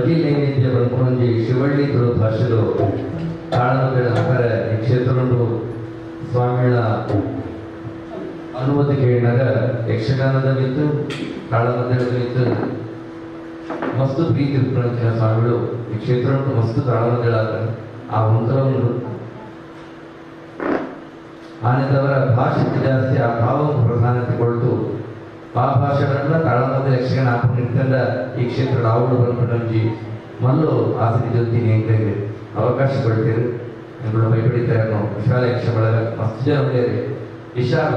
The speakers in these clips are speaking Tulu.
ಬಜಿ ನೈವೇದ್ಯ ಪನ್ಪುನೊಂಜಿ ಶಿವಳ್ಳಿ ತುಳು ಭಾಷೆಲು ತಾಳಮದ್ದಳೆ ನಕರೆ ಈ ಕ್ಷೇತ್ರಡು ಸ್ವಾಮಿಗಳ ಅನುಮತಿ ಕೇಳಿನಾಗ ಯಕ್ಷಗಾನದ ಮಿತ್ತು ತಾಳಮದ್ದಳೆದ ಮಿತ್ತು ಮಸ್ತ್ ಪ್ರೀತಿ ಉಪ್ಪುನಂಚಿನ ಸ್ವಾಮಿಗಳು ಈ ಕ್ಷೇತ್ರ ಮಸ್ತ್ ತಾಳಮದ್ದಳೆ ಆ ಒಂಥರ ಉಂಟು. ಆನೆದವರ ಭಾಷೆ ಜಾಸ್ತಿ ಆ ಭಾವ ಪ್ರಧಾನತೆ ಕೊಳ್ತು ಆ ಭಾಷೆಗಳನ್ನ ತಾಳಮದ್ದಳೆ ಯಕ್ಷಗಾನ ಹಾಕೊಂಡು ಈ ಕ್ಷೇತ್ರದ ಆವುಡು ಬಂದ್ಕೊಂಡಂಜಿ ಮಲ್ಲು ಆಸಕ್ತಿ ಜೊತೆ ಎಂಕಗೆ ಅವಕಾಶ ಕೊಡ್ತೀರಿ. ಎಂಬುದು ಬೈಪಡಿತಾರೆ ವಿಶಾಲ ಯಕ್ಷ ಬಳಗ ಮಸ್ತ್ ಜನ ಉಳ್ಳೇರಿ ವಿಶಾಲ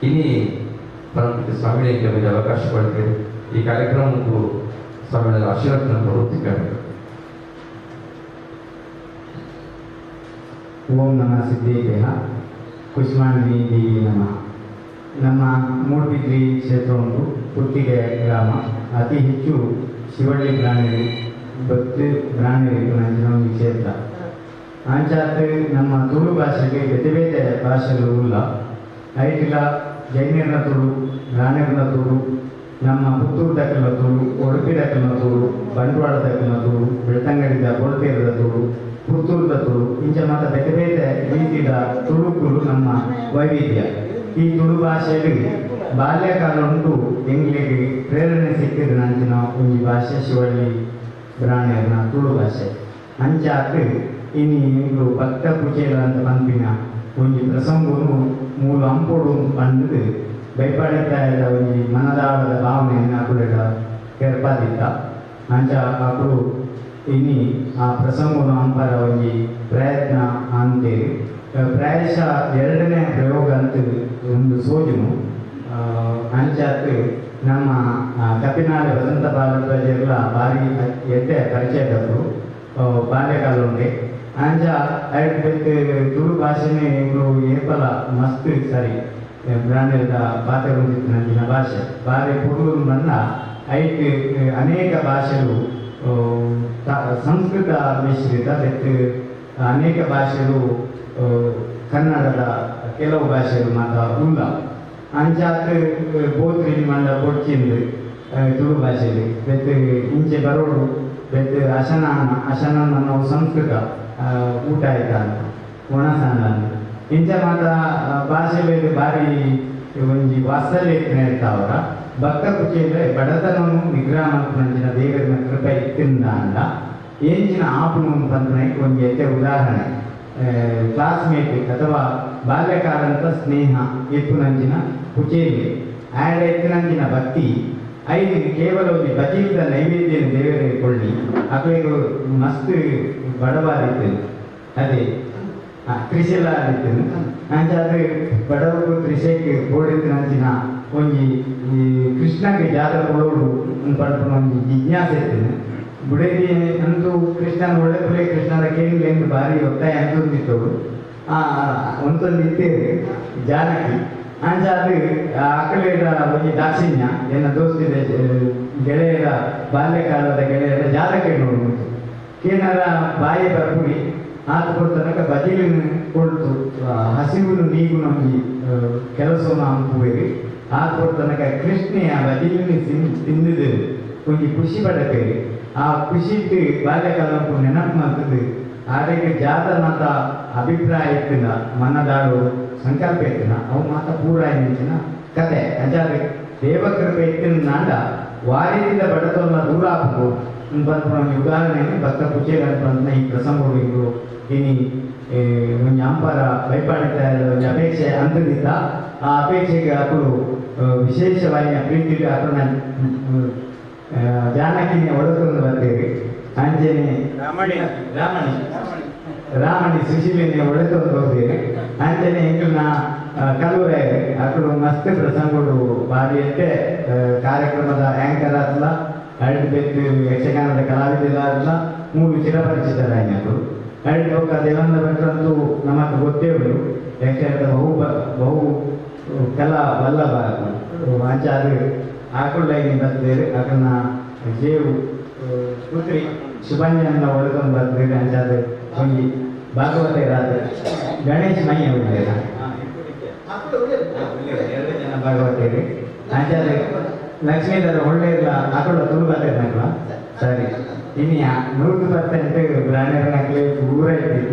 ಇನಿ ಪರಮಪೂಜ್ಯ ಸ್ವಾಮಿಗಳಿಗೆ ಮೇಲೆ ಅವಕಾಶ ಕೊಡ್ತೀರಿ. ಈ ಕಾರ್ಯಕ್ರಮಕ್ಕೂ ಸ್ವಾಮಿಗಳ ಆಶೀರ್ವಾದ ಕೊಡುತ್ತಿದ್ದಾರೆ. ಓಂ ನಮಃ ಸಿದ್ಧೇಭ್ಯಃ ಕುಷ್ಮಾಂಡಿನಿ ದೇವಿ ನಮಃ. ನಮ್ಮ ಮೂಡುಬಿದ್ರಿ ಕ್ಷೇತ್ರ ಉಂಟು, ಪುತ್ತಿಗೆ ಗ್ರಾಮ. ಅತಿ ಹೆಚ್ಚು ಶಿವಳ್ಳಿ ಬ್ರಾಹ್ಮಣರು ಭಕ್ತಿ ಬ್ರಾಹ್ಮಣರು ನಂಚಿನ ಒಂದು ಕ್ಷೇತ್ರ. ಅಂಚಾತ್ ನಮ್ಮ ತುಳು ಭಾಷೆಗೆ ಬೇತೆ ಬೇತೆ ಭಾಷೆಗಳು ಉಲ್ಲ. ಐಟಿಲ ಜೈನರ್ನ ತುಳು, ಬ್ರಾಹ್ಮಣರ ತುಳು, ನಮ್ಮ ಪುತ್ತೂರು ದಕ್ಕಲ ತುಳು, ಉಡುಪಿ ದಕ್ಕಲ ತುಳು, ಬಂಟ್ವಾಳ ದಕ್ಕಲ ತುಳು, ಬೆಳ್ತಂಗಡಿದ ಬೋಳ್ತೇರದ ತುಳು, ಪುತ್ತೂರದ ತುಳು, ಇಂಚ ಮಾತ ಬೇತೆ ಬೇತೆ ರೀತಿಯ ತುಳುಕುಲು ನಮ್ಮ ವೈವಿಧ್ಯ. ಈ ತುಳು ಭಾಷೆಯಲ್ಲಿ ಬಾಲ್ಯಕಾಲ ಉಂಟು ಎಂಗ್ಲಿಗೆ ಪ್ರೇರಣೆ ಸಿಕ್ಕಿದ ನಂಚಿನ ಒಂಜಿ ಭಾಷೆ ಶಿವಳ್ಳಿ ಬ್ರಾಹ್ಮಣರ ತುಳು ಭಾಷೆ. ಅಂಚಾತ್ ಇನಿ ಎಂಗ್ಲು ಭಕ್ತ ಕುಚೇಲ ಅಂತ ಪನ್ಪಿನ ಒಂಜಿ ಪ್ರಸಂಗನು ಮೂಲ ಅಂಪೊಡು ಪಂಡದು ಬೈಪಾಡಿತಾಯದ ಒಂಜಿ ಮನದಾಳದ ಭಾವನೆಯನ್ನು ಅಕುಲೆಡ ಕೆರ್ಪಾದಿತ್ತ. ಅಂಚ ಅಕುಲು ಇನಿ ಆ ಪ್ರಸಂಗನು ಅಂಪರ ಒಂಜಿ ಪ್ರಯತ್ನ ಅಂತೇಳಿ ಪ್ರಾಯಶಃ ಎರಡನೇ ಪ್ರಯೋಗ ಅಂತ ಒಂದು ಸೋಜುನು. ಅಂಚಾತ್ ನಮ್ಮ ಕಪಿನಾಡ ವಸಂತ ಭಾರದ್ವಾಜೆಲ್ಲ ಭಾರಿ ಎಡ್ಡೆ ಪರಿಚಯದವರು ಬಾಲ್ಯಕಾಲ ಉಂಡೆ. ಅಂಚ ಐಟ್ ಬೆತ್ತು ತುಳು ಭಾಷೆನೇ ಇವರು ಏಪಲ ಮಸ್ತ್ ಸರಿ ಬ್ರಾಹ್ಮಣರ ಪಾತ್ರ ಹೊಂದಿತ್ತಿನ ಭಾಷೆ ಭಾರಿ ಪೊರ್ಲು ಬಣ್ಣ. ಐಟ್ ಅನೇಕ ಭಾಷೆಗಳು ಸಂಸ್ಕೃತ ಮಿಶ್ರಿತ ಬೆತ್ತು ಅನೇಕ ಭಾಷೆಗಳು ಕನ್ನಡದ ಕೆಲವು ಭಾಷೆಗಳು ಮಾತ್ರ ಉಲ್ಲ. ಅಂಚಾತ್ ಬೋತ್ರಿ ಮಂಡ ಬೊಡ್ಚಿಂದು ತುಳು ಭಾಷೆಯಲ್ಲಿ ಬೆತ್ತು ಇಂಚೆ ಬರೋಡು ಬೆತ್ತು ಅಶನಾನ ಅಶನಾನ ನಾವು ಸಂಸ್ಕೃತ ಊಟ ಆಯ್ತ ಒಣಸಾನ ಇಂಚ ಮಾತ್ರ ಭಾಷೆ ಬೇರೆ ಭಾರಿ ಒಂಜಿ ವಾತ್ಸಲ್ಯ ಇರ್ತಾವರ. ಭಕ್ತ ಕುಚೇಂದ್ರೆ ಬಡತನವನ್ನು ನಿಗ್ರಹ ಮಲ್ಪುನಂಚಿನ ದೇವರನ ಕೃಪೆ ಇತ್ತಿಂದ ಅಂಡ ಏಂಚಿನ ಆಪುನು ಪನ್ಪುನೈಕ್ ಒಂಜಿ ಎಡ್ಡೆ ಉದಾಹರಣೆ. ಕ್ಲಾಸ್ಮೇಟ್ ಅಥವಾ ಬಾಲ್ಯಕಾಲಂತ ಸ್ನೇಹ ಇಪ್ಪುನಂಚಿನ ಕುಚೇಲಿ ಆಡ ಎತ್ತಿನಂಚಿನ ಭಕ್ತಿ ಐದು ಕೇವಲ ಒಂದು ಬಜೀದ ನೈವೇದ್ಯ ದೇವರಿಗೆ ಕೊಳ್ಳಿ ಅಕ್ಲೆಗ್ ಮಸ್ತ್ ಬಡವಾದಿತ್ತು ಅದೇ ತ್ರಿಶೆಲ ಆದಿತ್ತು. ಅಂಚಾದ್ ಬಡವಗೂ ತ್ರಿಶೆಕ್ ಬೋಡಿತ್ತಿನಂಚಿನ ಒಂಜಿ ಈ ಕೃಷ್ಣಗೆ ಜಾತ್ರೆ ಕೊಡೋಡು ಪನ್ಪುನ ಒಂಜಿ ಜಿಜ್ಞಾಸೆ ಇತ್ತು. ಬುಡೇದಿ ಅಂತೂ ಕೃಷ್ಣನ ಒಳ್ಳೆ ಪುಲೆ ಕೃಷ್ಣನ ಕೇಂದ್ರ ಎಂದು ಭಾರಿ ಒತ್ತಾಯ ಅಂತಂದಿತ್ತವಳು ಒಂದೊಂದು ಇತ್ತೇವೆ ಜಾನಕಿ. ಅಂಚಾದ್ ಅಕಲೆಡ ಒಂಜಿ ದಾಕ್ಷಿಣ್ಯ ಎನ್ನ ದೋಸ್ತಿದ ಗೆಳೆಯರ ಬಾಲ್ಯಕಾಲದ ಗೆಳೆಯರ ಜಾತಕ ನೋಡು ಕೇನರ ಬಾಯಿ ಬರ್ಪುಡಿ ಆತ ಕೊಡ್ತನಕ ಬಜಿಲಿನ ಕೊಡ್ತು ಹಸಿವುನು ನೀಗುನ ಒಂಜಿ ಕೆಲಸವನ್ನು ಅಂಪುವೇರಿ ಆತ ಕೊಡ್ತನಕ ಕೃಷ್ಣೆಯ ಬಜಿಲಿನ ತಿಂದಿದ್ದು ಒಂಜಿ ಖುಷಿ ಪಡಪೇರಿ. ಆ ಖುಷಿಟ್ಟು ಬಾಲ್ಯಕಾಲ ನೆನಪು ಮಾಡ್ತದೆ. ಆರೆಗೆ ಜಾತ ಮಾತ ಅಭಿಪ್ರಾಯ ಇತ್ತಿನ ಮನದಾಡು ಸಂಕಲ್ಪ ಇತ್ತಿನ ಅವು ಮಾತ ಪೂರ ನಿಂಚಿನ ಕತೆ. ಅಂಚಾದ ದೇವಕೃಪೆ ಇತ್ತಿನ ನಾಡ ವಾರಿಯಿಂದ ಬಡತನ ದೂರ ಆಪುಂಡು ಪನ್ಪುನ ಒಂಜಿ ಉದಾಹರಣೆ ಭಕ್ತ ಕುಚೇಲ ಪನ್ಪುನ ಈ ಪ್ರಸಂಗಡು ಇಂದು ಇನಿ ಒಂಜಿ ಅಂಪರ ಬೈಪಾಡಿತ ಒಂಜಿ ಅಪೇಕ್ಷೆ ಅಂತದಿತ್ತ. ಆ ಅಪೇಕ್ಷೆಗೆ ಅಕುಲು ವಿಶೇಷವಾಗಿ ಪ್ರೀತಿ ಅಕುಲನ ಜಾನಕಿನ ಒಳಗೊಂದು ಬರ್ತೇವೆ. ಅಂಜನೆ ರಾಮಣಿ ರಾಮಣಿ ರಾಮಣಿ ಸುಶೀಲಿನ ಒಳಗೊಂದು ಹೋಗ್ತೇವೆ. ಅಂಜನೆ ಎಂಕಲ್ನ ಕಲ್ಲೂರಾಯರು ಅಕುಲು ಮಸ್ತ್ ಪ್ರಸಂಗಡು ಭಾರಿ ಎಡ್ಡೆ ಕಾರ್ಯಕ್ರಮದ ಆ್ಯಂಕರ್ ಆತ್ಲ ಅರಡು ಬೆತ್ತು ಯಕ್ಷಗಾನದ ಕಲಾವಿದರಾದ್ಲ ಮೂರು ಚಿರಪರಿಚಿತರಾಗಿ ಅಕುಲು. ಅರಡು ಬೊಕ್ಕ ದೇವಾನಂದ ಭಟ್ರಂತೂ ನಮಕ್ ಗೊತ್ತೇ ಉಂಟು ಯಕ್ಷಗಾನದ ಬಹು ಬಹು ಕಲಾ ವಲ್ಲಭ ಅಕುಲು. ಅಂಚಾದ್ ಆಕುಳ್ಳೈನಿ ಬರ್ತೇವೆ ಅಕಲ್ನ ಜೇವು ಪುತ್ರಿ ಶುಭಂಜನ ಒಳಗೊಂಡು ಬರ್ತೇವೆ. ಅಂಚಾದ್ ಒಂಜಿ ಭಾಗವತ ರಾತ್ರಿ ಗಣೇಶ್ ಮಯ್ಯ ಉಳ್ಳೇರ ಎರಡು ಜನ ಭಾಗವತರು. ಅಂಚಾದ್ ಲಕ್ಷ್ಮೀಧರ ಒಳ್ಳೆಯ ಅಕುಲ ತುಳು ಬತ್ತಿರ್ನಕ್ಲ ಸರಿ ಇನಿ 100% ಬ್ರಾಹ್ಮಣರನಕ್ಲೆ ಪೂರ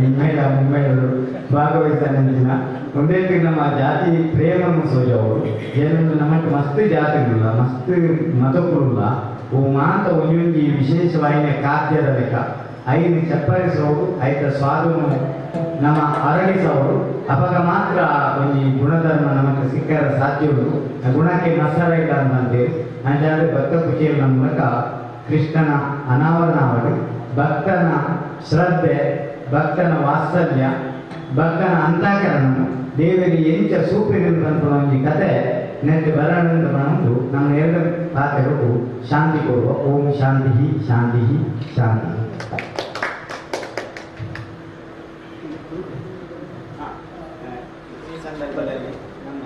ಇನ್ಮೇಲ ಮುಂಬೈಲು ಭಾಗವಹಿಸ್ತಾನಂಚಿನ ಒಂದೇ ನಮ್ಮ ಜಾತಿ ಪ್ರೇಮನ್ನು ಸೋಜವರು ಜನರು ನಮ್ಮಕ್ಕೆ ಮಸ್ತ್ ಜಾತಿ ಇಲ್ಲ ಮಸ್ತ್ ಮತಕ್ಕುಲ್ಲ ಓ ಮಾತ ಒಂಜೊಂಜಿ ವಿಶೇಷವಾಯಿನ ಖಾದ್ಯದ ಲೆಕ್ಕ ಐದು ಚಪ್ಪರಿಸೋರು ಐತ ಸ್ವಾದನು ನಮ್ಮ ಅರಳಿಸೋರು ಅವಾಗ ಮಾತ್ರ ಒಂಜಿ ಗುಣಧರ್ಮ ನಮಗೆ ಸಿಕ್ಕರ ಸಾಧ್ಯವು ಗುಣಕ್ಕೆ ಮಸರ ಇಲ್ಲ ಅಂತೇಳಿ ಅಂಚಾದ್ರೆ ಭಕ್ತ ಕುಚೇಲನ ಮೂಲಕ ಕೃಷ್ಣನ ಅನಾವರಣವಾಡಿ ಭಕ್ತನ ಶ್ರದ್ಧೆ ಭಕ್ತನ ವಾತ್ಸಲ್ಯ ಭಕ್ತನ ಅಂತಃಕರಣನು ದೇವರಿಗೆ ಎಂಚ ಸೂಪಿನ ಒಂಜಿ ಕತೆ ನೆಟ್ಟು ಬರಣ ಬಂದು ನಮ್ಮ ಎರಡು ಪಾತ್ರಗಳು ಶಾಂತಿ ಕೊಡುವ. ಓಂ ಶಾಂತಿ ಶಾಂತಿ ಶಾಂತಿ. ಈ ಸಂದರ್ಭದಲ್ಲಿ ನಮ್ಮ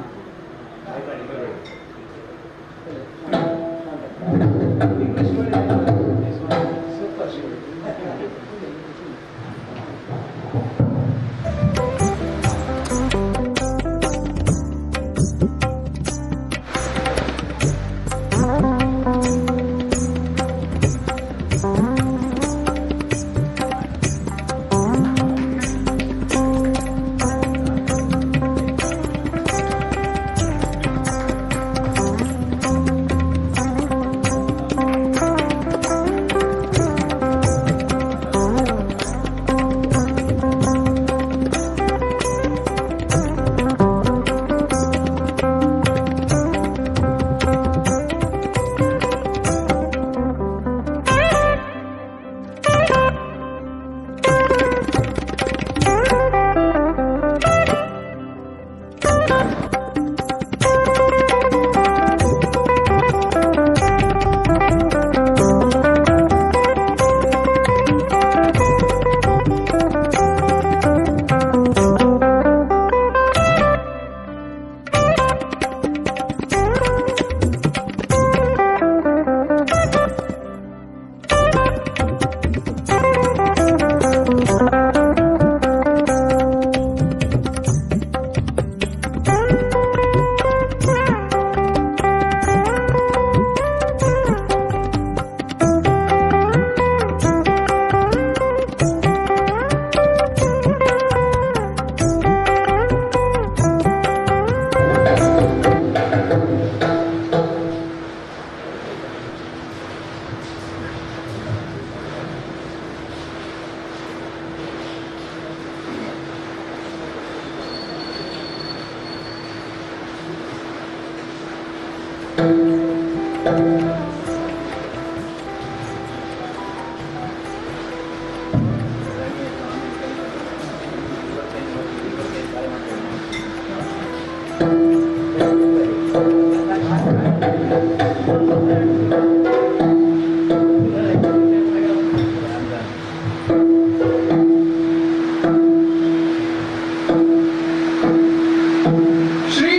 ಶ್ರೀ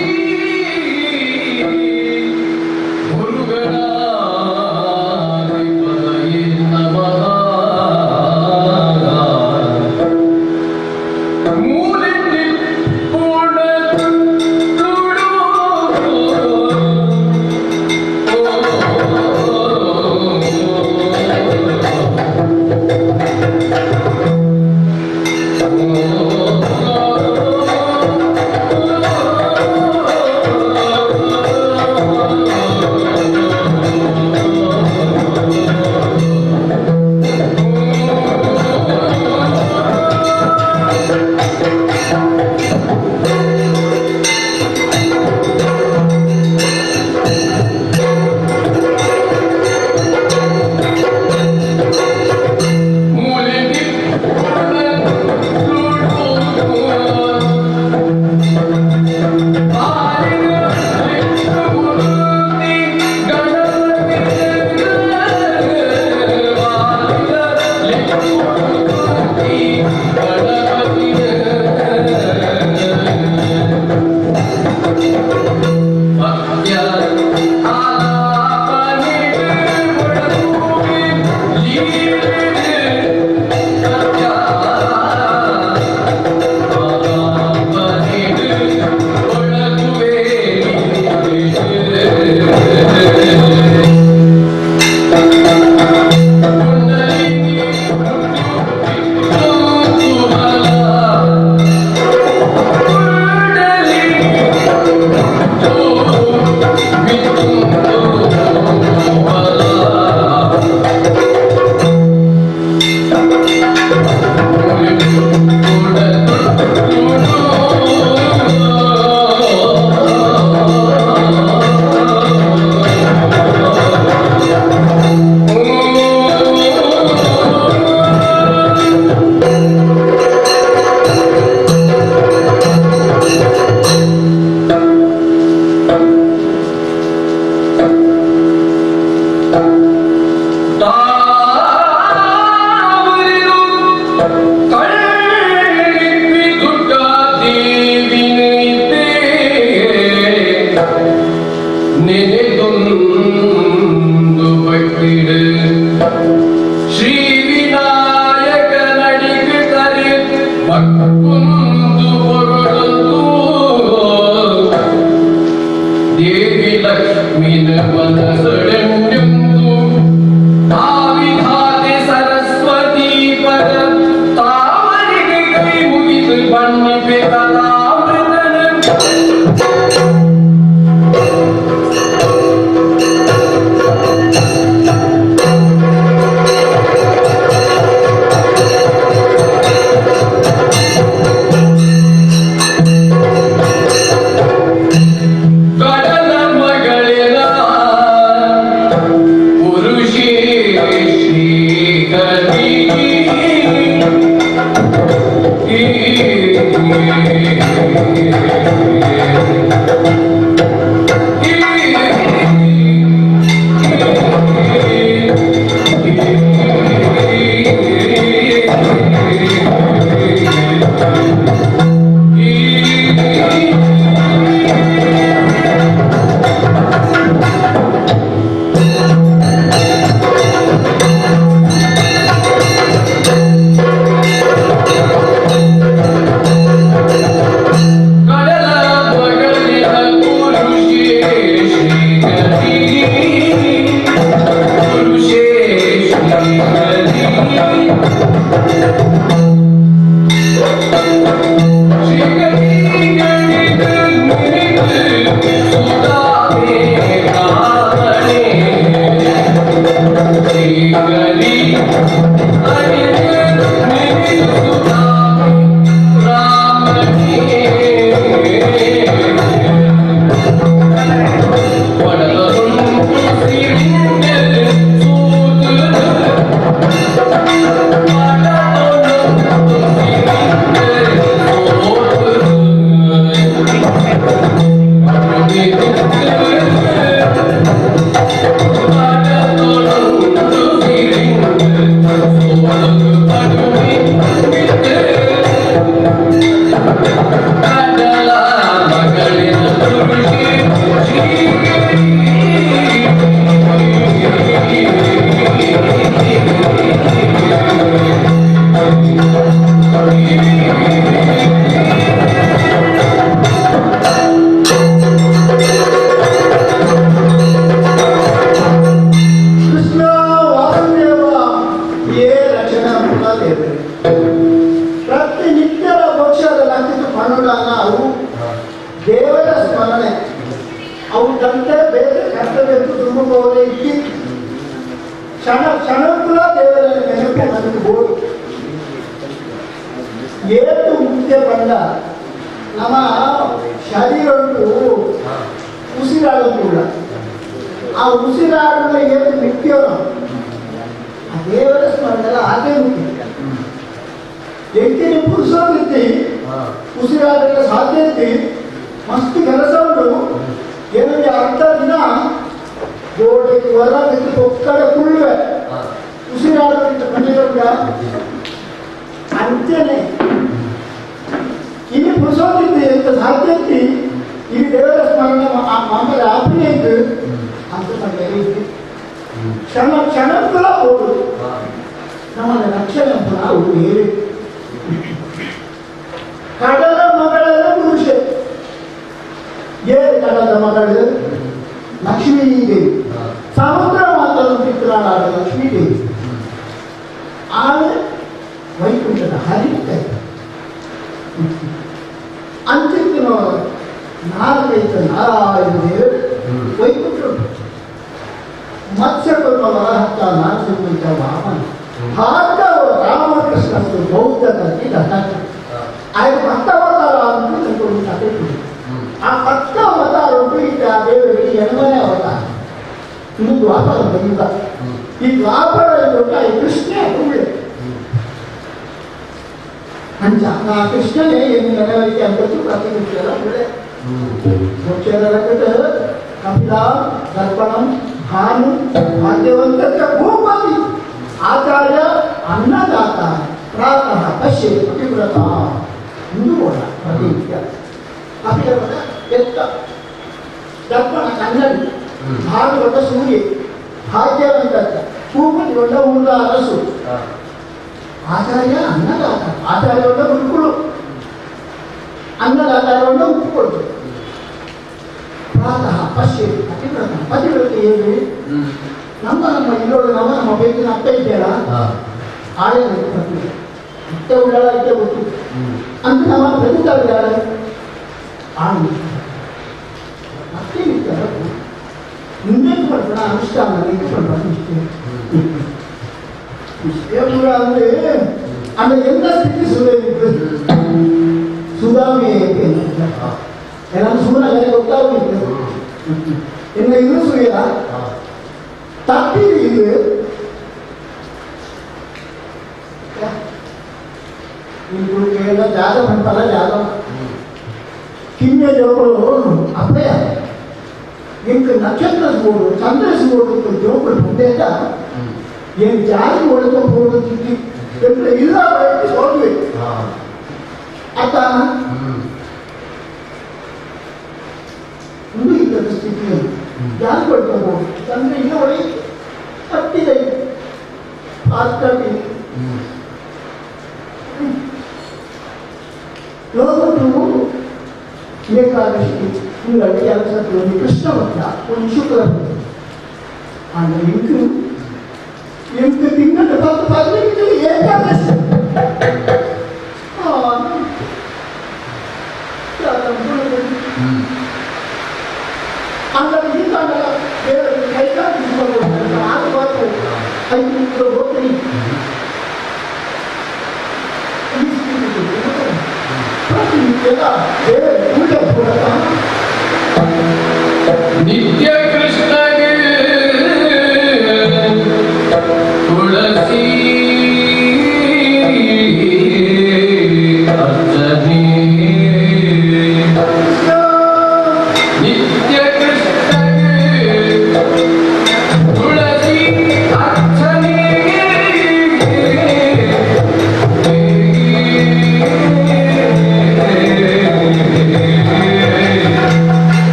ಗುರುಗಣ Lakshmi Devi ಸಮುದ್ರ ಮಾತ್ರ ಚಿತ್ರಾಡ ಲಕ್ಷ್ಮೀ ದೇವಿ ಆಗ ವೈಕುಂಠದ ಹರಿತ ಅಂಚಿತ್ತಿನ ನಾಲ್ಕೈತ ನಾರಾಯಣ ದೇವರು ವೈಕುಂಠ ಮತ್ಸ್ಯಕರ್ಮ ವರಹತ್ತ ನಾರಸಿಂಹ ವಾಮನ ಹಾಕ ರಾಮಕೃಷ್ಣ ಬೌದ್ಧ ಕಥೆ ಆಯ್ತು ಪತ್ತವತಾರ ಅಂತ ಕಥೆ. ಆ ಪತ್ತ ಅವತಾರ ಉಂಟು ಈ ದೇವರಿಗೆ ಎಣಮನೆ ಅವತಾರ. ಇದು ದ್ವಾಪರ ಯುಗ. ಈ ದ್ವಾಪರ ಯುಗ ಈ ಕೃಷ್ಣ ಉಳ್ಳೆ ಅಂಚ ಆ ಕೃಷ್ಣನೇ ಏನು ನೆನವರಿಕೆ ಅಂಬತ್ತು ಪ್ರತಿನಿತ್ಯದ ಉಳ್ಳೆ ಮುಖ್ಯದ ಕಪಿಲ ದರ್ಪಣಂ ಭಾನು ಭಾಗ್ಯವಂತ ಭೂಪತಿ ಆಚಾರ್ಯ ಅನ್ನದಾತ ಪ್ರಾತಃ ಪಶ್ಯೆ ಪತಿವ್ರತ ಇಂದು ಕೂಡ ಪ್ರತಿನಿತ್ಯ ಕಪಿಲ ಎತ್ತ ದರ್ಪಣ ಕನ್ನಡಿ ಭಾನುಗೊಂಡ ಸೂರ್ಯ ಭಾಗ್ಯವಂತ ಭೂಪತಿಗೊಂಡ ಊರ ಅರಸು ಆಚಾರ್ಯ ಅನ್ನದಾತ ಆಚಾರ್ಯಗೊಂಡ ಗುರುಕುಳು ಅನ್ನದಾತಾರಗೊಂಡ ಉಪ್ಪುಕೊಳ್ತು ಪ್ರಾತಃ ಪಶ್ಯೆ ಪತಿವ್ರತ ಪತಿವ್ರತ ಏನು ನಮ್ಮ ನಮ್ಮ ಇಲ್ಲೋಡು ನಮ್ಮ ನಮ್ಮ ಬೇಕಿನ ಅತ್ತ ಇದೆಯಲ್ಲ ಆಳೆ ಪತಿವ್ರತ ಅತ್ತೆ ಉಳ್ಳಾಳ ಇದ್ದೇ ಗೊತ್ತು ಅಂತ ನಮ್ಮ ಪ್ರತಿದ್ದಾರೆ ಆಳು ಮತ್ತೆ ಮುಂದೆ ಪಡ್ಬೋಣ ಅನುಷ್ಠಾನ ಪಡ್ಬೋಣ ಇಷ್ಟೇ ಇಷ್ಟೇ ಪೂರ ಅಂದ್ರೆ ಅಂದ್ರೆ ಎಂತ ಸ್ಥಿತಿ ಸುಧಾಮಿ ಸುಧಾಮಿ ಏನಾದ್ರು ಸುಮ್ಮನೆ ಗೊತ್ತಾಗುತ್ತೆ ಇನ್ನು ಇದು ಸುಯ ತಪ್ಪಿ ಇದು ಈಗ ಜಾಗ ಬಂತಲ್ಲ ಜಾಗ ಕಿಮ್ಯ ಜೋಕುಳು ಅಪ್ಪಯ್ಯ ಇಂಕ ನಕ್ಷತ್ರ ಸೋಡು ಚಂದ್ರ ಸೋಡು ಜೋಕುಳು ಬಂದೇತ ಏನು ಜಾರಿ ಒಳಗೆ ಹೋಗುತ್ತಿದ್ದಿ ಇಲ್ಲ ಸೋಲ್ವಿ ಅತ್ತ ಒಂದು ಇದ್ದದ ಸ್ಥಿತಿಯಲ್ಲಿ ಜಾರಿ ಕೊಡ್ಕೊಂಡು ಚಂದ್ರ ಇಲ್ಲ ಒಳಗೆ ತಟ್ಟಿದೆ ತಟ್ಟಿ ಲೋಕಟ್ಟು ಏಕಾದಶಿ ತಿಂಗಳಲ್ಲಿ ಕೆಲಸ ಒಂದು ಕೃಷ್ಣ ಭಕ್ತ ಒಂದು ಶುಕ್ಲ ಭಕ್ತ ಆದರೆ ಇಂಕು ಎಂಟು ತಿಂಗಳ 10 15 ಏಕಾದಶಿ ಅಂಗಡಿ नित्य कृष्ण तुलसी अर्चने नित्य कृष्ण तुलसी अर्चने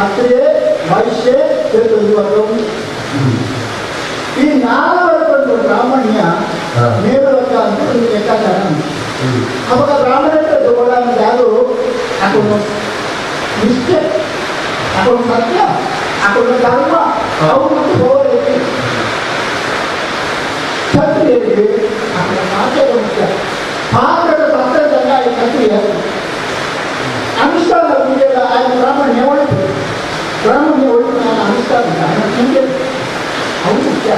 ಕ್ಷತ್ರಿಯೆ ವೈಶ್ಯೆ ಚತುರ್ವರ್ಗಂ. ಈ ನಾಲ್ವರ್ಗ ಬ್ರಾಹ್ಮಣ್ಯ ಮೇಲ್ವರ್ಗ ಅಂತ ಒಂದು ಲೆಕ್ಕಾಚಾರ. ಅವಾಗ ಬ್ರಾಹ್ಮಣ ಯಾರು ಅದೊಂದು ನಿಷ್ಠೆ, ಅದೊಂದು ಸತ್ಯ, ಅದೊಂದು ಧರ್ಮ, ಅವು ಮತ್ತು ಹೋಗಲಿಕ್ಕೆ. ಕ್ಷತ್ರಿಯರಿಗೆ ಅದರ ಪಾತ್ರದ ಮುಖ್ಯ ಪಾತ್ರದ ಸತ್ಯದಲ್ಲ ಈ ಕ್ಷತ್ರಿಯ ಅನುಷ್ಠಾನ ಪೂಜೆಗಳ ಆಯ್ತು. ಬ್ರಾಹ್ಮಣ್ಯ ಒಳಿತು, ಬ್ರಾಹ್ಮಣ್ಯ ಒಳಿತು ನಾನು ಅನುಷ್ಠಾನ ಪೂಜೆ ಅವು ಮುಖ್ಯ.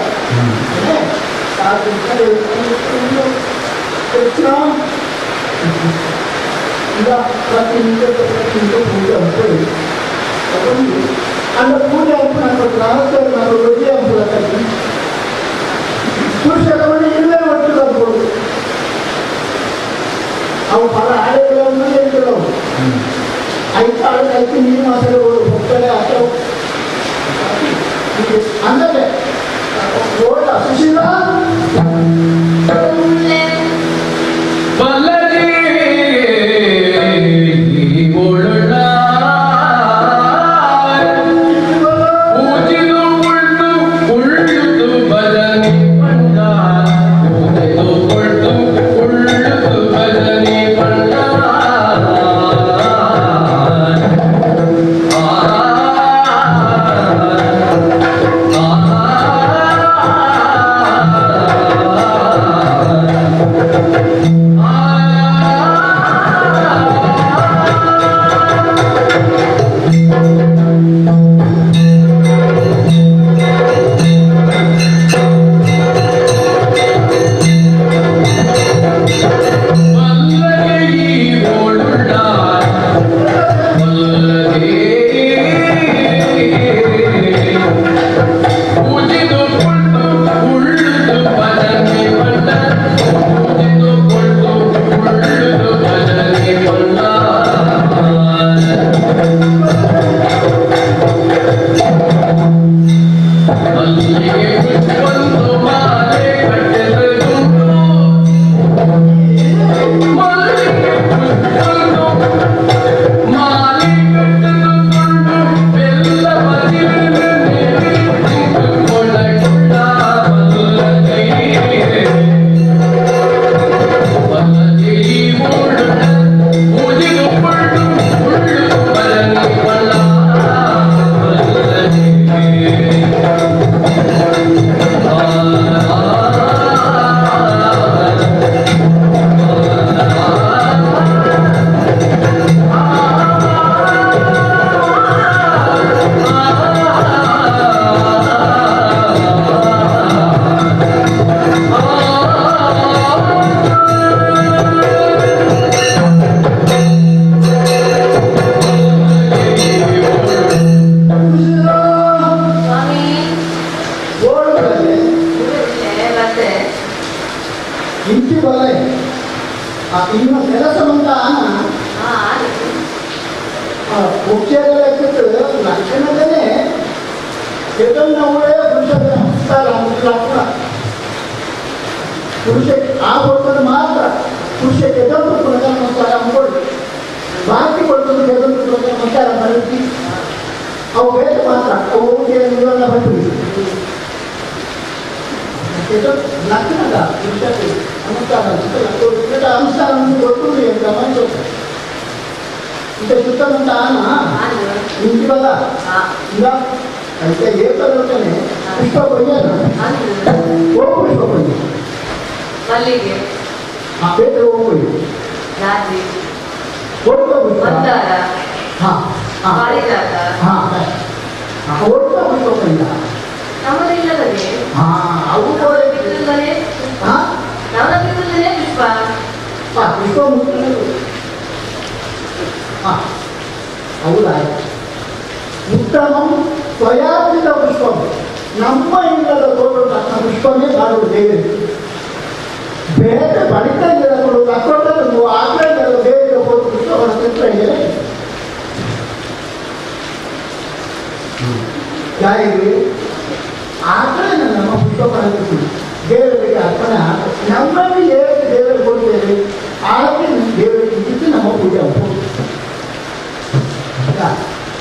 ಈಗ ಪ್ರತಿನಿತ್ಯ ಪ್ರತಿನಿತ್ಯ ಪೂಜೆ ಅಂತೇಳಿ ಅಂದ ಪೂಜೆ ಅಂತ ನಾನು ರಹಸ್ಯ ನಾನು ರೊಟ್ಟಿ ಅಂತ ಪುರುಷರವನ್ನ ಇಲ್ಲೇ ಒಟ್ಟು ಬರ್ಬೋದು. ಅವು ಫಲ ಆಳೆಗಳನ್ನು ಹೇಳ್ತಿರೋ ಐದು ಆಳೆ ಐದು ನೀರು ಮಾಸಗಳು ಹೋಗ್ತಾರೆ ಅಥವಾ ಅಂದರೆ ಓಟ ಸುಶೀಲ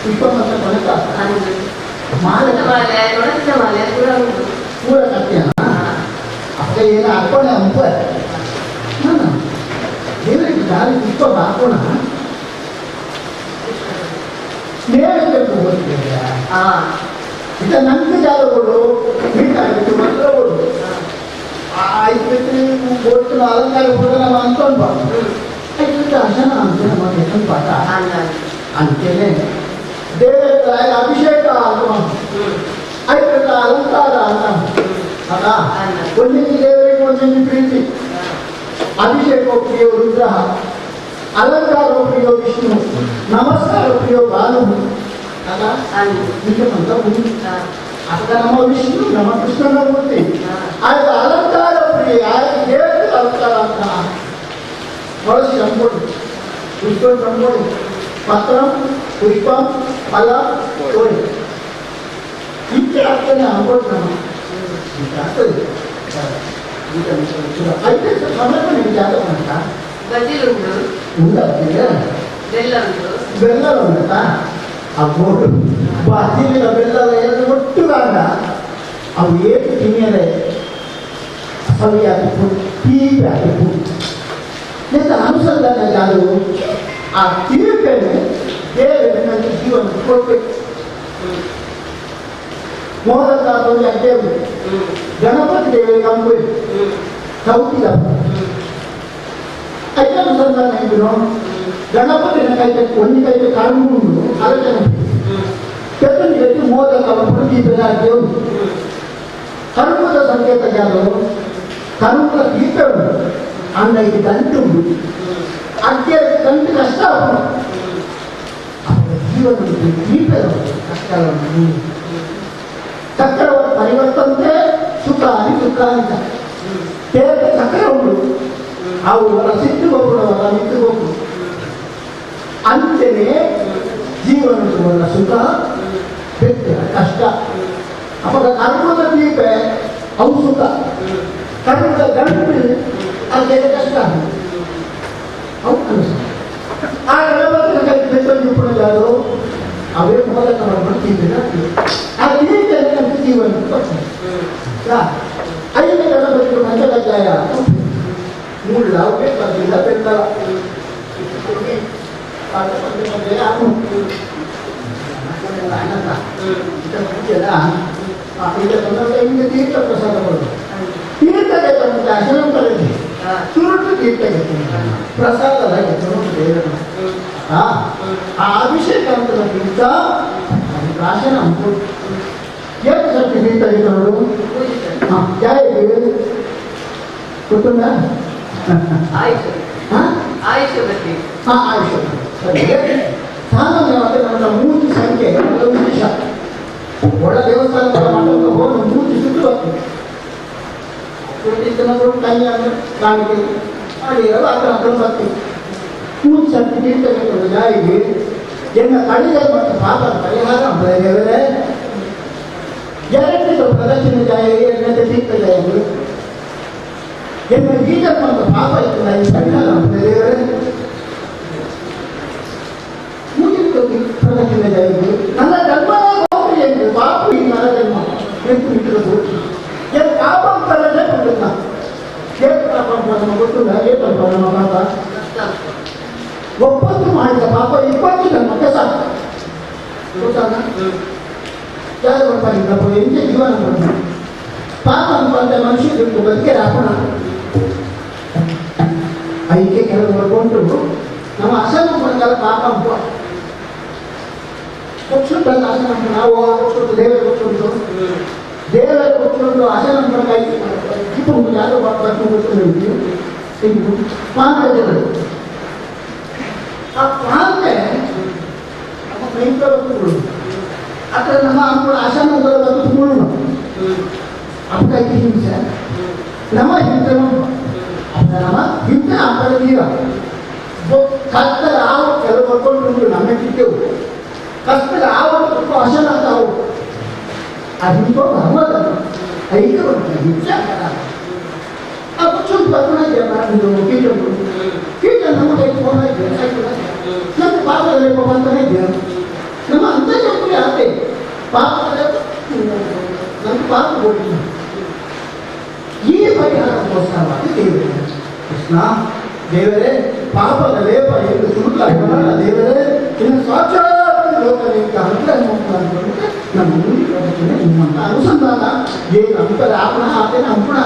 ಪುಷ್ಪ ಮಾತ್ರ ಕೊನೆತ ಮಾಲೆ ಮಾಲೆ ಪೂರ ಪೂರ ಕಟ್ಟ್ಯ ಅಕ್ಕ ಏನು ಅರ್ಪಣೆ ಅಂಪ ದೇವರಿಗೆ ದಾರಿ ಪುಷ್ಪ ಹಾಕೋಣ ನೇರಕ್ಕೆ ಹೋಗ್ತಿದ್ಯಾ ಇದು ನಂಗೆ ಜಾಗಗಳು ಮೀಟಾಗಿತ್ತು ಮಾತ್ರ ಕೊಡು ಆಯ್ತು ಒಟ್ಟು ಅಲಂಕಾರ ಕೂಡ ನಾವು ಅಂದ್ಕೊಂಡು ಆಯ್ತು ಅಶನ ಅಂತ ನಮ್ಮ ಹೆಸರು ಪಾಠ ಅಂತೇನೆ ದೇವರ ಅಭಿಷೇಕ ಅಂತ ಆಯ್ತು ಅಲಂಕಾರ ಅಂತ ಅಲ್ಲ ಒಂದೊಂದು ದೇವರಿಗೆ ಒಂದೊಂದು ಪ್ರೀತಿ. ಅಭಿಷೇಕ ಪ್ರಿಯೋ ರುದ್ರ, ಅಲಂಕಾರ ಪ್ರಿಯೋ ವಿಷ್ಣು, ನಮಸ್ಕಾರ ಪ್ರಿಯೋ ಭಾನು ಅಲ್ಲ ನಿಜಮಂತ ಅಕ್ಕ ನಮ್ಮ ವಿಷ್ಣು ನಮ್ಮ ಕೃಷ್ಣನ ಮೂರ್ತಿ. ಆಯ್ತು ಅಲಂಕಾರ ಪ್ರಿಯ ಆಯ್ತು ದೇವರ ಅಲಂಕಾರ ಅಂತ ಬಳಸಿ ಅಂಬೋಡಿ ಪುಷ್ಪ ಅಂಬೋಡಿ ಪತ್ರ ಪುಷ್ಪ ಫಲ ತೋರಿ ಇಂಚೆ ಆಗ್ತಾನೆ ಅಂಬೋಡಿ ನಮ್ಮ ಆಗ್ತದೆ. అయితే సమర్పణ జాతకం అంట ఉందా బెల్లం ఉందా ఆ బోటు బజ్జీల బెల్లల ಎರಡು ಒಟ್ಟುಗಾಂಡ ಅವು ಏಟು ತಿನ್ನಿಯರೆ ಸವಿಯಾಗಿತ್ತು ತೀಪೆ ಆಗಿತ್ತು. లేదా ಅನುಸಂಧಾನ ಜಾಗವು ಆ ತೀರ್ಪೆನೆ ದೇವರು ನನಗೆ ಜೀವನ ಕೊಡ್ಬೇಕು. ಮೋದಕ ದೇವರು ಗಣಪತಿ ದೇವರಿಗೆ ಅಂಬು ಚೌತಿದ అయితే అనుಸಂಧಾನ ಇದ್ರು ಗಣಪತಿನ ಕೈತೆ ಒಂದು ಕೈತೆ ಕಣ್ಣು ಆಲೋಚನೆ పెద్దని పెట్టి మోదక దీప దేవుడు కరుముల సంకేత జాతరు కరుముల దీపడు అన్నకి దంటు అడ్డే దంటు కష్ట జీవన దీప కష్టాలను చక్ర పరివర్తంతే సుఖాన్ని దుఃఖాన్ని తేట చక్ర ఉండు అವು ಸಿಟ್ಟು ಹೋಗುವ ನಿಂತು ಹೋಗು ಅಂತೆಯೇ ಜೀವನದ ಸುಖ ಬೆತ್ತ ಕಷ್ಟ. ಅವಾಗ ಕರ್ಮದ ದೀಪೆ ಅವು ಸುಖ, ಕರ್ಮದ ಗಂಟು ಅದೇ ಕಷ್ಟ ಅವು ಅನಿಸ. ಆ ಗಣಪತಿನ ಕೈ ಬೆತ್ತೊಂದು ಯಾರು ಅವೇ ಮೂಲಕ ಮಾಡ್ಕೊಂಡು ಆ ದೀಪೆ ಅಂತ ಜೀವನ ಐದು ಗಣಪತಿ ಮಂಜಕಜ್ಜಾಯ ಮೂಲ ಬೆಲ್ಲ ಬೆಲ್ಲ ತೀರ್ಥ ಪ್ರಸಾದ ಕೊಡೋದು ತೀರ್ಥಕ್ಕೆ ತಂದ ಅಶನಂತರಲ್ಲಿ ಸುರುಟು ತೀರ್ಥಕ್ಕೆ ಪ್ರಸಾದ ಆ ಅಭಿಷೇಕ ಅಂತ ತೀರ್ಥ ಪ್ರಾಶನ ಏನು ಸರ್ತಿ ತೀರ್ಥ ನೋಡು ಕುಟುಂಬ ಆಯುಷ್ ಸರಿ. ಸಾಮಾನ್ಯವಾಗಿ ನಮ್ಮ ಮೂರ್ತಿ ಸಂಖ್ಯೆ ಒಂದು ವಿಶೇಷ. ಒಳ ದೇವಸ್ಥಾನಗಳ ಮಠಕ್ಕೆ ಹೋಗಿ ಮೂರ್ತಿ ಸುತ್ತು ಬರ್ತದೆ. ಕೈ ಕಾಣಿಕೆ ಮಾಡಿ ಹತ್ರ ಹತ್ರ ಬರ್ತೀವಿ. ಮೂರ್ತಿ ಸಂಖ್ಯೆ ತೀರ್ಥಕ್ಕೆ ಜಾರಿಗೆ ಎನ್ನ ಕಡಿದ ಮತ್ತು ಪಾಪದ ಪರಿಹಾರ ದೇವರೇ ಎರಡನೇ ಪ್ರದಕ್ಷಿಣೆ ಜಾಯಿ ಎರಡನೇ ತೀರ್ಥ ಜಾಯಿ ಎನ್ನ ಈ ಜನ್ಮದ ಪಾಪ ಇತ್ತು ಪರಿಹಾರ ದೇವರೇ ಪ್ರದಕ್ಷಿಣೆ ಜಾಯಿಗೆ ನನ್ನ ಜನ್ಮನೇ ಹೋಗ್ರಿ ಎಂದು ಪಾಪ ಈ ನನ್ನ ಜನ್ಮ ಎಂದು ಬಿಟ್ಟಿರೋದು ಏನು ಪಾಪ ಅಂತಲೇ ಗೊತ್ತಿಲ್ಲ. ಏನು ಪಾಪ ಅಂತ ನಮಗೆ ಗೊತ್ತಿಲ್ಲ. ಏನು ನಮ್ಮ ಪಾಪ ಒಪ್ಪತ್ತು ಮಾಡಿದ ಪಾಪ 20 ಜನ್ಮಕ್ಕೆ ಸಾಕು ಗೊತ್ತಾಗ ಯಾರು ಬರ್ತಾರಿಲ್ಲಪ್ಪ ಎಂತ ಜೀವನ ಮಾಡ್ತಾರೆ ಪಾಪ ಅಂತಂದ್ರೆ ಮನುಷ್ಯ ದುಡ್ಡು ಬದುಕೆ ರಾಕೋಣ ಐಕೆ ಕೆಲವು ಬರ್ಕೊಂಡು ನಮ್ಮ ಅಸಮ ಪಡಗಲ್ಲ ಪಾಪ ಅಂತ ಕೊಚ್ಚುಂಟಲ್ಲ ಆಸನ ನಾವು ಕೊಚ್ಚುಂಟು ದೇವರ ಕೊಚ್ಚುಂಟು ದೇವರ ಕೊಚ್ಚುಂಟು ಆಸನ ఇప్పుడు ಯಾರು ಗೊತ್ತಿಲ್ಲ ಪಾಂತೆ ಆ ಪಾಂತೆ ನಮ್ಮ ಕೈಂಕರ ಅತ್ರ ನಮ್ಮ ಅನುಕೂಲ ಆಸನ ಬದುಕುಗಳು ಅಪ್ಪಕ್ಕೆ ಹಿಂಸೆ ನಮ್ಮ ಹಿಂಸೆ ನಮ್ಮ ಹಿಂಸೆ ಅಪ್ಪನ ಜೀವ ಕತ್ತಲ ಆವು ಕೆಲವು ಬರ್ಕೊಂಡು ನಮ್ಮ ಕಿಟ್ಟೆವು ಕತ್ತಲ ಆವು ಅಶನ ತಾವು ಆ ಹಿಂಸೆ ಧರ್ಮದ ಐಕ್ಯ ಹಿಂಸೆ ಆ ಚೂರು ಬರ್ಕೊಂಡು ಕೀಟ ಕೀಟ ನಮ್ಮ ಕೈ ಫೋನ್ ಆಯ್ತು ನಮ್ಮ ಪಾಪದಲ್ಲಿ ಬಂತಾನೆ ಇದ್ದೇವೆ. ನಮ್ಮ ಅಂತರ್ಜಾಪುರಿ ಆತೆ ಪಾಪ ನಮ್ಮ ಪಾಪ ಹೋಗಿ ಈ ಪರಿಹಾರಕ್ಕೋಸ್ಕರವಾಗಿ ದೇವರು ಕೃಷ್ಣ ದೇವರೇ ಪಾಪದ ಲೇಪ ಎಂದು ಸುರುಕ ದೇವರೇ ಇನ್ನು ಸಾಕ್ಷಾತ್ ಲೋಕಲಿಂಗ ಅನುಗ್ರಹ ಅಂತಂದ್ರೆ ನಮ್ಮ ಮುಂದೆ ಪ್ರವಚನ ನಿಮ್ಮಂತ ಅನುಸಂಧಾನ ಏನು ಅಂತರ ಆಪಣ ಆತೇನ ಅಂಪುಣ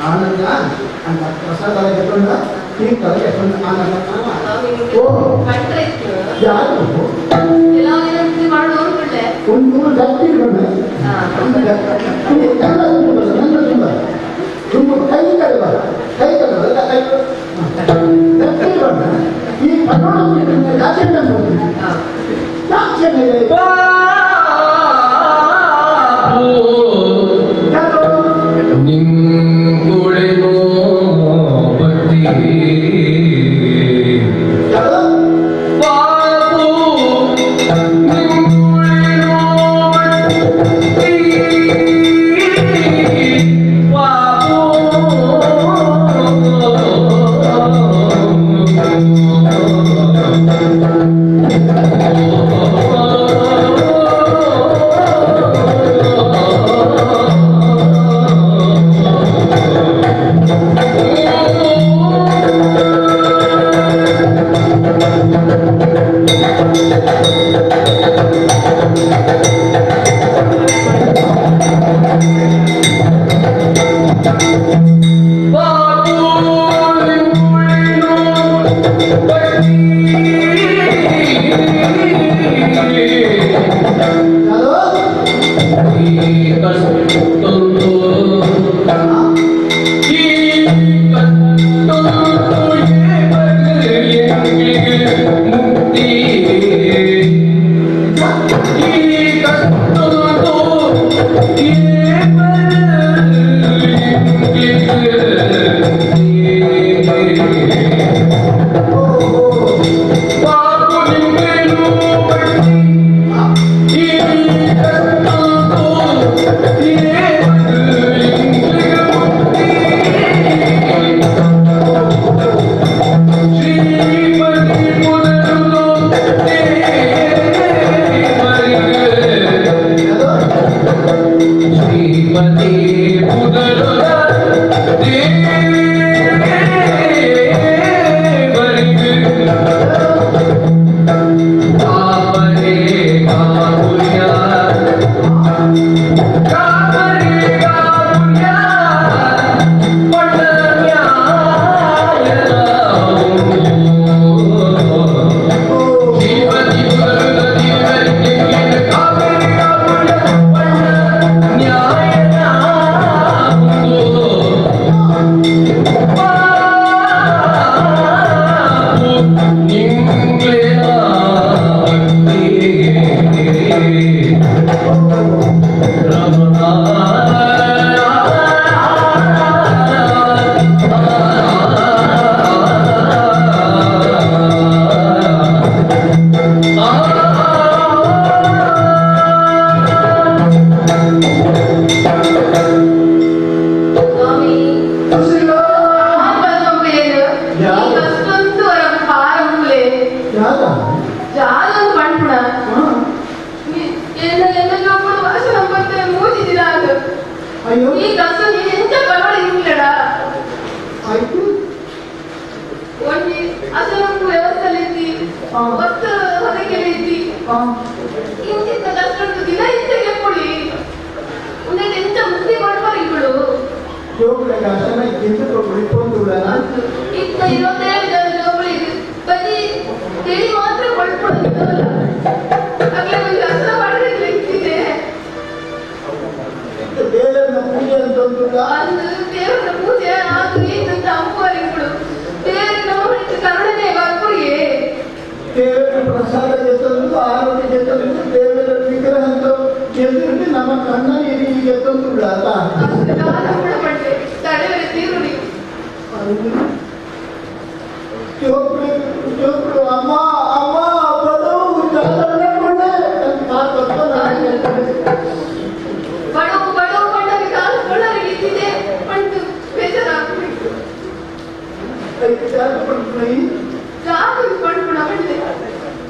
ಆನಂದ ಅಂತ ಪ್ರಸಾದ ಎತ್ತೊಂಡ ತೀರ್ಥದ ಎತ್ತೊಂಡ ಆನಂದ. ಓ ಯಾರು ಒಂದು ನೂರು ಜಾಸ್ತಿ ಇಟ್ಕೊಂಡೆ ನನ್ನ ತುಂಬ ತುಂಬ ಕೈ ಕಡಬಲ್ಲ ಕೈ ಕಡಬಲ್ಲ ಕೈ ಈ ಪಟ್ಟಣ ನಿಂಗುಳೆನೋ ಭಕ್ತಿ ಪಾಪು ನಿಂಗುಳೆನೋ ಭಕ್ತಿ ಪಾಪು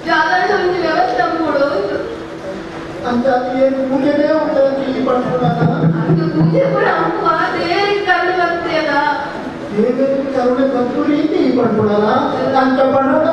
ಜಾಗ ಅಂಚಾತಿ ಪೂಜೆನೇ ಉಂಟು ಈ ಪಂಪುಣನ ಅದು ಪೂಜೆ ಕೂಡ ಅಮ್ಮ ದೇವರಿಗೆ ಕರುಣೆ ಬರ್ತೇನ ದೇವರಿಗೆ ಕರುಣೆ ಬಂತು ರೀತಿ ಈ ಪಂಪುಣನ ಅಂಚ ಪಣಡ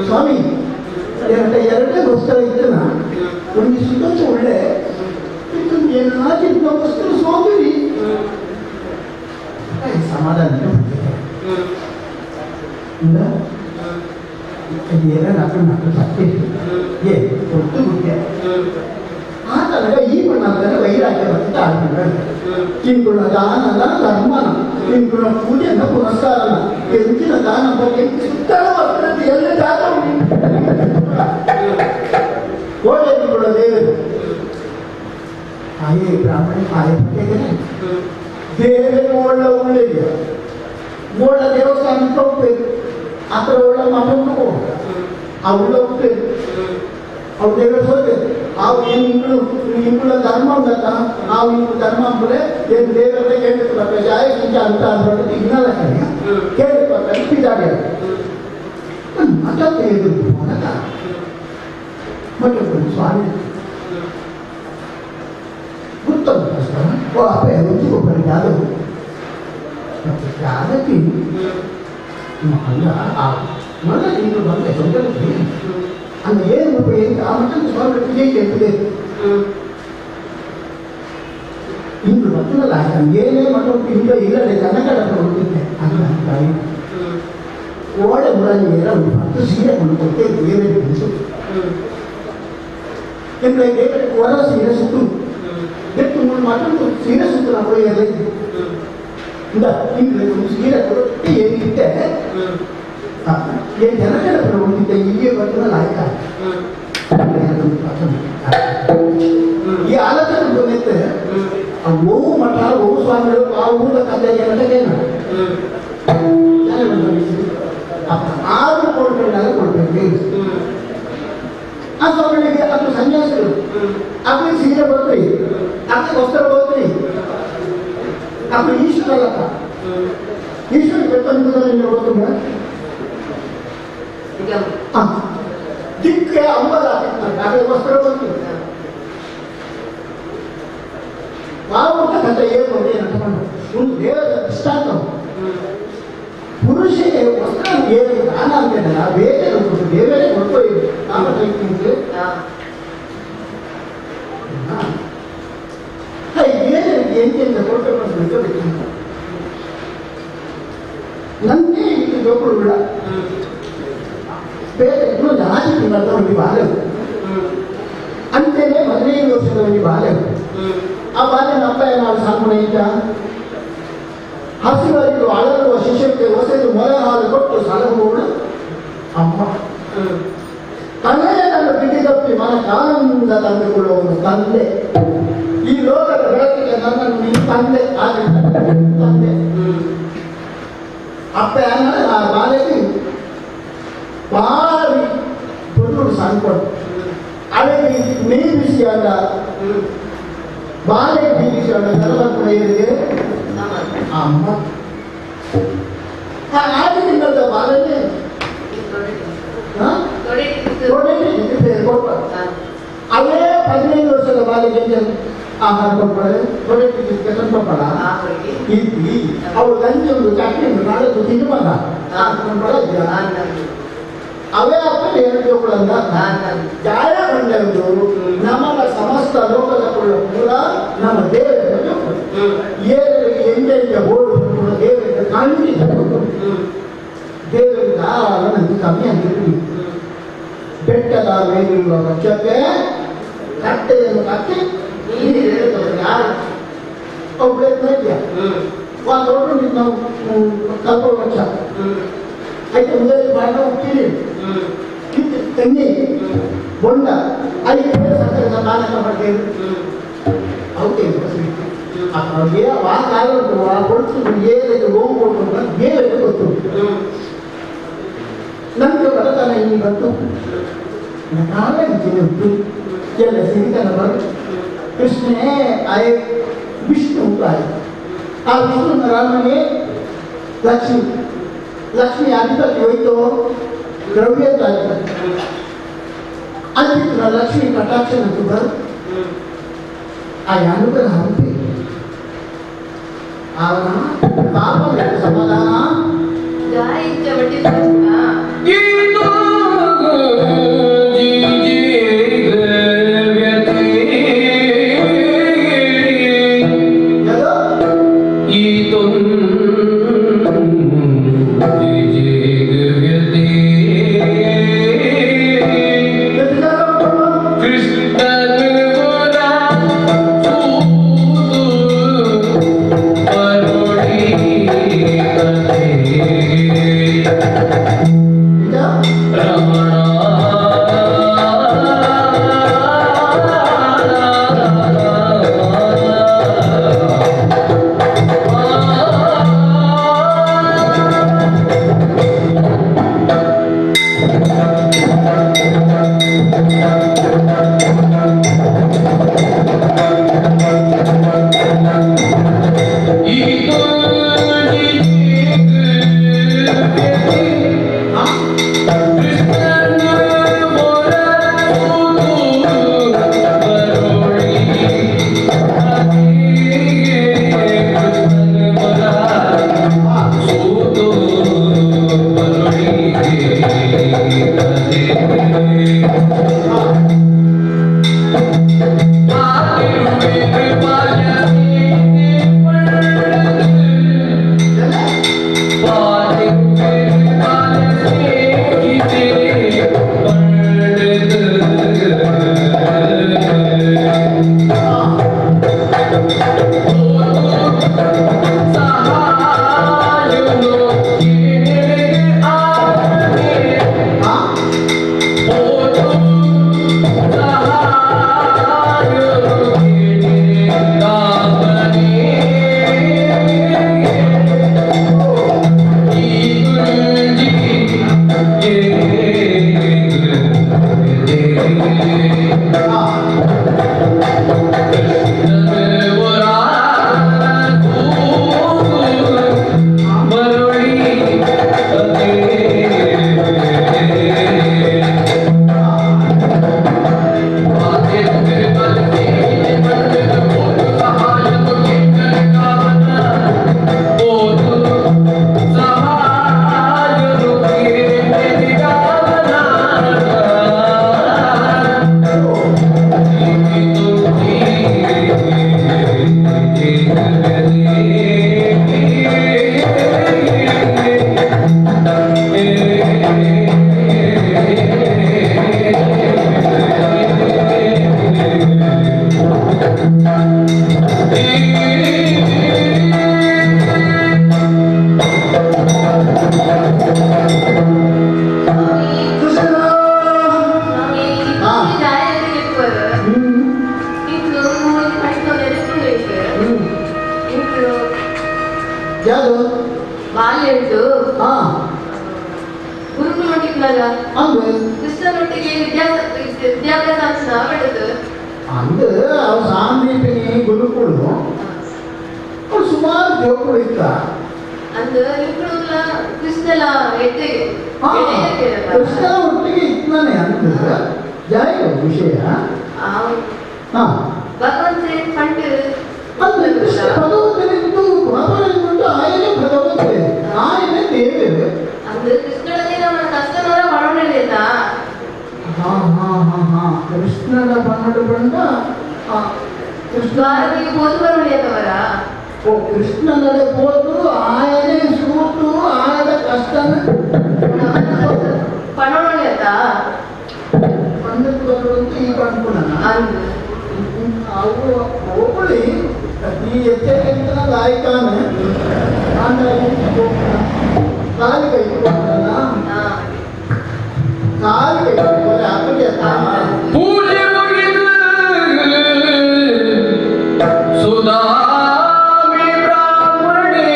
ಸ್ವಾಮಿ ಎರಡನೇ ವಸ್ತ್ರ ಇದ್ದನ ಒಂದು ಸುತ್ತ ಒಳ್ಳೆ ಏನಾದ್ರು ವಸ್ತ್ರ ಸ್ವಾಮಿ ಸಮಾಧಾನ ಸತ್ಯ ಏ ಕೊಟ್ಟು ಗುಡ್ಡೆ ಆ ತನಕ ಈ ಬಣ್ಣಂತಾರೆ ವೈರಾಗ್ಯ ಬಂತ ತಿಂಗಳ ದಾನದ ಧರ್ಮನ ತಿಂಗಳ ಪೂಜೆನ ಪುನಸ್ಕಾರನ ಎಂಚಿನ ದಾನ ಬಗ್ಗೆ ಸುತ್ತಲ ವಸ್ತ್ರದ್ದು ಎಲ್ಲ ಜಾತ ಕೋಟೆ ತಿಂಗಳ ದೇವರು ಆಯೇ ಬ್ರಾಹ್ಮಣ ಆಯೇ ದೇವರು ಒಳ್ಳೆ ಒಳ್ಳೆಯ ಒಳ್ಳೆ ದೇವಸ್ಥಾನಕ್ಕೆ ಹೋಗ್ಬೇಕು ಆ ಥರ ಒಳ್ಳೆ ಮಠಕ್ಕೆ ಆ ಉಳ್ಳ ಹೋಗ್ಬೇಕು ಅವ್ರು ದೇವರು ಹೋಗ್ಬೇಕು ಆ ಇಂಗಳು ಇಂಗಳ ಧರ್ಮ ಉಂಟಲ್ಲ ನಾವು ಇಂದು ಧರ್ಮ ಅಂದ್ರೆ ಏನು ದೇವರೇ ಕೇಳಿರ್ಬೇಕು ಜಾಯ ಕಿಂಚ ಅಂತ ಅಂದ್ಬಿಟ್ಟು ಇನ್ನಲ್ಲ ಕಡೆಯ ಕೇಳಿರ್ಬೇಕು ಪಿಜಾಡಿ ಮಠ ತೆಗೆದು ಮಠ ಸ್ವಾಮಿ ಉತ್ತಮ ಓ ಅಪ್ಪ ರುಚಿ ಒಬ್ಬರಿಗೆ ಯಾರು ಜಾಗತಿ ಅಲ್ಲ ಆ ಮೊದಲ ನೀನು ಬಂದೆ ತೊಂದರೆ அந்த ஏன் இப்போ ಆ ಮಠದ ಸ್ವಾಮಿ ಪೂಜೆ ಕೇಳ್ತದೆ ಇಂದು ಬರ್ತದಲ್ಲ ಏನೇ ಮಠ ಇಂದ ಇಲ್ಲದೆ ಜನಕಡ ಹೋಗ್ತಿದ್ದೆ ಅಲ್ಲ ತಾಯಿ ಓಳೆ ಮುರಾಜಿ ಏರ ಒಂದು 10 ಸೀರೆ ಕೊಂಡು ಕೊಟ್ಟೆ ದೇವರಿಗೆ ಕಳಿಸು ಎಂದ್ರೆ ದೇವರಿಗೆ ಹೊರ ಸೀರೆ ಸುತ್ತು ಎತ್ತು ಮೂರು ಮಠ ಸೀರೆ ಸುತ್ತು ನಾವು ಇಂದ ಇಂದು ಒಂದು ಸೀರೆ ಕೊಟ್ಟು ಏನಿತ್ತೆ ಏನ್ ಜನಕಡ ಹೋಗ್ತಿದ್ದೆ ಇಲ್ಲಿಯೇ ಬರ್ತದಲ್ಲ ಆಯ್ತಾ ಈ ಆಲೋಚನೆ ಬಂದಿತ್ತೆ ಆ ಓವು ಮಠ ಓವು ಸ್ವಾಮಿಗಳು ಆ ಊರ ಕಲ್ಯಾಣ ಮಠಕ್ಕೇನು ಆರು ಕೊಡ್ಬೇಕಲ್ಲ ಕೊಡ್ಬೇಕು ಆ ಸ್ವಾಮಿಗಳಿಗೆ ಅದು ಸನ್ಯಾಸಿಗಳು ಅದ್ರ ಸೀರೆ ಬರ್ತ್ರಿ ಅದ್ರ ವಸ್ತ್ರ ಬರ್ತ್ರಿ ಅದ್ರ ಈಶ್ವರಲ್ಲಪ್ಪ ಈಶ್ವರ ಬೆಟ್ಟಂತದಲ್ಲಿ ಗೊತ್ತುಂಟ ದಿಕ್ಕೆ ಅಂಬಲ ಅದ್ರ ವಸ್ತ್ರ ಬಂತು ಪಾವಕ ಏನು ಒಂದು ದೇವರ ದೃಷ್ಟಾಂತ ಪುರುಷಗೆ ವಸ್ತ್ರ ಏನು ದಾನ ಅಂತೇನಲ್ಲ ಬೇರೆ ದೇವರೇ ಕೊಡ್ಬೋದು ಎಂತೆಂತ ಕೊಡ್ಬೇಕು ಅಂತ ನನ್ನೇ ಇದು ಜೋಕುಳು ಬಿಡ ಬೇರೆ ಇನ್ನೊಂದು ಆರು ತಿಂಗಳ ಒಂದು ಬಾಲೆ ಅಂತೇನೆ 15 ವರ್ಷದ ಒಂದು ಬಾಲೆ ಆ ಬಾಲೆ ಅಪ್ಪ ನಾವು ಸಾಂಪಣ ಇದ್ದ ಹಸಿವರಿಗೂ ಅಳರುವ ಶಿಷ್ಯಕ್ಕೆ ಹೊಸದು ಮೊಲೆ ಹಾಲು ಕೊಟ್ಟು ಸಲಹುವಳು ಅಮ್ಮ ತಂದೆ ನನ್ನ ಬಿಡಿದಪ್ಪಿ ಮನಕಾನಂದ ತಂದುಕೊಳ್ಳುವವನು ತಂದೆ ಈ ಲೋಕದ ಬೆಳಕಿಗೆ ನನ್ನನ್ನು ನೀನು ತಂದೆ ಆಗಿ ತಂದೆ ಅಪ್ಪ ಆ ಬಾಲೆಗೆ ಭಾರಿ ಪುರುಷರು ಸಾಂಕೊಡು ಅದೇ ನೀರು ಬಿಸಿಯಾದ ಬಾಲೆ ಬೀಗಿಸಿಯಾದ ಕರಬಂಪುಡೆಯರಿಗೆ ಅಮ್ಮ ಆ ಆರು ತಿಂಗಳದ ಬಾಲನೆ ಅದೇ 15 ವರ್ಷದ ಬಾಲಿಗೆ ಆಹಾರ ಕೊಡ್ತಾರೆ ಕೆಲಸ ಕೊಡ್ತಾರ ಇದ್ವಿ ಅವಳು ಗಂಜಿ ಒಂದು ಚಟ್ನಿ ಉಂಟು ನಾಳೆ ತಿನ್ನುವಾಗ ಅವೇ ಅಪ್ಪ ಎರಡು ಜೋಕುಳಂದ ಜಾಯ ಬಂದವರು ನಮ್ಮ ಸಮಸ್ತ ಲೋಕದ ಕೂಡ ನಮ್ಮ ದೇವರ ಏರಿಗೆ ಎಂದೆಂದ ಹೋಡು ಕೂಡ ದೇವರಿಗೆ ಖಂಡಿತ ದೇವರಿಗೆ ದಾರ ನನಗೆ ಕಮ್ಮಿ ಆಗಿರ್ಲಿ ಬೆಟ್ಟದ ಮೇಲಿರುವ ವೃಕ್ಷಕ್ಕೆ ಕಟ್ಟೆಯನ್ನು ಕಟ್ಟಿ ಯಾರು ಒಬ್ಬ ಇದೆಯಾ ದೊಡ್ಡ ನಾವು ಕಲ್ಪ ವೃಕ್ಷ అయితే ಮೊದಲು ಬಾಣ ಹುಟ್ಟಿರಿ ತೆಂಗಿ ಬೊಂಡ ಅಲ್ಲಿ ಸಕ್ಕರೆ ನಾನಕ ಮಾಡ್ತೇವೆ ಅವಕ್ಕೆ ಆ ಕಾಲ ಉಂಟು ಆ ಕೊಡ್ತು ಏನಿದೆ ನೋವು ಕೊಡ್ತು ಬೇರೆ ಗೊತ್ತು ನಮಗೆ ಬಡತನ ಇಲ್ಲಿ ಬಂತು ನಾವೇ ಉಂಟು ಎಲ್ಲ ಸಿರಿತನ ಬಂತು ಕೃಷ್ಣನೇ ಆಯ್ ವಿಷ್ಣು ಉಂಟು ಆಯ್ತು ಆ ವಿಷ್ಣುನ ರಾಮನೇ ಲಕ್ಷ್ಮಿ ಲಕ್ಷ್ಮಿ ಅಧಿಪತಿ ಹೋಯ್ತು ದ್ರವ್ಯದ ಅಧಿಪತಿ ಅಂತಿತ್ತು ಲಕ್ಷ್ಮಿ ಕಟಾಕ್ಷ ಬರು ಆ ಅನುಗ್ರಹ ಹಂಪಿ ಆವನ ಪಾಪ ಸಮಾಧಾನ ಈ ತೊಂದರೆ ಯಾರು ಬಾಲ್ಯ ಹಾ ಗುರುಕುಲ ನೋಟಿದ್ನಲ್ಲ ಅಂದ್ರೆ ಕೃಷ್ಣನೊಟ್ಟಿಗೆ ವಿದ್ಯಾಭ್ಯಾಸ ಅಂತ ಪಡೆದು ಅಂದ್ರೆ ಅವ್ ಸಾಂದೀಪಿನಿ ಗುರುಕುಳು ಅವ್ರು ಸುಮಾರು ಜೋಕುಳು ಇತ್ತ ಅಂದ್ರೆ ನಿಂಕುಳುಲ ಕೃಷ್ಣಲ ಎಟ್ಟೆಗೆ ಕೃಷ್ಣನ ಒಟ್ಟಿಗೆ ಇದ್ದಾನೆ ಅಂತ ಜಾಯ ವಿಷಯ ಹಾ ಭಗವಂತ ಪಂಡು ಅಂದ್ರೆ ಕೃಷ್ಣ ಭಗವಂತನಿಂದು ಭಗವಂತನಿಂದು ಆಯನೇ ಭಗವಂತೆ ಆಯನೇ ದೇವರು ಅಂದ್ರೆ ಕೃಷ್ಣನಲ್ಲಿ ನಮ್ಮ ಕಷ್ಟನವರ ಮಾಡೋಣಿಲ್ಲ ಹಾ ಹಾ ಹಾ ಹಾ ಕೃಷ್ಣನ ಬಣ್ಣಡು ಬಂಡ ಕೃಷ್ಣ ಹೋದು ಬರೋಣಿಯದವರ ಓ ಕೃಷ್ಣನಡೆ ಹೋದ್ರು ಆಯನೇ ಸೂಟು ಆಯದ ಕಷ್ಟನ ಪಣೋಣಿಯತ್ತ ಪಂಡಕ್ಕೆ ಬರುವಂತ ಈ ಪಣ್ಪುಣ ಅವು ಹೋಗುಳಿ ಈ ಎಚ್ಚರಿಕೆ ಲಾಯ್ಕಾನೆ ಕಾಲು ಕೈ ಕಾಲು ಕೈ ಪೂಜೆ ಮುಗಿದು ಸುದಾಮಿ ಬ್ರಾಹ್ಮಣಿ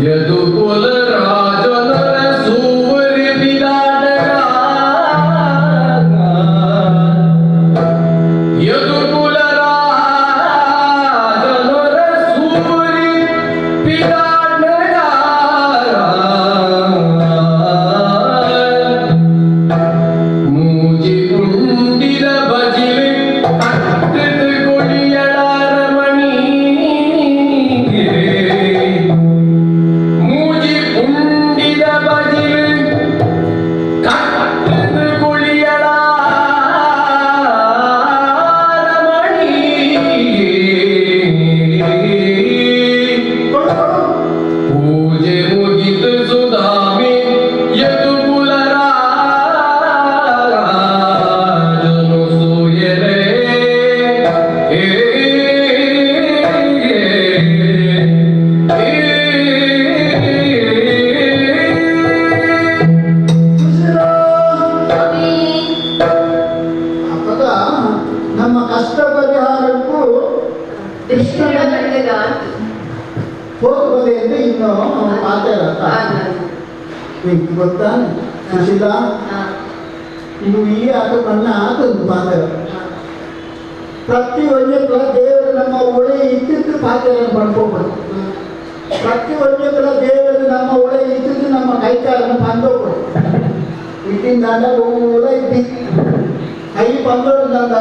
ಯದುಕುಲ ರಾಜನರ ಸೂರಿ ಬಿದಾಡಗ ಯದುಕುಲ ರಾಜನರ ಸೂರಿ ಬಿದಾಡಗ ಮೂಜಿ ಕುಂಡಿದ ಬಜಿಲು ಅಟ್ಟದ ಕೊಡಿಯಳಾರಮಣಿ ಮೂಜಿ ಕುಂಡಿದ ಬಜಿಲು ಕಟ್ಟದ ಕೊಡಿಯಳಾರಮಣಿ ಪೂಜೆ ಮುಗಿತು ಸುದಾಮಿ ಯದುಕುಲ ರಾಜನು ಸೂಯರೇ ಅವಾಗ ನಮ್ಮ ಕಷ್ಟ ಪರಿಹಾರಕ್ಕೂ ಕೃಷ್ಣನ ಕಂಡಗ ಹೋಗುತ್ತದೆ ಎಂದು ಇನ್ನು ಮಾತಾಡ ಗೊತ್ತಾ ಸುಶೀಲಾ ಇನ್ನು ಈ ಆಟ ಬಣ್ಣ ಆತೊಂದು ಪಾತ್ರ ಪ್ರತಿ ಒಂಜಕ್ಲ ದೇವರು ನಮ್ಮ ಒಳೆ ಇದ್ದಿದ್ದು ಪಾತ್ರವನ್ನು ಪಡ್ಕೋಬೋದು ಪ್ರತಿ ಒಂಜಕ್ಲ ದೇವರು ನಮ್ಮ ಒಳೆ ಇದ್ದಿದ್ದು ನಮ್ಮ ಕೈಕಾಲನ್ನು ಪಂದೋಕೊಡು ಇಟ್ಟಿಂದಾಂಡ ಊರ ಇದ್ದಿ ಕೈ ಪಂದೋಡ್ದಂದ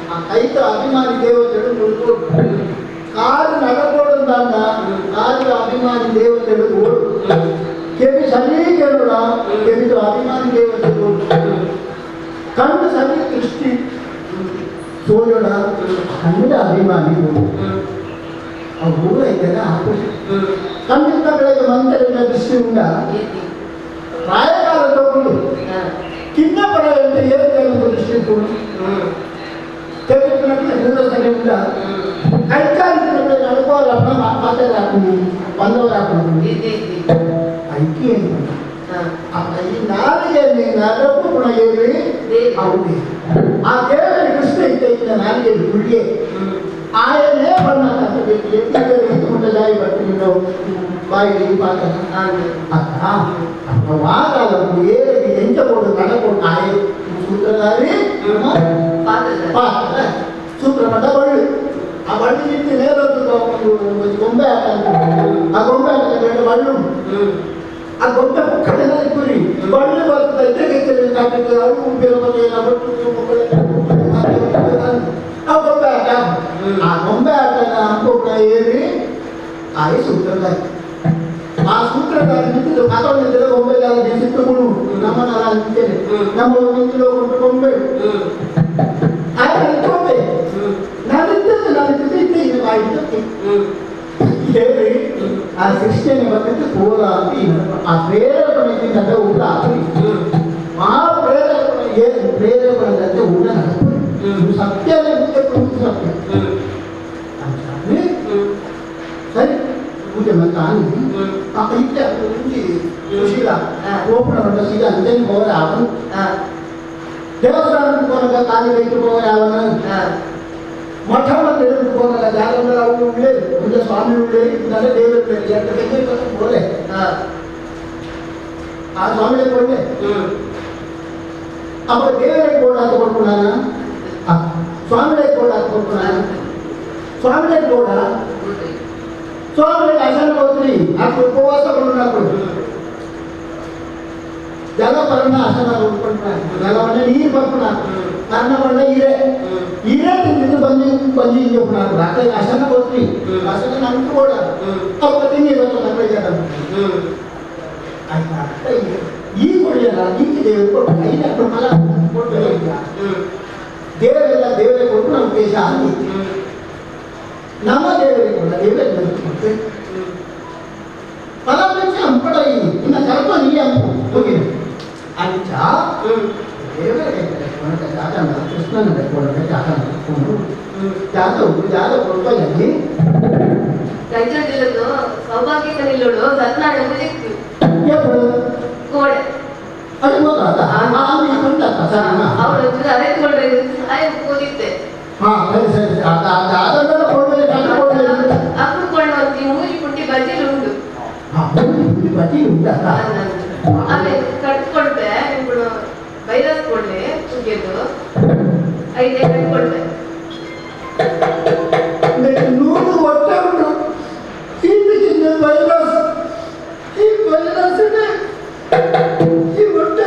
ಆ ಕೈತ ಅಭಿಮಾನಿ ದೇವತೆಗಳು ಕೊಡ್ಕೋಡು ಕಾಲು ನಡಕೋಡಂದಾಂಡ ಕಾಲು ಅಭಿಮಾನಿ ದೇವತೆಗಳು ಓಡು ಕೆವಿ ಸರಿ ಕೇಳೋಣ ಕೆವಿದು ಅಭಿಮಾನಿ ದೇವತೆಗಳು ಕಣ್ಣು ಸರಿ ದೃಷ್ಟಿ ಸೋಲೋಣ ಕಣ್ಣಿನ ಅಭಿಮಾನಿ ಆ ಊರ ಐತಲ್ಲ ಕಣ್ಣಿನ ಬೆಳಗ್ಗೆ ಮಂತ್ರದಿಂದ ದೃಷ್ಟಿ ಉಂಡ ಪ್ರಾಯಕಾಲ ತಗೊಂಡು ಕಿನ್ನ ಪರ ಅಂತ ಏನು ದೃಷ್ಟಿ ಕೊಡು ತೆಗೆದುಕೊಂಡ್ರೆ ದೂರ ಸರಿ ಉಂಡ ಕೈಕಾಲಿನ ನಡ್ಕೋಲ್ಲ ಮಾತಾಡ ಬಂದವರ ಐಕಿ ಏನು ಈ ನಾಲಿಗೆಯಲ್ಲಿ ನರಕು ಗುಣ ಏರಿ ಹೌದು ಆ ದೇವರ ಕೃಷ್ಣ ಇದ್ದ ಇದ್ದ ನಾಲಿಗೆಯಲ್ಲಿ ಗುಳಿಗೆ ಆಯನೇ ಬಣ್ಣ ಎತ್ತಿಕೊಂಡು ಜಾಯಿ ಬರ್ತೀನಿ ಬಾಯಿ ಪಾತ್ರ ವಾಗಾಲವು ಏರಿಗೆ ಎಂಚ ಕೊಡು ನಡಕೊಡು ಆಯೆ ಸೂತ್ರಧಾರಿ ಪಾತ್ರ ಸೂತ್ರ ಮಠ ಬಳ್ಳಿ ಆ ಬಳ್ಳಿ ನಿಂತು ನೇರೊಂದು ಗೊಂಬೆ ಆಟ ಆ ಗೊಂಬೆ ಆಟ ಎರಡು ಬಳ್ಳು ಆ ಗೊಂಬೆ ಪಕ್ಕದಲ್ಲಿ ಕುರಿ ಬಳ್ಳಿ ಬರ್ತದೆ ಆ ಗೊಂಬೆ ಆಟ ಆ ಗೊಂಬೆ ಆಟನ ಅಂಕೋಟ ಏರಿ ಆಯಿ ಸೂತ್ರಧಾರಿ ಆ ಸೂತ್ರಧಾರಿ ನಿಂತಿದ್ದು ಮಾತಾಡಿದ್ರೆ ಗೊಂಬೆ ಸಿಟ್ಟುಗಳು ನಮ್ಮ ನಿಂತೇನೆ ನಮ್ಮ ನಿಂತಿರೋ ಗೊಂಬೆ ಆಯ್ತು ಗೊಂಬೆ ನಾನಿದ್ದದ್ದು ನಾನಿದ್ದದ್ದು ಇದ್ದೆ ಇದು ಆಯಿತು ಹೇಳಿ ಆ ಸೃಷ್ಟಿಯನ್ನು ಬಂದಿದ್ದು ಪೂರ ಅಂತ ಆ ಪ್ರೇರೇಪಣೆಯಿಂದ ಊಟ ಆಗ್ಲಿ ಆ ಪ್ರೇರೇಪಣೆ ಏನು ಪ್ರೇರೇಪಣೆದಂತೆ ಊಟ ನಡಪುರಿ ಸತ್ಯನೇ ಮುಂದೆ ಸತ್ಯ ಸರಿ ಪೂಜೆ ಮತ್ತೆ ಆ ಇತ್ತೆ ಮುಂಚೆ ಸುಶೀಲ ಓಪನ ಸೀದಾ ಅಂಜನಿ ಹೋದರೆ ಅವನು ದೇವಸ್ಥಾನಕ್ಕೆ ಹೋದಾಗ ಕಾಲಿ ಬೈತು ಹೋದರೆ ಅವನು ಮಠ ಮಂದಿರ ಹೋಗಲ್ಲ ಜಾಗ ಅವು ಉಳ್ಳೇ ಮುಂದೆ ಸ್ವಾಮಿ ಉಳ್ಳೇ ನನ್ನ ದೇವರು ಬೋಲೆ ಆ ಸ್ವಾಮಿ ಕೊಡ್ಲೆ ಅಪ್ಪ ದೇವರಿಗೆ ಬೋರ್ಡ್ ಹಾಕಿ ಕೊಡ್ಕೊಳಾನ ಸ್ವಾಮಿಗೆ ಬೋರ್ಡ್ ಹಾಕಿ ಕೊಡ್ಕೊಳಾನ ಸ್ವಾಮಿಗೆ ಬೋರ್ಡ ಸ್ವಾಮಿಗೆ ಅಸಲ ಹೋದ್ರಿ ಆ ಉಪವಾಸ ಕೊಡು ಜಲ ಪರಣ ಆಸನ ಕೊಡ್ಕೊಂಡ್ರ ಜಲವನ್ನ ನೀರು ಬರ್ಕೊಣ ಅನ್ನವನ್ನ ಹೀರೆ ಹೀರೆ ತಿಂದಿದ್ದು ಬಂದು ಬಂದು ಹಿಂಗೆ ರಾತ್ರಿ ಆಸನ ಹೋದ್ರಿ ಆಸನ ನಮ್ಗೆ ಬೋರ್ಡ ಅಪ್ಪ ತಿಂಗಿ ಇವತ್ತು ನಮ್ಮ ಆಯ್ತಾ ಈ ಕೊಡಿಯಲ್ಲ ಈ ದೇವರು ಕೊಟ್ಟು ಐದು ಫಲ ಕೊಡ್ಬೇಕಿಲ್ಲ ದೇವರೆಲ್ಲ ದೇವರೇ ಕೊಟ್ಟು ನಮ್ಮ ಉದ್ದೇಶ ಆಗಿ ನಮ್ಮ ದೇವರೇ ಕೊಡ ದೇವರೇ ಕೊಟ್ಟೆ ಫಲ ಅಂಪಡ ಇನ್ನು ಕರ್ಮ ನೀ ಅಂಪು ಹೋಗಿ ಅಂಚ ದೇವರೇ ಜಾಗ ಕೃಷ್ಣನ ಕೊಡೋಣ ಜಾಗ ಜಾಗ ಜಾಗ ಕೊಡ್ಬಲ್ಲಿ ರೈತರು ಸೌಭಾಗ್ಯದ ನಿಲ್ಲೋಡು ಸತ್ನಾಡ ಕೋಡೆ ಅದು ಗೊತ್ತಾತ ಆಮೇಲೆ ಕಂಡಾತ ಸರಿ ಅವಳು ಅರೆದುಕೊಂಡ್ರೆ ಆಯ್ ಕೂದಿತ್ತೆ ಹಾ ಸರಿ ಸರಿ ಅದನ್ನೆಲ್ಲ ಕೊಡ್ಬೇಲೆ ಕೊಡ್ಬೇಲೆ ಅప్పుడు ಕೊಳ್ಳುವಂತಿ ಮೂಜಿ ಪುಟ್ಟಿ ಬಜಿಲು ಉಂಟು ಹಾ ಮೂಜಿ ಪುಟ್ಟಿ ಬಜಿಲು ಉಂಟಾ ಆಮೇಲೆ ಕಟ್ಕೊಳ್ತೆ ನಿಮ್ಗಳು ಬೈರಸ್ ಕೊಡ್ಲಿ ಉಗ್ಗೆದು ಐದೇ ಕಟ್ಕೊಳ್ತೆ ನೂರು ಹೊಟ್ಟೆ ಉಂಟು ಈ ವೈರಸ್ ಈ ವೈರಸ್ ಈ ಹೊಟ್ಟೆ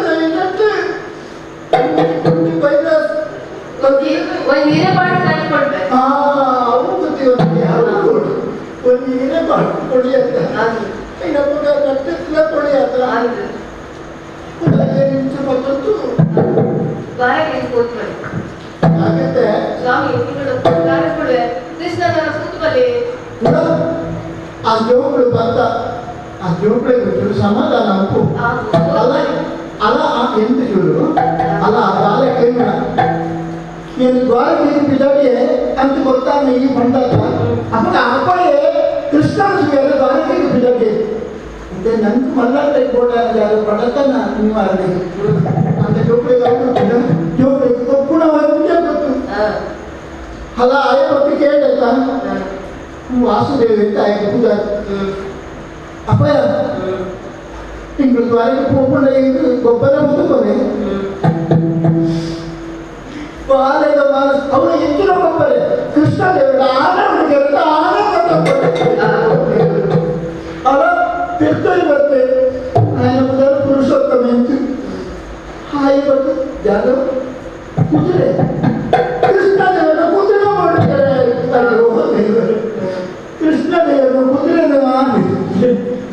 ವೈರಸ್ ಒಂದು ಪಾಡು ಕಟ್ಕೊಳ್ತೆ ಹಾ ಅವು ಗೊತ್ತಿ ಒಂದು ಒಂದು ಹೀರೆ ಪಾಡು ಕೊಡಿ ಅಂತ ಇನ್ನೊಬ್ಬ ಕಟ್ಟಿಲ್ಲ ಕೊಡಿ ಅಂತ ಬಂತು ಆಗತ್ತೆ ಸ್ವಾಮಿ ಕೃಷ್ಣನ ಸುತ್ತಬಲ್ಲಿ ಆ ಜೋಗಳು ಬಂತ ಆ ಜೋಗಳಿಗೆ ಸಮಾಧಾನ ಉಂಟು ಅಲ್ಲ ಅಲ್ಲ ಆ ಎಂತ ಚೂರು ಅಲ್ಲ ಆ ಬಾಲ ಕೇಳ నేను ద్వారకి పిల్లడి అంత ಗೊತ್ತಾಗ ಈ ಬಂದಾಗ ಅಪ್ಪ ಅಪ್ಪಯೇ ಕೃಷ್ಣನ ಸುಯಲ್ಲ ద్వారకి పిల్లడి అంటే ನಂಗೆ ಮಲ್ಲಾಟ ಬೋರ್ಡ್ ಯಾರು ಪಡತನ ನೀವು ಅಲ್ಲಿ ಅಂತ ಜೋಗಳಿಗೆ ಅವರು ಜೋಗಳಿಗೆ ಕೊಪ್ಪುಣ ಒಂದೇ ಗೊತ್ತು ಅಲ್ಲ ಆಯ ಹೊತ್ತು ಕೇಳತ್ತ ವಾಸುದೇವ ಅಂತ ಆಯ ಪೂಜಾ ಅಪ್ಪಯ್ಯ ತಿಂಗಳು ದ್ವಾರಕ್ಕೆ ಹೋಗ್ಕೊಂಡ ಗೊಬ್ಬರ ಮುದುಕೊನೆ ಬಾಲ್ಯದ ಮನಸ್ಸು ಅವನು ಹೆಚ್ಚಿನ ಒಬ್ಬರೇ ಕೃಷ್ಣ ದೇವರ ಆನಂದ ಆನಂದ ಅಲ್ಲ ತಿರ್ತೋಯ್ ಬರ್ತೆ ఆయన ಮೊದಲು ಪುರುಷೋತ್ತಮ ಎಂತು ಹಾಯ್ ಬರ್ತು ಜಾದವ್ ಕುದುರೆ ಕೃಷ್ಣ ದೇವರ ಕುದುರೆ ಮಾಡ್ತಾರೆ ದೇವರು ಕೃಷ್ಣ ದೇವರ ಕುದುರೆ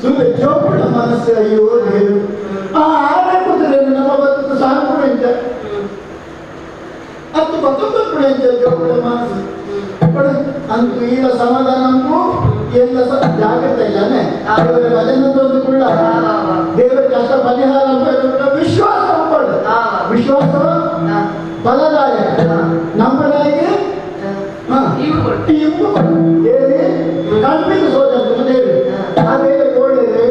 ಸುಮ್ಮನೆ ಜೋಪುಣ ಮನಸ್ಸು ಅಯ್ಯೋ ದೇವರು ಆ ಆನೆ ಕುದುರೆ ನಮ್ಮ ಬದುಕು ಸಾಕು అంత బతుకుడు జోకుల మనసు అంత ఈల సమాధానము ಎಲ್ಲ ಜಾಗ್ರತೆ ಇದ್ದಾನೆ ದೇವರ ಭಜನೆ ಕೂಡ ದೇವರ ಕಷ್ಟ ಪರಿಹಾರ ವಿಶ್ವಾಸ ವಿಶ್ವಾಸ ಬಲದಾಯಕ ನಮ್ಮದಾಗಿ ಕಣ್ಣಿಗೆ ಸೋಜ ದೇವಿ ಆ ದೇವಿ ಓಡೇರಿ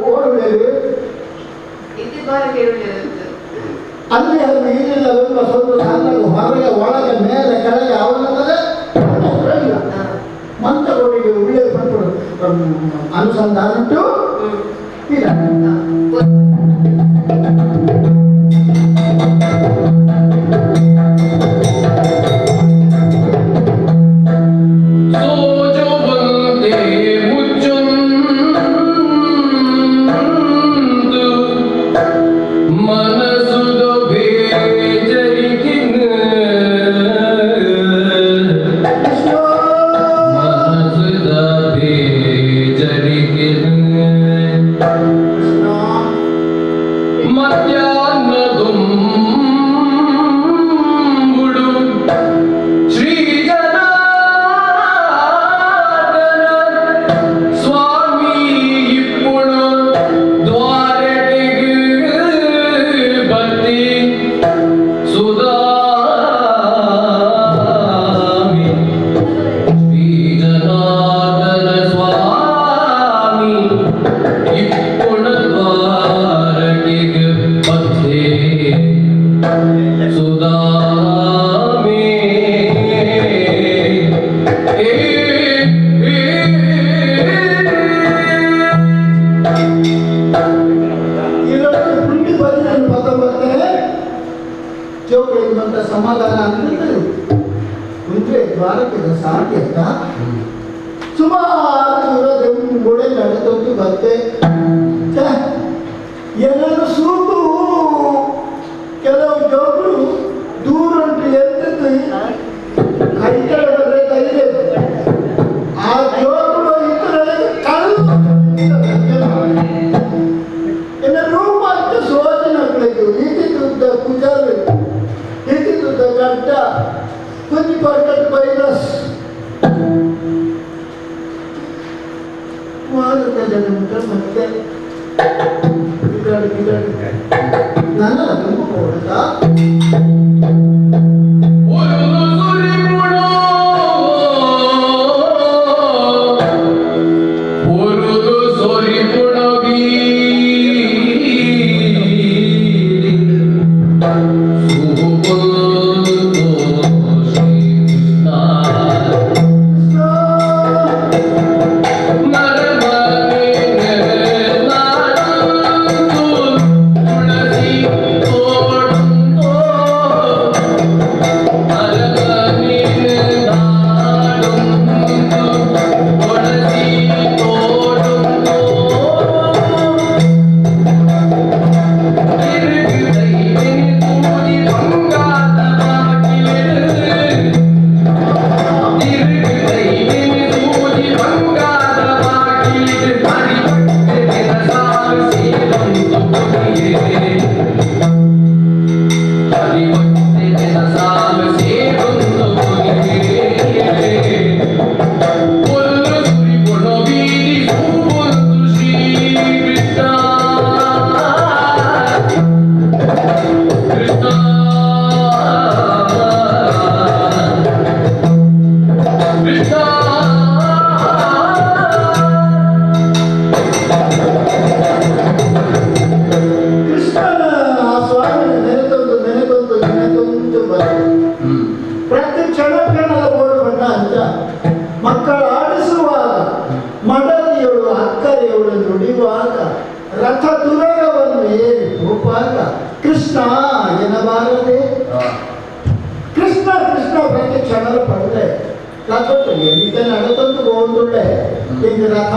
ಓಡೇರಿ ಅಲ್ಲಿ ಅಲ್ಲಿ ಏನಿಲ್ಲ ಸ್ವಲ್ಪ ಹೊರಗೆ ಒಳಗೆ ಮೇಲೆ ಕೆಳಗೆ ಅವನಲ್ಲದೆ ಇಲ್ಲ ಮಂತ್ರಗಳಿಗೆ ಒಳ್ಳೆಯ ಅನುಸಂಧಾನ ಉಂಟು ಇಲ್ಲ. Krishna. ದ್ವಾರಕೆದ ಸಾಧ್ಯತ ಸುಮಾರು ದೂರ ದೆಂಬುಡೆ ನಡೆದೊಂದು ಬತ್ತೆ. ಎಲ್ಲರೂ ಸೂತು ಕೆಲವು ಜೋಗರು ದೂರ ಉಂಟು ಎಂತದ್ದು ಕೈ ಕೆಳಗಡೆ ಧೈರ್ಯ. ಆ ಜೋಗರು ಇದ್ದರೆ ಕಲ್ಲು ಇನ್ನು ರೂಪ ಅಂತ ಸೋಜನಗಳಿಗೆ ಇದ್ದಿದ್ದ ಕುಜಾಲು ಇದ್ದಿದ್ದ ಗಡ್ಡ ಕುಂಜಿ ಪಟ್ಟದ ವೈರಸ್ ಮತ್ತೆ ನನ್ನ ತುಂಬ ಹೊಡೆದ. ಕೃಷ್ಣ ಎನ್ನಬಾರದೆ. ಕೃಷ್ಣ ಕೃಷ್ಣ ಪ್ರತಿ ಕ್ಷಣದ ಪಡೆದೆ ರಥ ನಡೆತಂದು ಹೋಗುಳ್ಳೆ ಈಗ ರಥ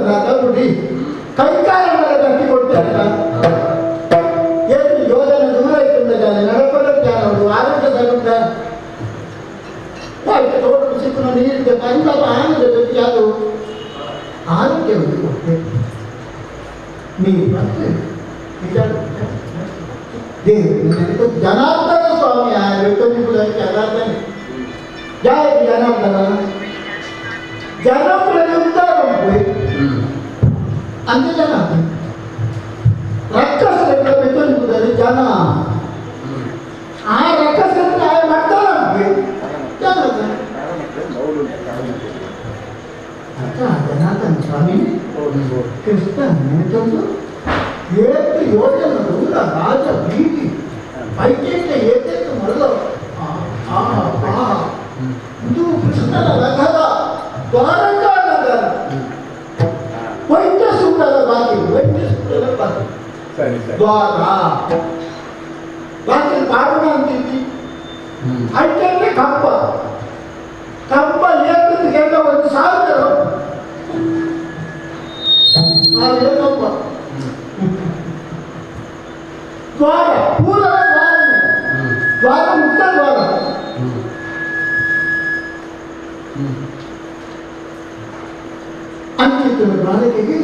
ರಥ ಬಿಡಿ ಕೈಕಾಲ ಕಟ್ಟಿ ಕೊಡ್ತಾರೆ. ಏನು ಯೋಜನೆ ದೂರ ಇತ್ತು ಜಾನ ನಡಪದ ಜಾನ ಆರೋಗ್ಯ ಸರುತ್ತ ತೋಟ ಸಿಕ್ಕ ನೀರಿದ್ದ ಕಂದ ಆನಂದ ಜೊತೆ ಅದು ಆರೋಗ್ಯವನ್ನು ಕೊಟ್ಟೆ ನೀರು ಮತ್ತೆ ಜನಾರ್ದನ ಸ್ವಾಮಿ ಜನಾರ್ದನ ಜಯ ಜನಾರ್ದನ ಜನಪ್ರಯುಕ್ತ ಅಂತ ಜನಾರ್ದನ ರಕ್ಕಸರೆಲ್ಲ ಬೆತ್ತೊಂದು ಜನ ಆ ರಕ್ಕಸರ ಮಾಡ್ತಾರೆ ಜನಾರ್ದನ ಅಕ್ಕ ಜನಾರ್ದನ ಸ್ವಾಮಿ ಕೃಷ್ಣ ನೆನೆತಂದು ಏತು ಯೋಜನ ದೂರ ರಾಜ ಬೀದಿ ಐಕ್ಯಕ್ಕೆ ಏತೆತ್ತು ಮೊದಲು ಇದು ಕೃಷ್ಣನ ರಥದ ದ್ವಾರಕಾ ನಗರ ವೈದ್ಯ ಸುಂದರ ಬಾಗಿಲು ವೈದ್ಯ ಸುಂದರ ಬಾಗಿಲು ದ್ವಾರ ಬಾಗಿಲು ಪಾಡೋಣ ಅಂತಿದ್ದಿ ಐಕ್ಯಕ್ಕೆ ಕಂಬ ಕಂಬ ಏತು ಕೇಳ ಒಂದು ಸಾವಿರ ಸಾವಿರ ಕಂಬ ದ್ವಾರ ಪೂರ ದ್ವಾರ ದ್ವಾರ ಮುಕ್ತ ದ್ವಾರ ಅಂತಿತ್ತು ದ್ವಾರಕೆಗೆ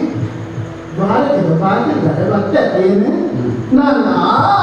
ದ್ವಾರಕೆದ ಬಾಗಿಲ್ದಾರೆ ಮತ್ತೆ ಏನು ನನ್ನ ಆ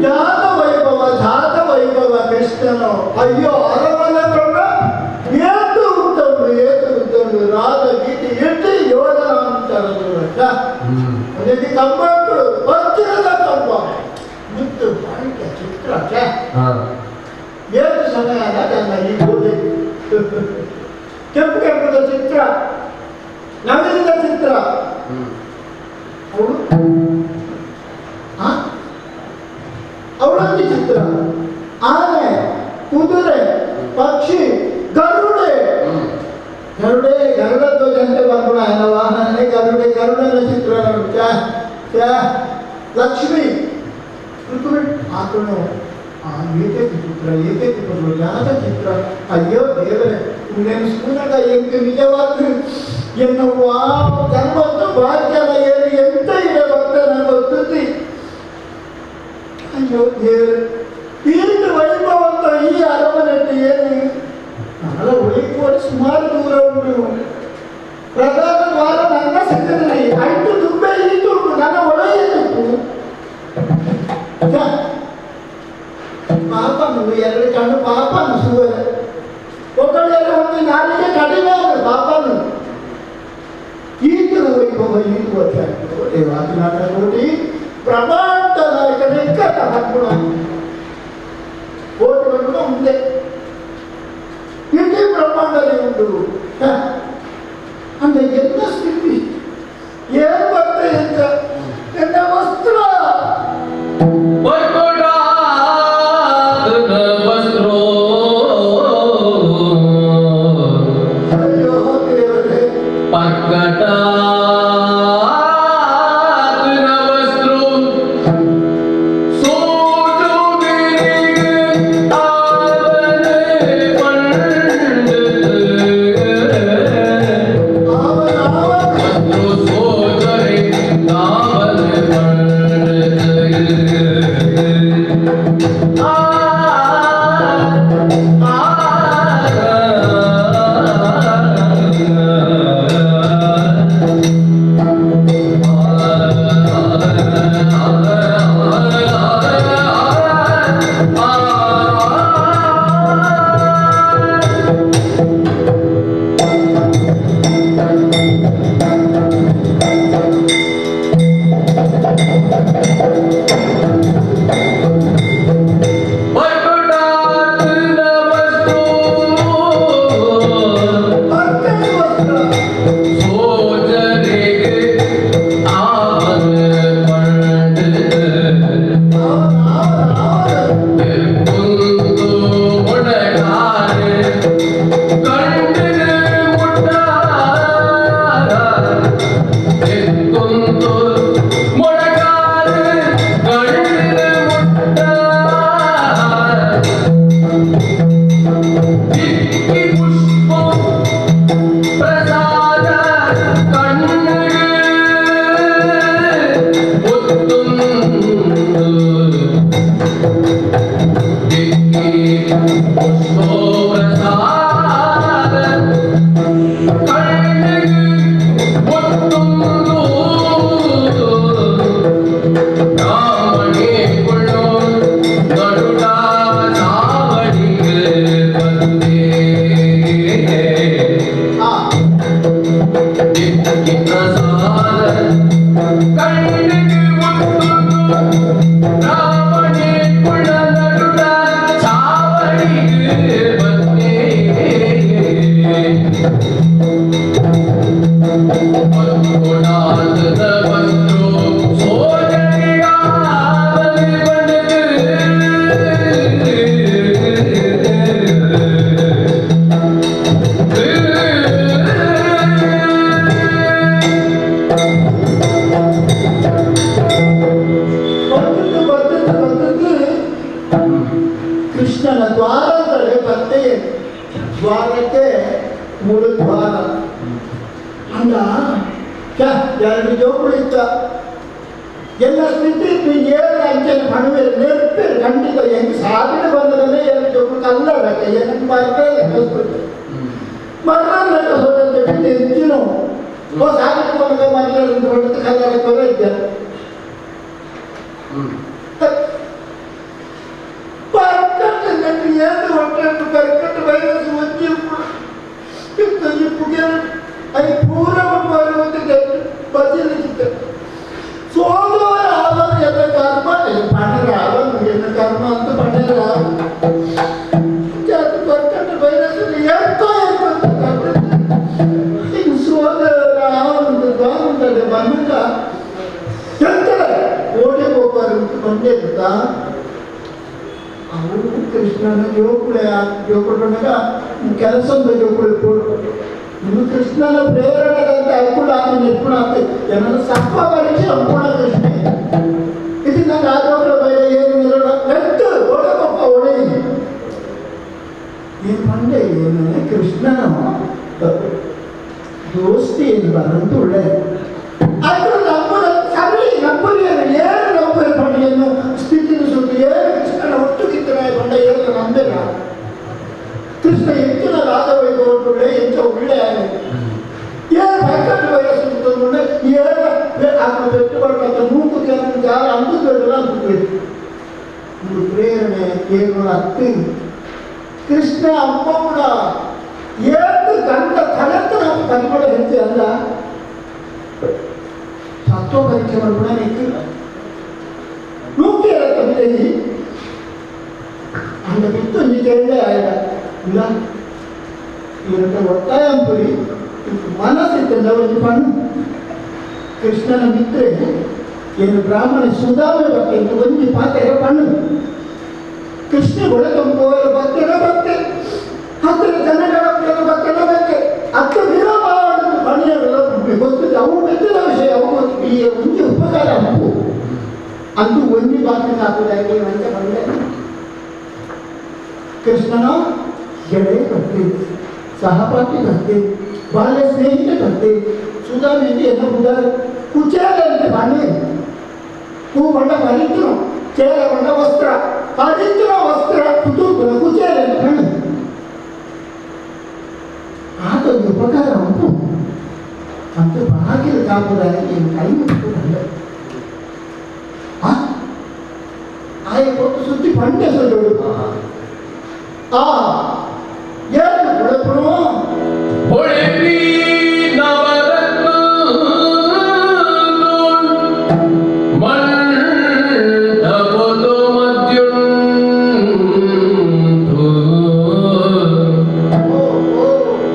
ಜಾತ ವೈಭವ ಜಾತ ವೈಭವ ಕೃಷ್ಣನು ಅಯ್ಯೋ ಅರಮನೆ ಪ್ರಭ ಏತು ಉತ್ತಮ ಏತು ಉತ್ತಮ ರಾಧ ಗೀತೆ ಎಟ್ಟು ಯೋಜನ ಅಂತಾರೆ ಅದಕ್ಕೆ ಕಂಬಗಳು ವಜ್ರದ ಕಂಬ ಮುತ್ತು ಮಾಣಿಕ್ಯ ಚಿತ್ರ ಏತು ಸಮಯ ಅಲ್ಲ ಈ ಗೋಡೆ ಕೆಂಪು ಕೆಂಪದ ಚಿತ್ರ ನವಿಲಿನ ಚಿತ್ರ ಅವಳು ಅವಳೊಂದು ಚಿತ್ರ ಆನೆ ಕುದುರೆ ಪಕ್ಷಿ ಗರುಡೆ ಗರುಡೆ ಗರುಡ ಧ್ವಜಂತೆ ಬಂದ್ಬಿಡ ವಾಹನನೇ ಗರುಡೆ ಗರುಡನ ಚಿತ್ರ ಲಕ್ಷ್ಮಿ ಆತನು ಆ ಏಕೈಕ ಚಿತ್ರ ಏಕೈಕ ಜಾತ ಚಿತ್ರ ಅಯ್ಯೋ ದೇವರೇ ನೆನೆಸ್ಕುನಾಗ ಎಂತ ನಿಜವಾದ ಎನ್ನುವ ಜನ್ಮತ್ತು ಭಾಗ್ಯದ ಏನು ಎಂತ ಇದೆ ಭಕ್ತ ನಾನು ಗೊತ್ತುತ್ತಿ ಅಯ್ಯೋ ದೇವರೇ ಈತ ವೈಭವಂತ ಈ ಅರಮನೆ ಏನು ನನ್ನೆಲ್ಲ ಉಳಿಕುವರು ಸುಮಾರು ದೂರ ಉಂಟು ಪ್ರಧಾನ ದ್ವಾರ ನನ್ನ ಸಿಕ್ಕದಲ್ಲಿ ಐದು ತುಂಬೆ ಈತು ಉಂಟು ನನ್ನ ಒಳಗೆ ತುಪ್ಪು ಪಾಪನು ಎರಡು ಕಣ್ಣು ಪಾಪನು ಸುವರೆ ಒಕ್ಕಳೆಲ್ಲ ಒಂದು ನಾಲಿಗೆ ಕಡಿಮೆ ಪಾಪನು ಈತನ ವೈಭವ ಈತು ದೇವಾದಿನಾಥ ಕೋಟಿ ಬ್ರಹ್ಮಾಂಡ ನಾಯಕನ ಇಕ್ಕಟ್ಟ ಹಾಕ್ಬಿಡ ಕೋಟಿ ಬಂದ್ಬಿಡ ಮುಂದೆ ಇಡೀ ಬ್ರಹ್ಮಾಂಡದಲ್ಲಿ ಉಂಟು ಅಂದ್ರೆ ಎಲ್ಲ ಸ್ಥಿತಿ ಏನ್ ಬರ್ತದೆ ಅಂತ ಎನ್ನ ವಸ್ತ್ರ ಕೃಷ್ಣನ ದ್ವಾರಗಳೇ ಬತ್ತೆ ದ್ವಾರಕ್ಕೆ ಮೂರು ದ್ವಾರ ಅಂದ ಎರಡು ಜೋಗುಳು ಇತ್ತ ಎಲ್ಲ ಸ್ಥಿತಿ ಏನು ಅಂಚನೆ ಮಣುವೆ ನೆನಪು ಖಂಡಿತ ಹೆಂಗೆ ಸಾಧನೆ ಬಂದದಲ್ಲೇ ಎರಡು ಜೋಗುಳು ಕಲ್ಲಡಕ್ಕೆ ಏನು ಮಾಡ್ತಾರೆ ಮರಣ ಸೋದಂತೆ ಬಿಟ್ಟು ಹೆಚ್ಚಿನ ಓ ಸಾಧನೆ ಬಂದ ಮರಳ ಕಲ್ಲಡಕ್ಕೆ ಇದ್ದೆ ಪರ್ಕಟ್ಟು ಏನು ಹೊಟ್ಟೆ ಪರ್ಕಟ್ಟು ವೈರಸ್ ಒಂಜಿ ಇಪ್ಪುಗೆ I ಪೂರ ಬಜಲಿಸಿದ್ದೆ ಸೋದರ ಆವರ ಎನ್ನ ಕರ್ಮ ಪಣ್ಣರ ಆವರ ಎನ್ನ ಕರ್ಮ ಅಂತ ಪಣ್ಣರ ಪರ್ಕಟ್ಟು ವೈರಸ್ ಎತ್ತೋ ಸೋದರ ಆವರ ಬಂದ ಎಂತದ ಓಡಿ ಹೋಗ್ಬಾರ ಬಂದೇ ಗೊತ್ತಾ ಅವು ಕೃಷ್ಣನ ಜೋಕುಳೆ ಜೋಕುಂಡಾಗ ಕೆಲಸದ ಜೋಕುಳೆ ನಿಮ್ಮ ಕೃಷ್ಣನ ಪ್ರೇರಣೆದಂತೆ ಅಕ್ಕುಳ ನಿರ್ಗುಣ ಏನನ್ನು ಸತ್ವ ಪರೀಕ್ಷೆ ಅಂಪುಣ ಕೃಷ್ಣ ಇದು ನನ್ನ ಆಜೋಕುಳ ಬೈಲ ಏನು ನಿರೋಣ ಎತ್ತು ಓಡಪ್ಪ ಓಡಿ ಏನು ಪಂಡೆ ಏನು ಕೃಷ್ಣನ ದೋಸ್ತಿ ಏನು ಬರಂತ ಒಳ್ಳೆ ಅದು ನಂಬುದ ಸರಿ ನಂಬುದೇನು ಏನು ನಂಬುದು ಪಂಡೆಯನ್ನು ಸ್ಥಿತಿನ ಸುತ್ತು ಏನು ಕೃಷ್ಣನ ಒಟ್ಟು ಕಿತ್ತನೆ ಪಂಡ ಏನು ನಂಬಿಲ್ಲ ಕೃಷ್ಣ ಹೆಚ್ಚಿನ ರಾಜವೈಭವಟ್ಟುಳ್ಳೆ ಎಂಚ ಒಳ್ಳೆ ಏನು ಪಕ್ಕಟ್ಟು ವೈರಸ್ ಅಂತಂದ್ರೆ ಏನು ಆತ್ಮ ಪೆಟ್ಟುಬಾರ್ದು ಮೂಕು ಕೆಲವು ಯಾರು ಅಂಬುದು ಅಂಬುದು ಒಂದು ಪ್ರೇರಣೆ ಏನು ಅತ್ತಿ ಕೃಷ್ಣ ಅಮ್ಮ ಏತು ಗಂಡ ತಲೆತ್ತು ನಾವು ಪರಿಮಳ ಹೆಚ್ಚು ಅಲ್ಲ ಸತ್ವ ಪರೀಕ್ಷೆ ಮಾಡ್ಬಿಡ ನಿಕ್ಕಿಲ್ಲ ನೂಕಿ ತಮಿಳಿ ಅಂದ ಬಿತ್ತು ಕೇಳಲೇ ಆಯ್ತ ಇಲ್ಲ ಇವತ್ತ ಒತ್ತಾಯ ಅಂಪುರಿ ಮನಸ್ಸಿತ್ತಲ್ಲ ಒಂದು ಪಣ್ಣು ಕೃಷ್ಣನ ಮಿತ್ರೆ ಏನು ಬ್ರಾಹ್ಮಣ ಸುಧಾಮೆ ಬಗ್ಗೆ ಒಂದು ಪಾತ್ರೆ ಪಣ್ಣು ಕೃಷ್ಣ ಒಳಗೊಂಬೋಯಲು ಬತ್ತೆನೋ ಬತ್ತೆ ಹತ್ತಿರ ಜನಗಳ ಬತ್ತೆನೋ ಬತ್ತೆ ಹತ್ತು ವಿರಮಾಡಲು ಬಣ್ಣಿಯಲ್ಲ ಗೊತ್ತಿಲ್ಲ ಅವು ಮೆಚ್ಚಿದ ವಿಷಯ ಅವು ಈ ಒಂದು ಉಪಕಾರ ಅಂಪು ಅಂದು ಒಂದು ಬಾಕಿ ಹಾಕುದಾಗಿ ಅಂತ ಬಂದೆ ಕೃಷ್ಣನ ಗೆಳೆಯ ಭಕ್ತಿ ಸಹಪಾಠಿ ಭಕ್ತಿ ಬಾಲ್ಯ ಸ್ನೇಹಿತ ಭಕ್ತಿ ಸುಧಾಮೇತಿ ಎನ್ನ ಉದಾರ ಕುಚೇಲಂತೆ ಬಣ್ಣಿ ಹೂ ಬಣ್ಣ ಪರಿತ್ತನು ಚೇಲ ಬಣ್ಣ ವಸ್ತ್ರ ಪರಿತ್ತನ ವಸ್ತ್ರ ಕುತೂಕುಲ ಕುಚೇಲಂತೆ ಬಣ್ಣ ಆತೊಂದು ಉಪಕಾರ ಉಂಟು ಅಂತ ಬಾಗಿಲು ಕಾಪುದಾಗಿ ಕೈ ಮುಟ್ಟು ಬಂದೆ ಆಯ ಕೊಟ್ಟು ಸುತ್ತಿ ಪಂಡೆ ಸೊಲ್ಲೋಡು ಆ ಏನು ಕೊಳಪನು ಹೊಳೆಪಿ ನವರತ್ನ ಮಂಟಪದ ಮಧ್ಯುಂಟು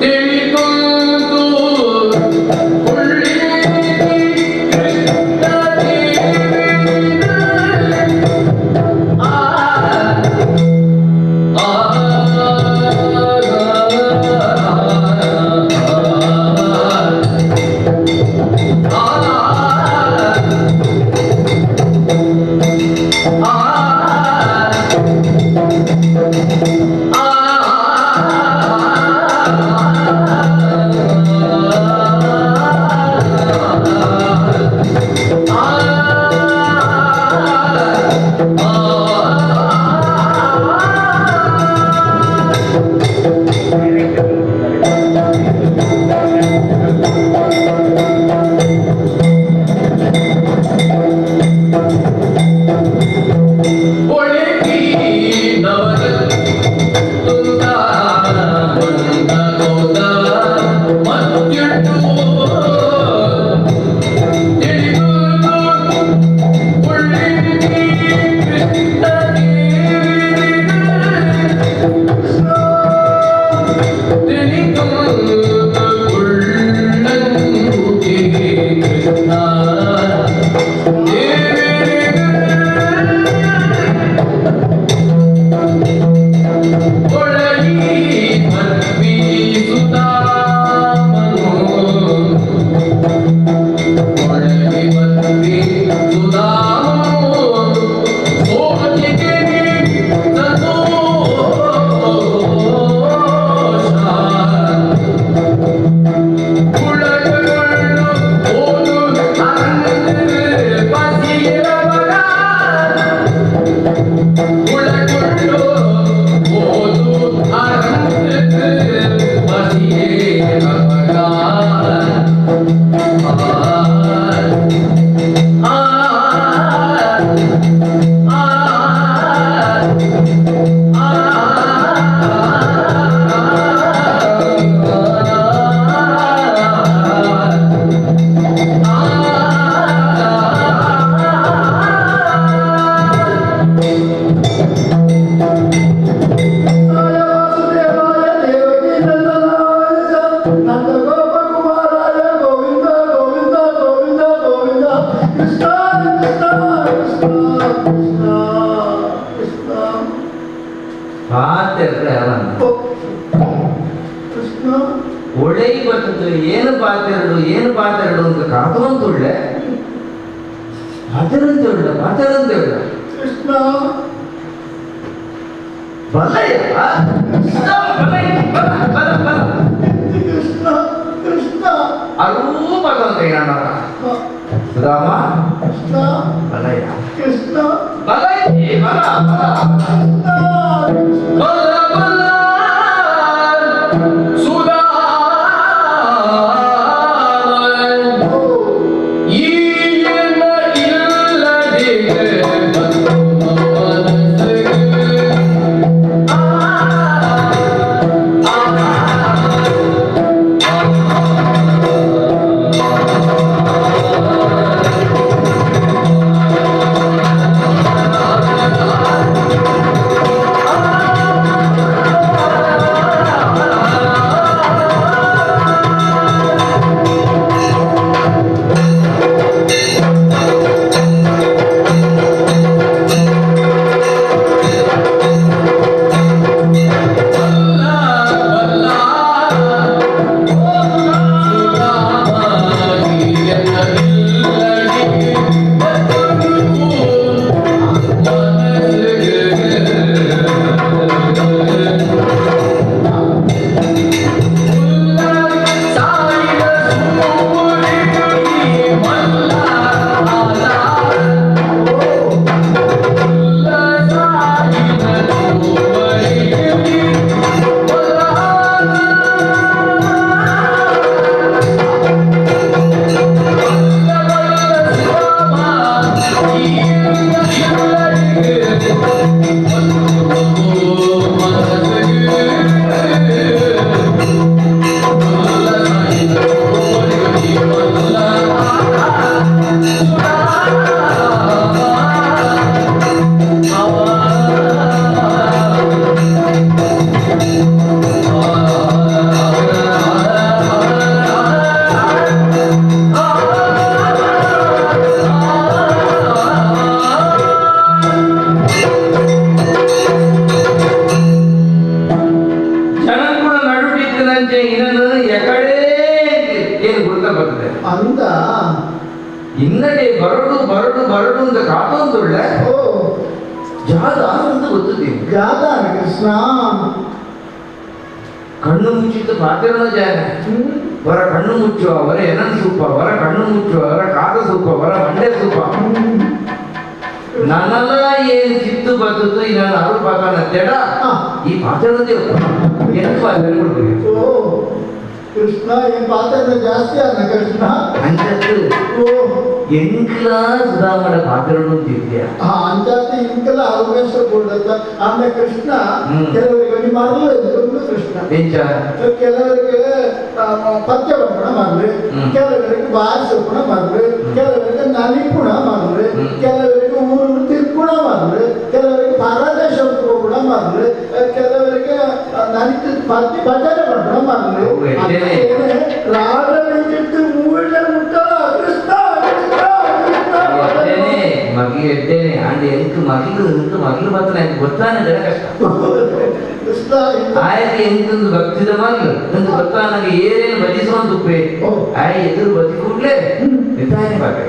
ತಿಳಿದುಂಟು ಉಳ್ಳಿ ಕೃಷ್ಣ ದೇವಿನ ಆ ಆ ಉದಯ ಬರ್ತದೆ ಏನು ಪಾತೆರಡು ಏನು ಪಾತೆರಡು ಅಂತ ಕಾತುವಂತುಳ್ಳೆ ಪಾತೆರಂತೆ ಉಳ್ಳ ಪಾತೆರಂತೆ ಉಳ್ಳ ಕೃಷ್ಣ ಬಲಯ್ಯ ಬಲಯ್ಯ ಬಲ ಬಲ ಬಲ ಕೃಷ್ಣ ಕೃಷ್ಣ ಅರೂ ಬಲಂತ ಏನಣ್ಣ ಸುಧಾಮ ಕೃಷ್ಣ ಬಲಯ್ಯ ಕೃಷ್ಣ ಬಲಯ್ಯ ಬಲ ಬಲ ಬಲ ಬಲ ಸುಧಾಮ ಈಯನ ಇಲ್ಲದಿಗೆ ಮನಸ್ಸಿಗೆ ಆ ಅಂದ ಇನ್ನಡೆ ಬರಡು ಬರಡು ಬರಡು ಅಂತ ಕಾತೊಂದುಳ್ಳೆ ಓ ಜಾದ ಅಂತ ಗೊತ್ತಿದೆ ಜಾದ ಕೃಷ್ಣ ಕಣ್ಣು ಮುಚ್ಚಿತ್ತು ಪಾತಿರನ ಜಾನ ವರ ಕಣ್ಣು ಮುಚ್ಚುವ ವರ ಏನನ್ ಸೂಪ ವರ ಕಣ್ಣು ಮುಚ್ಚುವ ವರ ಕಾದ ಸೂಪ ವರ ಮಂಡೆ ಸೂಪ ನನ್ನಲ್ಲ ಏನು ಸಿತ್ತು ಬರ್ತದ್ದು ಈ ನನ್ನ ಅರು ಪಾಕನ ತೆಡ ಈ ಪಾತಿರದೇ ಏನು ಪಾತ್ರ ಕೊಡ್ತೀವಿ ಓ ಕೃಷ್ಣ ಏನ್ ಪಾತ್ರ ಜಾಸ್ತಿ ಅಲ್ಲ ಕೃಷ್ಣ ಅಂಜತ್ತು ಓ ಎಂಕ್ಲ ಸುಧಾಮಡ ಪಾತ್ರನು ಅಂತಿದ್ಯಾ ಅಂಜಾತಿ ಇಂಕಲ ಅವಕಾಶ ಕೊಡತ್ತ ಆಮೇಲೆ ಕೃಷ್ಣ ಕೆಲವರಿಗೆ ಮರಳು ಒಂದು ಕೃಷ್ಣ ಕೆಲವರಿಗೆ ಪದ್ಯ ಪುಣ ಮರಳು ಕೆಲವರಿಗೆ ಬಾರಿಸ ಪುಣ ಮರಳು ಕೆಲವರಿಗೆ ನಲಿಪುಣ ಮರಳು ಕೆಲವರಿಗೆ ಊರು ತಿರ್ಪುಣ ಮರಳು ಕೆಲವರಿಗೆ ಪರದೇಶ ಕೂಡ ಮರಳು ಕೆಲವರಿಗೆ ನಲಿತ ಪದ್ಯ ಭಜನೆ ಪಡ್ಪುಣ ಮರಳು ರಾಗ ಮೂಳೆ ಮುಟ್ಟ ಕೃಷ್ಣ ಮಗಿ ಎದ್ದೇನೆ ಅಂಡ್ ಎಂಕ್ ಮಗಿಲು ಇಂಕ್ ಮಗಿಲು ಮಾತ್ರ எனக்கு ಗೊತ್ತಾನೆ ಜನ ಕಷ್ಟ ಆಯಕ್ಕೆ ಎಂಕೊಂದು ಭಕ್ತಿದ ಮಗಿಲು ಎಂದು ಗೊತ್ತಾನಗೆ ಏನೇನು ಭಜಿಸುವಂತ ಉಪ್ಪೆ ಆಯ್ ಎದುರು ಬದಿ ಕೂಡಲೇ ನಿಧಾನ ಬಾಕಿ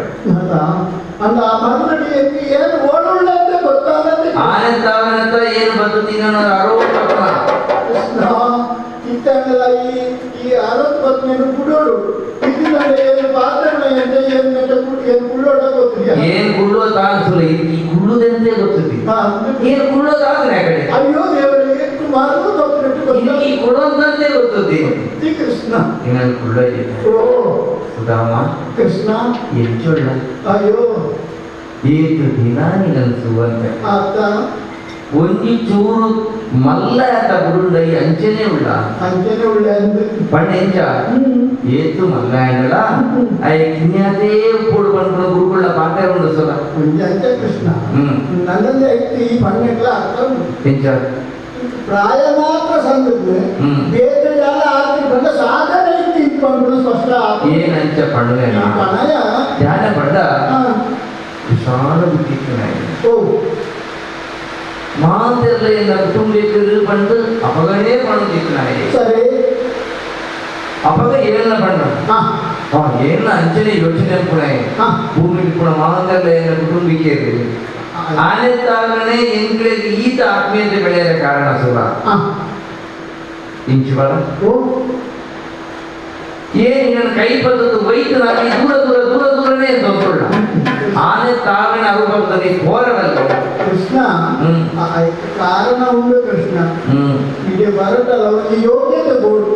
ಅಂದ ಆ ಮರಳಿ ಏನು ಓಡುಳ್ಳ ಅಂತ ಗೊತ್ತಾಗತ್ತೆ ಆನಂದ ಏನು ಬದುಕಿ ನಾನು ಅರೋಪ ಕೃಷ್ಣ ಇತ್ತಂಗಲ್ಲ ಈ ಈ ಅರವತ್ತು ಪತ್ನಿಯನ್ನು ಕುಡೋಡು ಇದನ್ನ ಏನು ಪಾತ್ರ ಏನು ಏನು ಕುಳ್ಳೋಡ ಗೊತ್ತಿಲ್ಲ ಏನು ಕುಳ್ಳೋ ತಾನ್ಸುಲ್ಲ ಈ ಕುಳ್ಳುದಂತೆ ಗೊತ್ತಿದೆ ಏನು ಕುಳ್ಳೋದಾದ್ರೆ ಆ ಕಡೆ ಅಯ್ಯೋ ದೇವರಿಗೆ ಮರಳು ಗೊತ್ತಿಟ್ಟು ಈ ಕೊಡೋದಂತೆ ಗೊತ್ತದೆ ಕೃಷ್ಣ ಇನ್ನೊಂದು ಕುಳ್ಳ ಇದೆ ಓ ಸುಧಾಮ ಕೃಷ್ಣ ಎಂಚೊಳ್ಳ ಅಯ್ಯೋ ಏತು ದಿನ ನಿನಸುವಂತೆ ಆತ ಒಂಜಿ ಚೂರು ಮಲ್ಲ ಆತ ಬುರುಂಡೈ ಅಂಚನೆ ಉಳ್ಳ ಅಂಚನೆ ಉಳ್ಳ ಪಂಡ ಎಂಚ ಏತು ಮಲ್ಲ ಅಂಡಲ I ಕಿನ್ಯಾತೇ ಉಪ್ಪೋಡು ಪಂಡ್ಪುನ ಗುರುಕುಳ್ಳ ಪಾತ್ರ ಉಂಡು ಸಲ ಒಂಜಿ ಅಂಚ ಕೃಷ್ಣ ನನ್ನಲ್ಲಿ ಐತಿ ಈ ಪಣ್ಣೆಗ್ಲ ಅರ್ಥ ಎಂಚ ಪ್ರಾಯ ಮಾತ್ರ ಸಂದದ್ದು ಬೇರೆ ಜಾಲ ಆತಿ ಬಂದ ಸಾಧನೆ ಐತಿ ಪಂಡ್ಪುನ ಸ್ಪಷ್ಟ ಏನಂಚ ಪಣ್ಣುವೇನ ಪಣಯ ಧ್ಯಾನ ಪಂಡ ವಿಶಾಲ ಬುದ್ಧಿ ಓ ಮಾತೆಲ್ಲ ಎಲ್ಲ ಕುಟುಂಬ ಪಂಡು ಅಪಗಣೇ ಪಣುದಿತ್ತು ಸರಿ ಅಪಗ ಏನ ಬಣ್ಣ ಏನ ಅಂಚನೆ ಯೋಚನೆ ಪುಣೆ ಭೂಮಿ ಪುಣ ಮಾಂಗಲ್ಯ ಏನ ಕುಟುಂಬಿಕೆ ಆನೆ ತಾವನೆ ಎಂಕ್ಲೆಗ್ ಈತ ಆತ್ಮೀಯತೆ ಬೆಳೆಯರ ಕಾರಣ ಸುರ ಇಂಚು ಬರ ಏನ್ ನನ್ನ ಕೈ ಬದ್ದದ್ದು ವೈದ್ಯನಾಗಿ ದೂರ ದೂರ ದೂರ ದೂರನೇ ದೊಡ್ಡ ಆನೆ ತಾವನೆ ಅರುಬರ್ತದೆ ಹೋರವಲ್ಲ ಕೃಷ್ಣ ಕಾರಣ ಉಂಟು ಕೃಷ್ಣ ಇಡೀ ಭಾರತದ ಒಂದು ಯೋಗ್ಯತೆ ಬೋರ್ಡು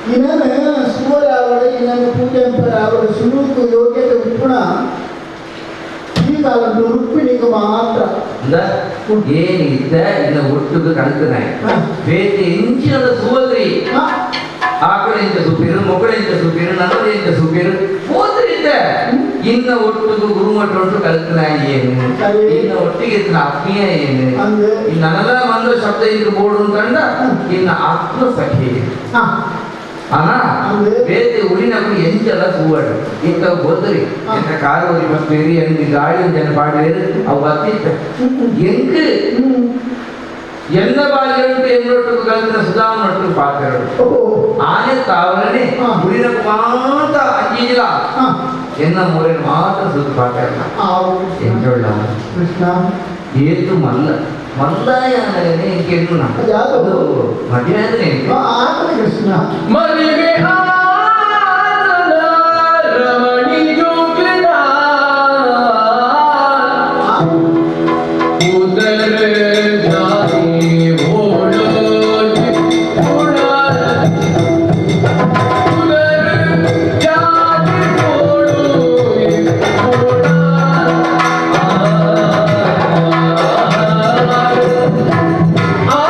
ಇನ್ನೇನು ಸುವರಾವಡ ಇನ್ನೇನು ಪೂಜೆಂಪರಾವಡ ಸುಲೂಕು ಯೋಗ್ಯತೆ ಉಪ್ಪುಣ ಈ ಕಾಲದ ರುಕ್ಮಿಣಿಗೆ ಮಾತ್ರ ಏನಿದ್ದ ಇನ್ನ ಒಟ್ಟುಗೆ ಕಳ್ತನೆ ಬೇತೆ ಇಂಚಿನದ ಸುವದ್ರಿ ಆಕಡೆ ಇಂಚ ಸುಪೀರು ಮೊಕಡೆ ಇಂಚ ಸುಪೀರು ನನ್ನದೇ ಇಂಚ ಸುಪೀರು ಹೋದ್ರಿದ್ದ ಇನ್ನ ಒಟ್ಟಿಗೆ ಗುರುಮಠ ಉಂಟು ಕಲ್ತನ ಏನು ಇನ್ನ ಒಟ್ಟಿಗೆ ಇನ್ನ ಆತ್ಮೀಯ ಏನು ಇನ್ನಲ್ಲ ಬಂದ ಶಬ್ದ ಇದು ಬೋರ್ಡು ಅಂತಂಡ ಇನ್ನ ಆತ್ಮ ಸಖಿ ಅನ ಬೇತೆ ಉಳಿನప్పుడు ಎಂಚಲ ಸೂವಡು ಇಂತ ಗೊತ್ತರಿ ಎಂತ ಕಾರು ಒರಿ ಬಸ್ಬೇರಿ ಎಂದು ಗಾಳಿ ಜನ ಪಾಡೇರು ಅವು ಬತ್ತಿತ್ತ ಎಂಕ್ ಎಲ್ಲ ಬಾಲ್ಯಂಟು ಎನ್ನೊಟ್ಟು ಕಲ್ತಿನ ಸುಧಾಮನೊಟ್ಟು ಪಾತ್ರರು ಆನೆ ತಾವರನೆ ಉಳಿನ ಮಾತ್ರ ಅಂಜಿಲ್ಲ ಎನ್ನ ಮೂರನ್ನು ಮಾತ್ರ ಸುತ್ತ ಪಾತ್ರ ಎಂಚೊಳ್ಳ ಕೃಷ್ಣ ಏತು ಮಲ್ಲ ಮಲ್ಲಾಯ ಅಂದರೆ ಎಂಕೆಣ್ಣು ಅದು ಮದುವೆ ಅಂದ್ರೆ ಕೃಷ್ಣ ಮದುವೆ ರಮಣಿ ಜೋಗ್ಲಿನ ಆ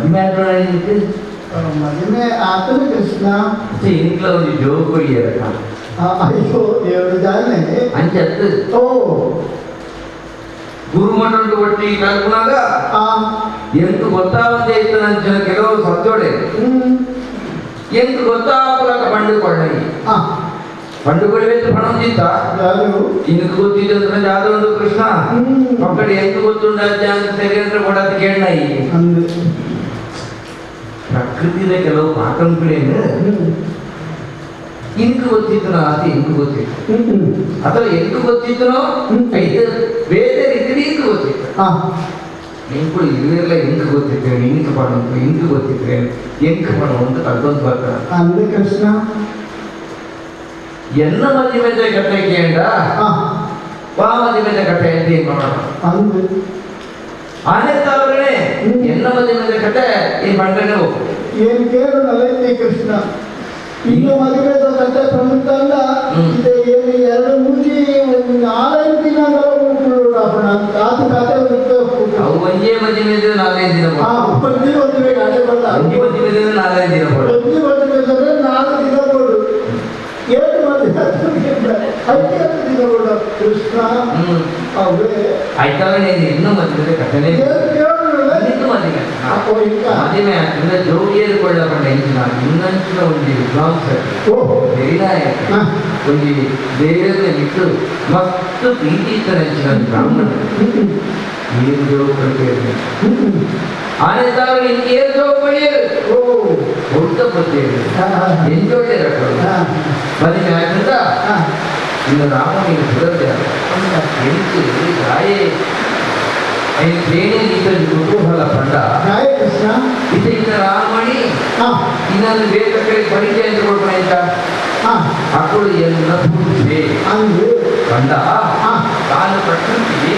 ಮದಿಮೆ ಆದ್ರೆ ಮದಿಮೆ ಆತನ ಕೃಷ್ಣ ಇಂಕ್ಲ ಒಂದು ಜೋಗುಳಿಯರ ಅಯ್ಯೋ ಎರಡು ಜಾನೆ ಅಂಚತ್ತು ಓ ಗುರುಮಠ ಒಟ್ಟಿ ಕಲ್ಪನಾಗ ಎಂಟು ಗೊತ್ತಾವಂತೆ ಇತ್ತು ನಂಚಿನ ಕೆಲವು ಸತ್ತೋಡೆ ಎಂಟು ಗೊತ್ತಾಪಲಕ ಪಂಡುಕೊಳ್ಳಿ ಪಂಡುಕೊಳ್ಳಬೇಕು ಪಣೊಂದಿತ್ತ ಇನ್ಕು ಗೊತ್ತಿದ್ದಂದ್ರೆ ಜಾದ ಉಂಟು ಕೃಷ್ಣ ಮಕ್ಕಳು ಎಂಟು ಗೊತ್ತುಂಡ ಸರಿ ಅಂದ್ರೆ ಕೊಡೋದು ಕೇಳಾಯಿ ಪ್ರಕೃತಿದ ಕೆಲವು ಪಾಠಗಳೇನು ಇಂಕು ಗೊತ್ತಿತ್ತು ಅದು ಇಂಕು ಗೊತ್ತಿತ್ತು ಅಥವಾ ಎಂಟು ಗೊತ್ತಿತ್ತನೋ ಐದು ಬೇರೆ ರೀತಿಯಲ್ಲಿ ಇಂಕು ಗೊತ್ತಿತ್ತು ಇಂಕು ಇಲ್ಲಿರಲ್ಲ ಇಂಕು ಗೊತ್ತಿತ್ತು ಇಂಕು ಪಣ ಇಂಕು ಗೊತ್ತಿದ್ರೆ ಎಂಕು ಪಣ ಅಂತ ಕಲ್ತೊಂದು ಬರ್ತಾರೆ ಅಂದ್ರೆ ಕೃಷ್ಣ ಎನ್ನ ಮದಿಮೆದ ಕಟ್ಟೆ ಕೇಂದ್ರ ವಾ ಮದಿಮೆದ ಕಟ್ಟೆ ಅಂತ ಏನು ಮಾಡೋಣ ಆನೆ ತಾವರೇ ಎನ್ನ ಮದಿಮೆದ ಕಟ್ಟೆ ಈ ಬಂಡನೆ ಹೋಗು ಏನು ಕೇಳು ನಲೈತಿ ಕೃಷ್ಣ ಇನ್ನು ಮದುವೆದ ಕತೆ ಪ್ರಮುಖ ಇದೆ ಏನು ಎರಡು ಮೂಜಿ ಒಂದು ನಾಲ್ಕೈದು ದಿನ ಆತ ಕತೆ ಅವು ಒಂದೇ ಮದುವೆ ನಾಲ್ಕೈದು ದಿನ ಒಂದೇ ಮದುವೆ ಅದೇ ಬರಲ್ಲ ಒಂದೇ ಮದುವೆ ನಾಲ್ಕೈದು ದಿನ ಕೊಡು ಒಂದೇ ಮದುವೆ ಅಂದ್ರೆ 4 ದಿನ ಕೊಡು 7 ಮದುವೆ 5 ದಿನ ಕೊಡು ಕೃಷ್ಣ ಅವೇ ಆಯ್ತಲ್ಲ ನೀನು ಇನ್ನೂ ಮದುವೆ ಕಥೆನೇ ಇನ್ನೂ ಮದುವೆ ಮದುವೆ ಅಂದ್ರೆ ಜೋಗಿಯರು ಕೊಳ್ಳಪಟ್ಟ ಇಂಚಿನ ಇನ್ನಂಚಿನ ಒಂದು ವಿದ್ವಾಂಸ ಹಿರಿನಾಯಕ ಒಂದು ದೇವರ ಬಿಟ್ಟು ಮಸ್ತ್ ಪ್ರೀತಿ ಇತ್ತನಂಚಿನ ಬ್ರಾಹ್ಮಣ ಏನು ಜೋಗ ಆನೆ ತಾವು ಏನು ಜೋಗ ಪಡೆಯರು ಹುಡ್ಕ ಬರ್ತೇವೆ ಎಂಜೋಡೆ ರಕ್ಕಳು ಮದುವೆ ಆಗ್ತದ ಇನ್ನು ರಾಮನಿಗೆ ಸುಧರ್ಜ ಎಂಟು ಗಾಯೇ ಕುತೂಹಲ ಪಂಡ ಇದು ಇನ್ನು ರಾಮಣಿ ಇನ್ನೊಂದು ಬೇರೆ ಕಡೆ ಪರಿಚಯ ಅಂತ ಕೊಡ್ತಾನೆ ಅಕ್ಕಳು ಎಲ್ಲ ಪೂಜೆ ಕಂಡ ತಾನು ಪ್ರಕೃತಿ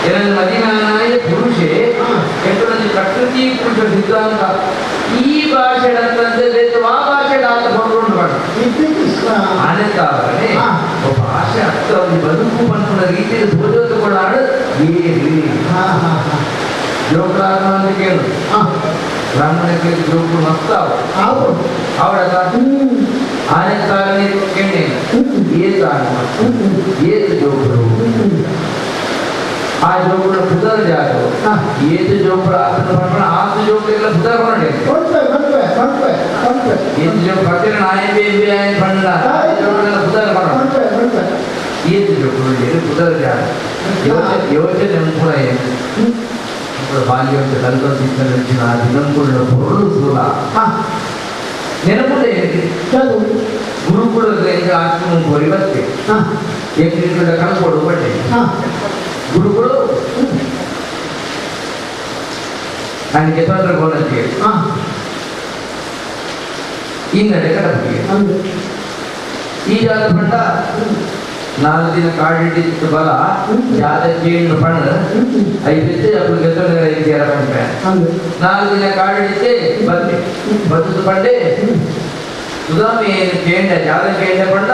ಏನನ್ನು ಮದಿನಾಯ ಪುರುಷೆ ಎಂಟು ಪ್ರಕೃತಿ ಪುರುಷ ಸಿದ್ಧಾಂತ ಈ ಭಾಷೆ ಅಂತಂದ್ರೆ ಆ ಭಾಷೆ ಆತ ಹೊರಗೊಂಡು ಮಾಡ ಆನೆತಾವನೆ ಭಾಷೆ ಅರ್ಥ ಒಂದು ಬದುಕು ಪನ್ಪುನ ರೀತಿಯಲ್ಲಿ ಸೋಜೋತುಕೊಳ್ಳಾಡು ಏರಿ ಜೋಕುಲಾಗ ಅಂತ ಕೇಳು ಬ್ರಾಹ್ಮಣಕ್ಕೆ ಜೋಕು ಮಸ್ತ ಅವಡ ಆನೆ ತಾರನೆ ಕೇಳಿ ಏತಾನ ಏತು ಜೋಕುಲು ಆ ಜೋಕುಲ ಪುದರ್ ಜಾಗ ಏತು ಜೋಕುಲ ಆತನ ಪನ್ಪಣ ಆತು ಜೋಕುಲ ಪುದರ್ ಪನ್ನಡೆ ಏತು ಜೋಕು ಪತ್ತಿರ ನಾಯ ಬೇಬಿ ಆಯನ್ ಪಣ್ಣ ಜೋಕುಲ ಪುದರ್ ಪನ್ನ ಏತು ಜೋಕುಲು ಪುದರ್ ಜಾಗ ಯೋಚನೆ ಅನುಕೂಲ ಏನು ಬಾಲ್ಯ ಕಲ್ತೊಂದಿದ್ದ ಆ ದಿನಂಕುಳ್ಳ ಪೊರುಳು ಸುಲ ನೆನಪುಂಡ ಗುರುಕುಲದ ಆಶ್ರಮ ಪರಿವರ್ತೆ ಎಂಟು ಕಣ್ಕೊಡು ಬಟ್ಟೆ ಗುರುಗಳು ನನಗೆ ತೊಂದರೆ ಗೋಣಕ್ಕೆ ಈ ನಡೆ ಕಡಪಿಗೆ ಈ ಜಾಗ ಪಂಡ 4 ದಿನ ಕಾಡಿಟ್ಟಿತ್ತು ಬಲ ಜಾದ ಕೇಳು ಪಣ್ಣ ಐದು ಅప్పుడు ಗೆದ್ದೊಂದರೆ ಐದು ಪಂಪೆ 4 ದಿನ ಕಾಡಿಟ್ಟಿದ್ದೆ ಬಂದೆ ಬದ್ದು ಪಂಡೆ ಸುಧಾಮಿ ಏನು ಕೇಂಡ ಜಾದ ಕೇಂಡ ಪಂಡ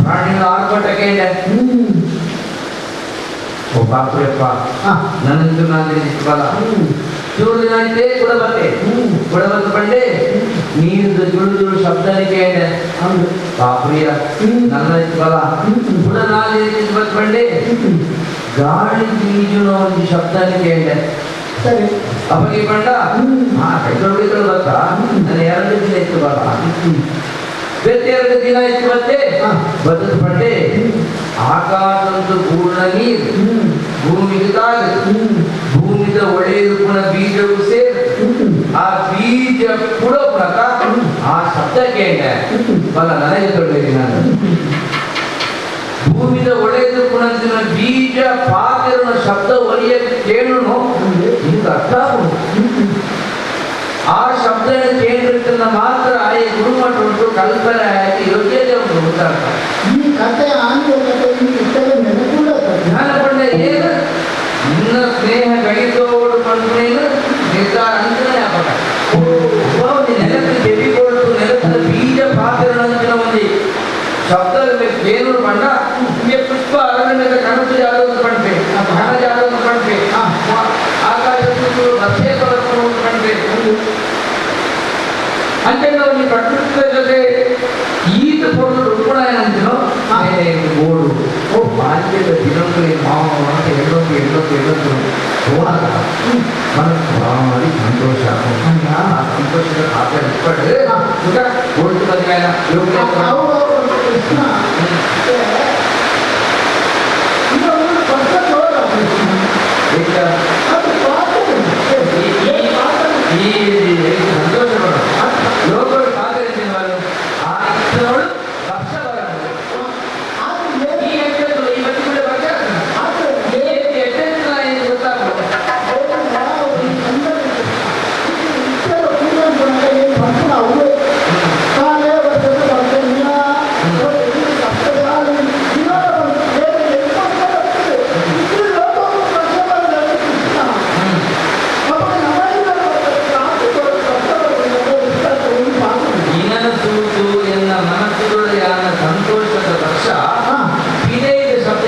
ಪ್ರಾಣಿಗಳ ಆರ್ಭಟ ಕೇಂಡ ಓ ಬಾಪುರಪ್ಪ ನನ್ನಂತೂ 4 ದಿನ ಇತ್ತು ಬಲ ಚೂರು ದಿನ ಇದ್ದೆ ಕೂಡ ಬಂದೆ ಕೂಡ ಬಂದು ಪಂಡೆ ನೀರು ಜುಳು ಜುಳು ಶಬ್ದ ಕೇಂಡ ಬಾಪ್ರಿಯ ನನ್ನ ಬಲ ಕೂಡ 4 ದಿನ ಬಂದು ಪಂಡೆ ಗಾಳಿ ಬೀಜುನ ಒಂದು ಶಬ್ದ ಕೇಂಡ ಸರಿ ಅಪ್ಪಗೆ ಪಂಡ ಹಾ ಕೈಗಳು ಕೈಗಳು ಬರ್ತಾ ನಾನು 2 ದಿನ ಇತ್ತು ಬಲ ಬೇರೆ 2 ದಿನ ಇತ್ತು ಮತ್ತೆ ಬದಲು ಪಂಡೆ ಆಕಾಶಂತು ಪೂರ್ಣ ನೀರು ಭೂಮಿಗೆ ತಾಗಿ ಭೂಮಿದ ಒಳ್ಳೆಯದು ಪುನಃ ಬೀಜವು ಸೇರಿ ಆ ಬೀಜ ಕೂಡ ಪುನಃ ಆ ಶಬ್ದ ಕೇಂಡ ಬಲ ನನಗೆ ತೊಡಗಿ ನಾನು ಭೂಮಿದ ಒಳ್ಳೆಯದು ಪುನಃ ಬೀಜ ಪಾತಿರುವ ಶಬ್ದ ಒಲಿಯ ಕೇಳುನು ಇದು ಅರ್ಥ ಆ ಶಬ್ದ ಕೇಳಿರ್ತನ್ನ ಮಾತ್ರ ಆಯ ಗುರುಮಠ ಉಂಟು ಕಲ್ಪನೆ ಆಗಿ ಯೋಗ್ಯತೆ ಉಂಟು ಗೊತ್ತಾಗ್ತ ಈ ಕತೆ ಆಂಗ್ಲ ಕತೆ ಜ್ಞಾನ ಏನು ನಿನ್ನ ಸ್ನೇಹ ಗಣಿತೋಡು ಪಂಡ್ರೇನು ನಿರ್ಧಾರ ಅಂತನೇ ಅಪಕ ನೆಲಕ್ಕೆ ಚೆವಿಕೊಳ್ತು ನೆಲದ ಬೀಜ ಪಾತ್ರನಂಚಿನ ಒಂದು ಶಬ್ದ ಏನು ಪಂಡ ನಿಮಗೆ ಪುಷ್ಪ ಅರಣ್ಯದ ಕನಸು ಜಾಗವನ್ನು ಪಂಪೆ ಹಣ ಜಾಗವನ್ನು ಪಂಪೆ ಆಕಾಶ ಬಸ್ಸೇ ಪಂಪೆ ಅಂಚೆಂಡ ಒಂಜಿ ಪ್ರಕೃತಿದ ಜೊತೆ ಈತ ಪೊರ್ಲು ರುಪ್ಪುಣ ಬೋಡು ಓ ಬಾಲ್ಯದ ದಿನಗಳು ಮಾವ ಅಂತ ಎಳ್ಳೊಂದು ಎಳ್ಳೊಂದು ಎಳ್ಳೊಂದು ಹೋದಾಗ ಮನಸ್ಸು ಭಾರಿ ಸಂತೋಷ. ಆ ಸಂತೋಷದ ಪಾತ್ರ ಇಟ್ಕೊಂಡು ಒಟ್ಟು ಮದುವೆ ಕೃಷ್ಣ ಈ ಸಂತೋಷ ಲೋಕಗಳು ಪಾತ್ರ ಆ ಇಷ್ಟದವಳು ವರ್ಷ ಸಂತೋಷದ ವರ್ಷ ವಿನಯದ ಶಬ್ದ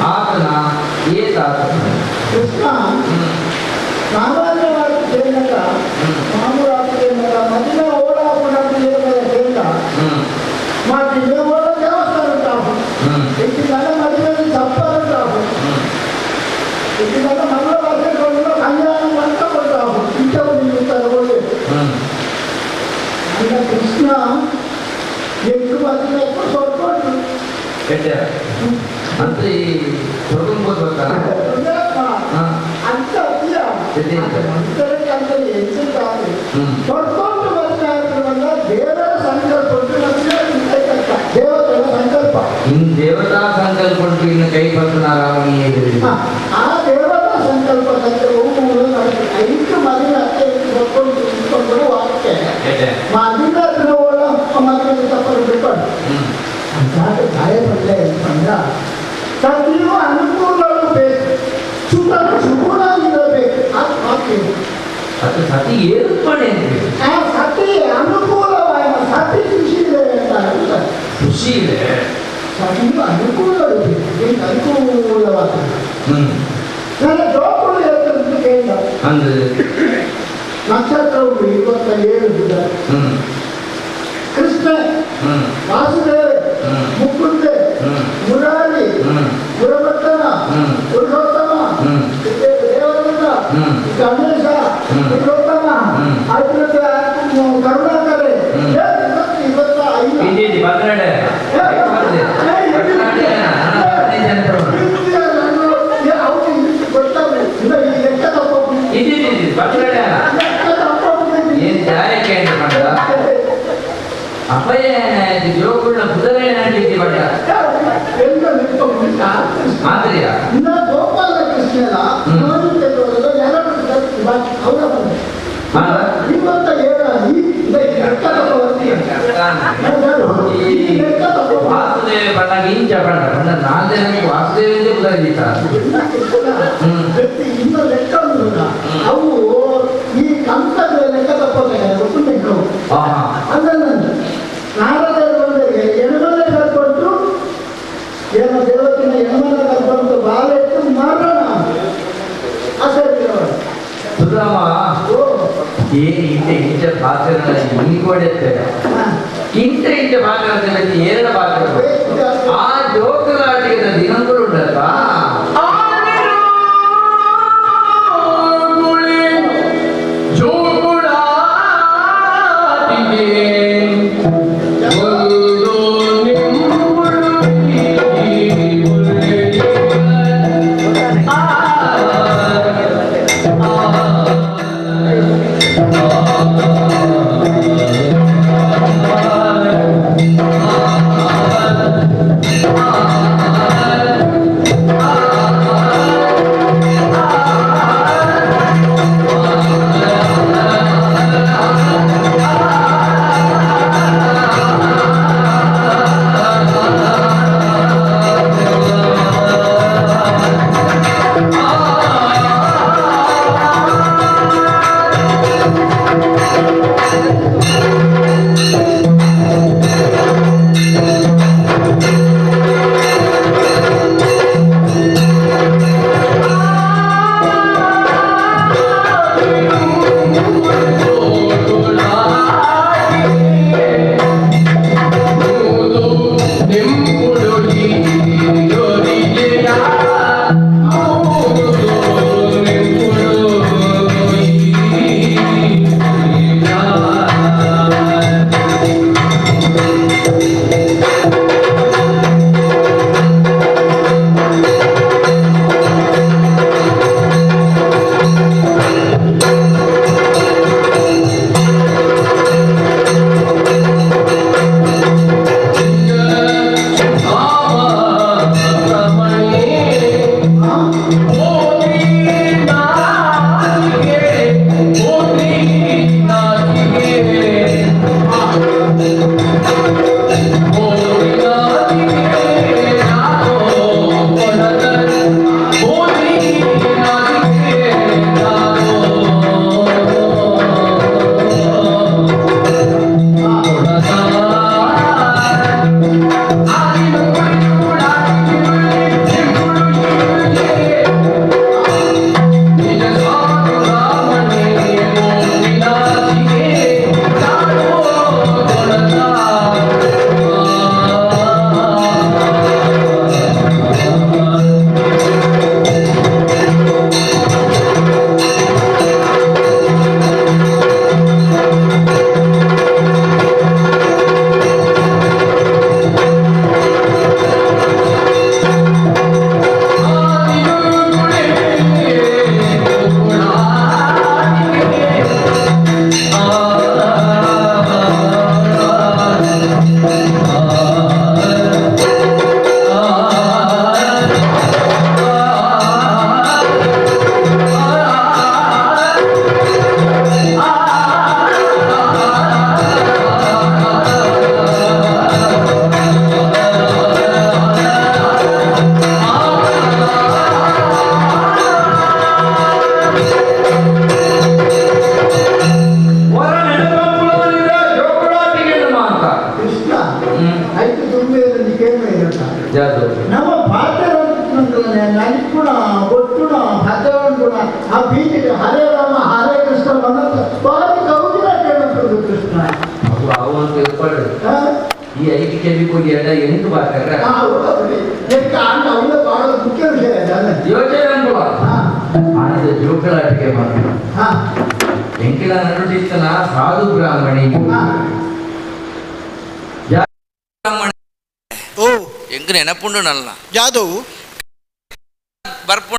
ಆತನ ಏತಾತ ಕೃಷ್ಣ ಸಾಮಾನ್ಯವಾಗಿ ಕೇಂದ್ರ ಮಾಮೂಲಾಗಿ ಕೇಂದ್ರ ಮದಿನ ಓಡಾಪುಣಿ ಕೇಂದ್ರ ಮತ್ತೆ ಓಡ ದೇವಸ್ಥಾನ ಉಂಟಾಗು ಇಟ್ಟಿದ್ದಲ್ಲ ಮದುವೆ ತಪ್ಪ ಉಂಟಾಗು ಇಟ್ಟಿದ್ದಲ್ಲ ಮಗಳ ವರ್ಷ ಕಲ್ಯಾಣ ಅಂತ ಕೊಟ್ಟಾಗು ಇಂಥವು ತಗೊಳ್ಳಿ. ಈಗ ಕೃಷ್ಣ ಎಂಟು ಮದುವೆ ಕೊಟ್ಕೊಂಡು ಅಂತ ಈ ಅಂತ ಕೊಡ್ಕೊಂಡು ಮದುವೆ ದೇವರ ಸಂಕಲ್ಪ ದೇವತೆಗಳ ಸಂಕಲ್ಪ ಇನ್ನು ದೇವತಾ ಸಂಕಲ್ಪ ಉಂಟು ಇನ್ನು ಕೈ ಪತ್ರ ರಾಮನಿಗೆ ಆ ದೇವತಾ ಸಂಕಲ್ಪ ಐದು ಮದುವೆ ಅತ್ತೆ ಕೊಟ್ಕೊಂಡು ಇಟ್ಕೊಂಡು ವಾಕ್ಯ ಮದುವೆ ಮದುವೆ ತಪ್ಪಲು ಬಿಟ್ಕೊಂಡು ಅಂತಾದ ಗಾಯಪಟ್ಟೆ ಅಂತಂದ್ರ ಸತಿಯು ಅನುಕೂಲಗಳು ಬೇಕು, ಸುತನು ಸುಗುಣಾಗಿರಬೇಕು. ಅದು ವಾಕ್ಯ ಅದು ಸತಿ ಏರ್ಪಡೆ ಆ ಸತಿ ಅನುಕೂಲವಾದ ಸತಿ ಸುಶೀಲೆ ಅಂತ ಸುಶೀಲೆ ಸತಿಯು ಅನುಕೂಲಗಳು ಬೇಕು, ಅನುಕೂಲವಾದ ನನ್ನ ಜೋಕುಗಳು ಹೇಳ್ತಂತ ಕೇಳಿದ ಅಂದ್ರೆ ನಕ್ಷತ್ರವು 27 ಇದ್ದಾರೆ. ಕೃಷ್ಣ, ವಾಸುದೇವ, ಮುಕುಂದೆ, ಮುರಾರಿ, ಗುರುವರ್ತನ, ಪುರುಷೋತ್ತಮ, ದೇವದತ್ತ, ಗಣೇಶ, ಪುರುಷೋತ್ತಮ, ಕರುಣಾಕರೆ, 25 ಅಪ್ಪಯ್ಯ ಜೋಗುಳ್ನ ಕುದುರೆ ಬಟ್ಟ ಮಾದರಿಯ ಇನ್ನ ಗೋಪಾಲ ಕೃಷ್ಣನ 27 ವಾಸುದೇವ ಬಣ್ಣ ಇಂಚ ಬಣ್ಣ ಬಣ್ಣ ನಾಲ್ಕು ವಾಸುದೇವ ಕುದುರೆ ಇನ್ನು ಲೆಕ್ಕ ಅವು ಈ ಕಂಕದ ಲೆಕ್ಕ ತಪ್ಪೋದಾಗ ಗೊತ್ತುಂಟು. ಅಂದ್ರೆ ನಾರದರು ಬಂದರೆ ಎಣಮನೆ ಕರ್ಕೊಂಡು ಏನೋ ದೇವತಿನ ಎಣಮನೆ ಕರ್ಕೊಂಡು ಬಾಲೆಟ್ಟು ಮರಣ ಅಸರಿಯವರು ಸುಧಾಮ ಏನು ಇಂಟ ಇಂಚ ಪಾತ್ರ ಇಂಕೊಡೆತ್ತೆ ಇಂಟ ಇಂಚ ಪಾತ್ರ ಏನ ಪಾತ್ರ ಆ ಜೋಕಲಾಟಿಗೆ ದಿನಗಳು ಉಂಟಲ್ವಾ. ಆ ಕೆವಿ ಕೊರಿಯಡ ಎಂಟು ಬಾಕರ ಮುಖ್ಯ ವಿಷಯ ಯೋಚನೆ ಅನ್ಕೊಳ ಆನಂದ ಜೋಕಳಾಟಿಕೆ ಮಾತ್ರ ಎಂಕಿಲ ನಡುಟಿತ್ತನ ಸಾಧು ಬ್ರಾಹ್ಮಣಿ ಓ ಎಂಕ್ ನೆನಪುಂಡು ನಲ್ಲ ಜಾದವು ಬರ್ಪು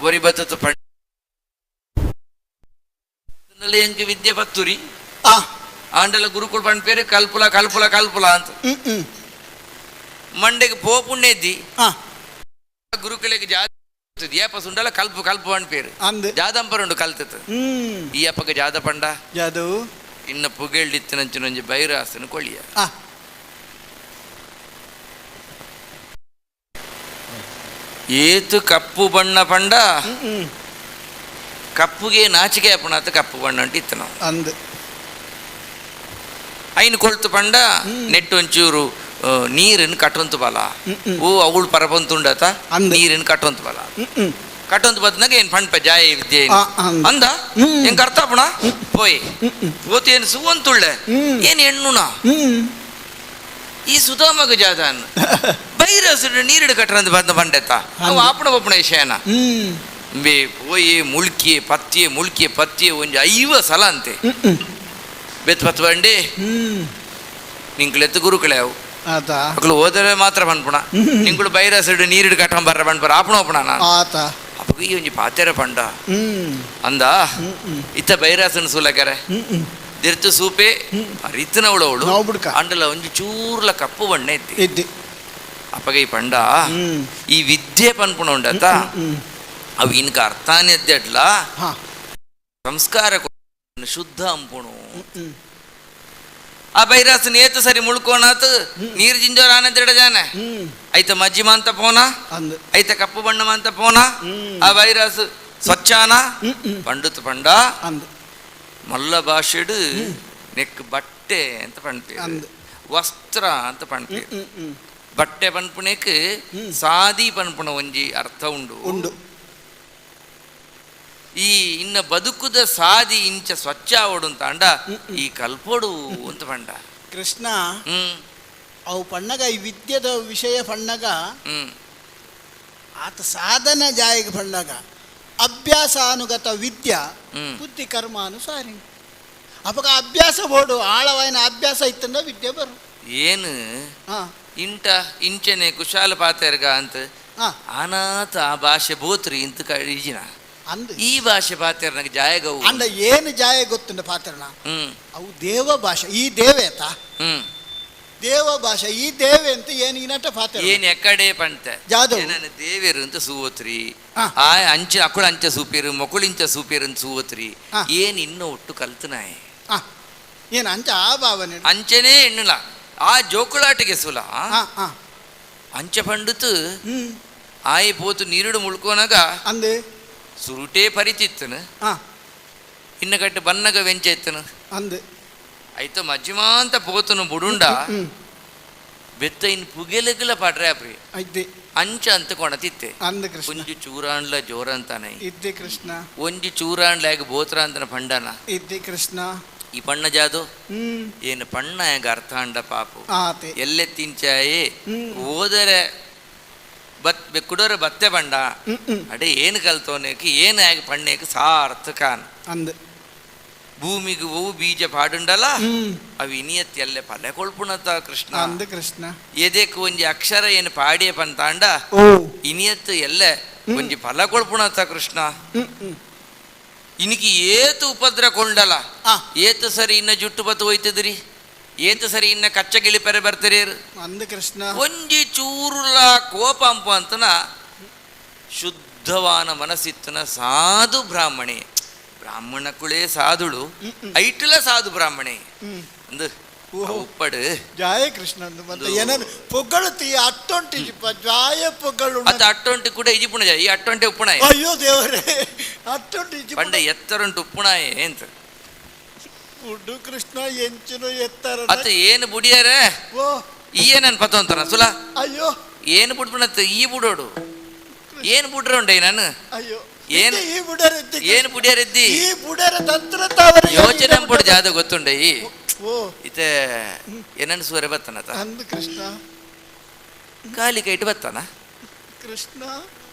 ಒರಿ ಬತ್ತತ್ತು ಪಂಡ ಎಂಕ್ ವಿದ್ಯೆ ಬತ್ತುರಿ ಆಂಡಲ ಗುರುಕುಲ್ ಪಂಡ್ ಪೇರು ಕಲ್ಪುಲ ಕಲ್ಪುಲ ಕಲ್ಪುಲ ಅಂತ ಮಂಡೆಗೆ ಪೋಪುಣ್ಯ ಇದ್ದಿ ಗುರುಕುಲಿಗೆ ಜಾತಿ ಏಪ ಸುಂಡಲ ಕಲ್ಪು ಕಲ್ಪು ಪಂಡ್ ಪೇರು ಜಾದಂಪರುಂಡು ಕಲ್ತತ್ತು ಈ ಅಪ್ಪಗೆ ಜಾದ ಪಂಡ ಜಾದವು ಇನ್ನ ಪುಗೆಳ್ಳಿತ್ತಿನಂಚಿನೊಂಜಿ ಬೈರಾಸನ ಕೊಳ್ಳಿಯ ಏತು ಕಪ್ಪು ಬಣ್ಣ ಪಂಡ ಕಪ್ಪುಗೆ ನಾಚಿಕೆ ಅಪ್ಪಣಾತ ಕಪ್ಪು ಬಣ್ಣ ಅಂಟ ಇತ್ತು ನಾವು ಅಂದ್ ಐನು ಕೊಳ್ತು ಪಂಡ ನೆಟ್ಟು ಒಂಚೂರು ನೀರನ್ನು ಕಟ್ಟೊಂತು ಬಲ ಓ ಅವಳು ಪರಪಂತುಂಡತ ನೀರನ್ನು ಕಟ್ಟೊಂತು ಬಲ ಕಟ್ಟೊಂತು ಬದ್ನಾಗ ಏನು ಪಂಡ್ಪ ಜಾಯ ವಿದ್ಯೆ ಅಂದ ಹೆಂಗ್ ಅರ್ಥಪಣ ಪೋಯ್ ಓತು ಏನು ಸುವಂತುಳ್ಳೆ ಏನು ಎಣ್ಣುಣ ಈ ಸುಧಾಮಗ ಜಾದಾನ್ ಬೈರಸುಡು ನೀರಿಡು ಕಟ್ಟರಂದು ಬಂದ ಬಂಡೆತ್ತ ಅವು ಆಪಣ ಬಪ್ಪಣ ವಿಷಯನ ಬೇ ಪೋಯೆ ಮುಳ್ಕಿಯೆ ಪತ್ತಿಯೆ ಮುಳ್ಕಿಯೆ ಪತ್ತಿಯೆ ಒಂಜಿ 50 ಸಲ ಅಂತೆ ಬೆತ್ ಪತ್ತು ಬಂಡೆ ನಿಂಕುಲೆತ್ತು ಗುರುಕುಳೆ ಅವು ಮಕ್ಕಳು ಓದರೆ ಮಾತ್ರ ಪನ್ಪುಣ ನಿಂಕುಳು ಬೈರಸುಡು ನೀರಿಡು ಕಟ್ಟಂ ಬರ್ರ ಪನ್ಪರ ಆಪಣ ಒಪ್ಪಣ ನಾನು ಅಪ್ಪಗ ಈ ಒಂಜಿ ಪಾತೆರ ಪಂಡ ಅಂದ ಇತ್ತ ಬೈರಾಸನ ಸೂಲಕರೆ ದಿರ್ತು ಸೂಪೆ ಅರಿತನ ಅವಳು ಅಂಡಲ ಒಂಜಿ ಚೂರ್ಲ ಕಪ್ಪು ಬಣ್ಣ ಇದ್ದಿ ಅಪ್ಪಗ ಈ ಪಂಡ ಈ ವಿದ್ಯೆ ಪನ್ಪುಣ ಉಂಡತ ಅವು ಇನ್ಕ ಅರ್ಥಾನೇ ಅಡ್ಲ ಸಂಸ್ಕಾರ ಶುದ್ಧ ಅಂಪುಣು ಆ ಬೈರಾಸನ ಏತು ಸರಿ ಮುಳ್ಕೋಣಾತು ನೀರು ಜಿಂಜೋರ ಆನಂದಿರಡ ಜಾನೆ ಐತ ಮಜ್ಜಿಮ ಅಂತ ಪೋನ ಐತ ಕಪ್ಪು ಬಣ್ಣಮ ಅಂತ ಪೋನ ಆ ವೈರಸ್ ಸ್ವಚ್ಛಾನ ಪಂಡುತ್ತು ಪಂಡ ಮಲ್ಲ ಭಾಷೆಡು ನೆಕ್ ಬಟ್ಟೆ ಅಂತ ಪಣ್ಪೇರು ವಸ್ತ್ರ ಅಂತ ಪಣ್ಪೇರು ಬಟ್ಟೆ ಪನ್ಪುಣೆಕ್ ಸಾದಿ ಪನ್ಪುಣ ಒಂಜಿ ಅರ್ಥ ಉಂಡು ಉಂಡು ಈ ಇನ್ನ ಬದುಕುದ ಸಾದಿ ಇಂಚ ಸ್ವಚ್ಛ ಆವಡು ಅಂತ ಅಂಡ ಈ ಕಲ್ಪೋಡು ಅಂತ ಪಂಡ ಕೃಷ್ಣ ಅವು ಪಣ್ಣಗ ಈ ವಿದ್ಯದ ವಿಷಯ ಪಣ್ಣಗ ಆತ ಸಾಧನ ಜಾಯಿಗೆ ಪಣ್ಣಗ ಅಭ್ಯಾಸಾನುಗತ ವಿದ್ಯಾ ಬುದ್ಧಿ ಕರ್ಮಾನುಸಾರಿ ಅಪಗ ಅಭ್ಯಾಸ ಬೋಡು ಆಳವಾಯಿನ ಅಭ್ಯಾಸ ಇತ್ತಂದ ವಿದ್ಯೆ ಬರು ಏನು ಇಂಟ ಇಂಚನೆ ಕುಶಾಲ ಪಾತೆರ್ಗ ಅಂತ ಅನಾಥ ಆ ಭಾಷೆ ಬೋತ್ರಿ ಇಂತ ಕಳಿಜಿನ ಈ ಭಾಷೆ ಪಾತೆರ್ನಗ ಜಾಯಗವು ಅಂಡ ಏನು ಜಾಯ ಗೊತ್ತುಂಡ ಪಾತ್ರನ ಅವು ದೇವ ಭಾಷೆ ಈ ದೇವೇತ ದೇವ ಭಾಷೆ ಈ ದೇವೆ ಅಂತ ಏನು ಇನಟ ಪಾತ್ರ ಏನು ಎಕ್ಕಡೆ ಪಂತ ಜಾದವ್ ನಾನು ದೇವೇರು ಅಂತ ಸೂವತ್ರಿ ಆ ಅಂಚ ಅಕುಳ ಅಂಚ ಸೂಪೇರು ಮೊಕುಳಿಂಚ ಸೂಪೇರು ಅಂತ ಸೂವತ್ರಿ ಏನು ಇನ್ನು ಒಟ್ಟು ಕಲ್ತನಾಯೆ ಏನು ಅಂಚ ಆ ಭಾವನೆ ಅಂಚನೇ ಎಣ್ಣುಲ ಆ ಜೋಕುಳಾಟಿಗೆ ಸುಲ ಅಂಚ ಪಂಡುತು ಆಯಿ ಪೋತು ನೀರುಡು ಮುಳ್ಕೋನಾಗ ಅಂದೆ ಸುರುಟೇ ಪರಿಚಿತ್ತನು ಇನ್ನ ಕಟ್ಟು ಬನ್ನಗ ವೆಂಚ ಇತ್ತನು ಅಂದೆ ಐತ ಮಜ್ಜಿಮಾಂತ ಪೋತನು ಬುಡುಂಡ ಬೆತ್ತ ಇನ್ ಪುಗೆಲಗಲ ಪಾಡ್ರೆ ಅಪ್ರಿ ಅಂಚ ಅಂತ ಕೊಣತಿತ್ತೆ ಅಂದ ಕೃಷ್ಣ ಒಂಜಿ ಚೂರಾಂಡ್ಲ ಜೋರ ಅಂತಾನೆ ಇದ್ದೆ ಕೃಷ್ಣ ಒಂಜಿ ಚೂರಾಂಡ್ಲ ಯಾಗ ಬೋತ್ರ ಅಂತನ ಪಂಡನ ಇದ್ದೆ ಕೃಷ್ಣ ಈ ಪಣ್ಣ ಜಾದು ಏನು ಪಣ್ಣ ಯಾಗ ಅರ್ಥ ಅಂಡ ಪಾಪು ಎಲ್ಲೆ ತಿಂಚಾಯಿ ಓದರೆ ಬತ್ ಕುಡೋರ ಬತ್ತೆ ಪಂಡ ಅಡೆ ಏನು ಕಲ್ತೋನೇಕ ಏನು ಆಗ ಪಣ್ಣೇಕ ಸಾರ್ಥಕಾನ್ ಅಂದ ಭೂಮಿಗೆ ಓವು ಬೀಜ ಪಾಡುಂಡಲ ಅವು ಇನಿಯತ್ ಎಲ್ಲೆ ಫಲ ಕೊಳ್ಪುಣತ ಕೃಷ್ಣ ಅಂದ ಕೃಷ್ಣ ಎದೆಕ್ ಒಂಜಿ ಅಕ್ಷರ ಏನು ಪಾಡಿಯ ಪಂತಾಂಡ ಇನಿಯತ್ತು ಎಲ್ಲೆ ಒಂಜಿ ಫಲ ಕೊಳ್ಪುಣತ ಕೃಷ್ಣ ಇನಿಕಿ ಏತು ಉಪದ್ರ ಕೊಂಡಲ ಏತು ಸರಿ ಇನ್ನ ಜುಟ್ಟು ಬತ್ತು ಹೋಯ್ತದ್ರಿ ಏತು ಸರಿ ಇನ್ನ ಕಚ್ಚ ಗಿಳಿ ಪೆರೆ ಬರ್ತೀರಿ ಅಂದ ಕೃಷ್ಣ ಒಂಜಿ ಚೂರುಲ ಕೋಪ ಅಂಪು ಅಂತನ ಶುದ್ಧವಾನ ಮನಸ್ಸಿತ್ತನ ಸಾಧು ಬ್ರಾಹ್ಮಣೆ ಬ್ರಾಹ್ಮಣ ಕುಳೇ ಸಾಧುಳು ಐಟಲ ಸಾಧು ಬ್ರಾಹ್ಮಣೆ ಅಂದು ಉಪ್ಪಡು ಜಾಯ ಕೃಷ್ಣ ಮತ್ತೆ ಏನನ್ನು ಪೊಗಳುತ್ತಿ ಅಟ್ಟೊಂಟಿ ಜಾಯ ಪೊಗಳು ಅತ್ತ ಅಟ್ಟೊಂಟಿ ಕೂಡ ಇಜಿಪುಣ ಈ ಅಟ್ಟೊಂಟೆ ಉಪ್ಪುಣ. ಅಯ್ಯೋ ದೇವರೇ, ಅಟ್ಟೊಂಟಿ ಇಜಿಪುಣ. ಪಂಡ ಎತ್ತರುಂಟು ಉಪ್ಪುಣಾಯೆ ಅಂತ ಉಡ್ಡು ಕೃಷ್ಣ ಎಂಚಿನ ಎತ್ತರ ಅತ್ತ ಏನು ಬುಡಿಯರೆ ಓ ಈ ಏನನ್ ಪತ್ತೊಂತನ ಸುಲಾ. ಅಯ್ಯೋ ಏನು ಬುಡ್ಪುಣತ್ತು ಈ ಬುಡೋಡು ಏನು ಬುಡ್ರ ಉಂಡೆ ನಾನು. ಅಯ್ಯೋ ಏನು ಈ ಬುಡರ ಏನು ಬುಡಿಯರೆದ್ದಿ ಈ ಬುಡರ ತಂತ್ರ ತಾವರೆ ಯೋಚನೆ ಪೊಡು ಜಾದ ಗೊತ್ತುಂಡೆ ಈ ಓ ಇತ್ತೆ ಏನನ್ನು ಸೂರ್ಯ ಬತ್ತನ ಅಂದು ಕೃಷ್ಣ ಕಾಲಿ ಕೈಟ್ ಬತ್ತನ ಕೃಷ್ಣ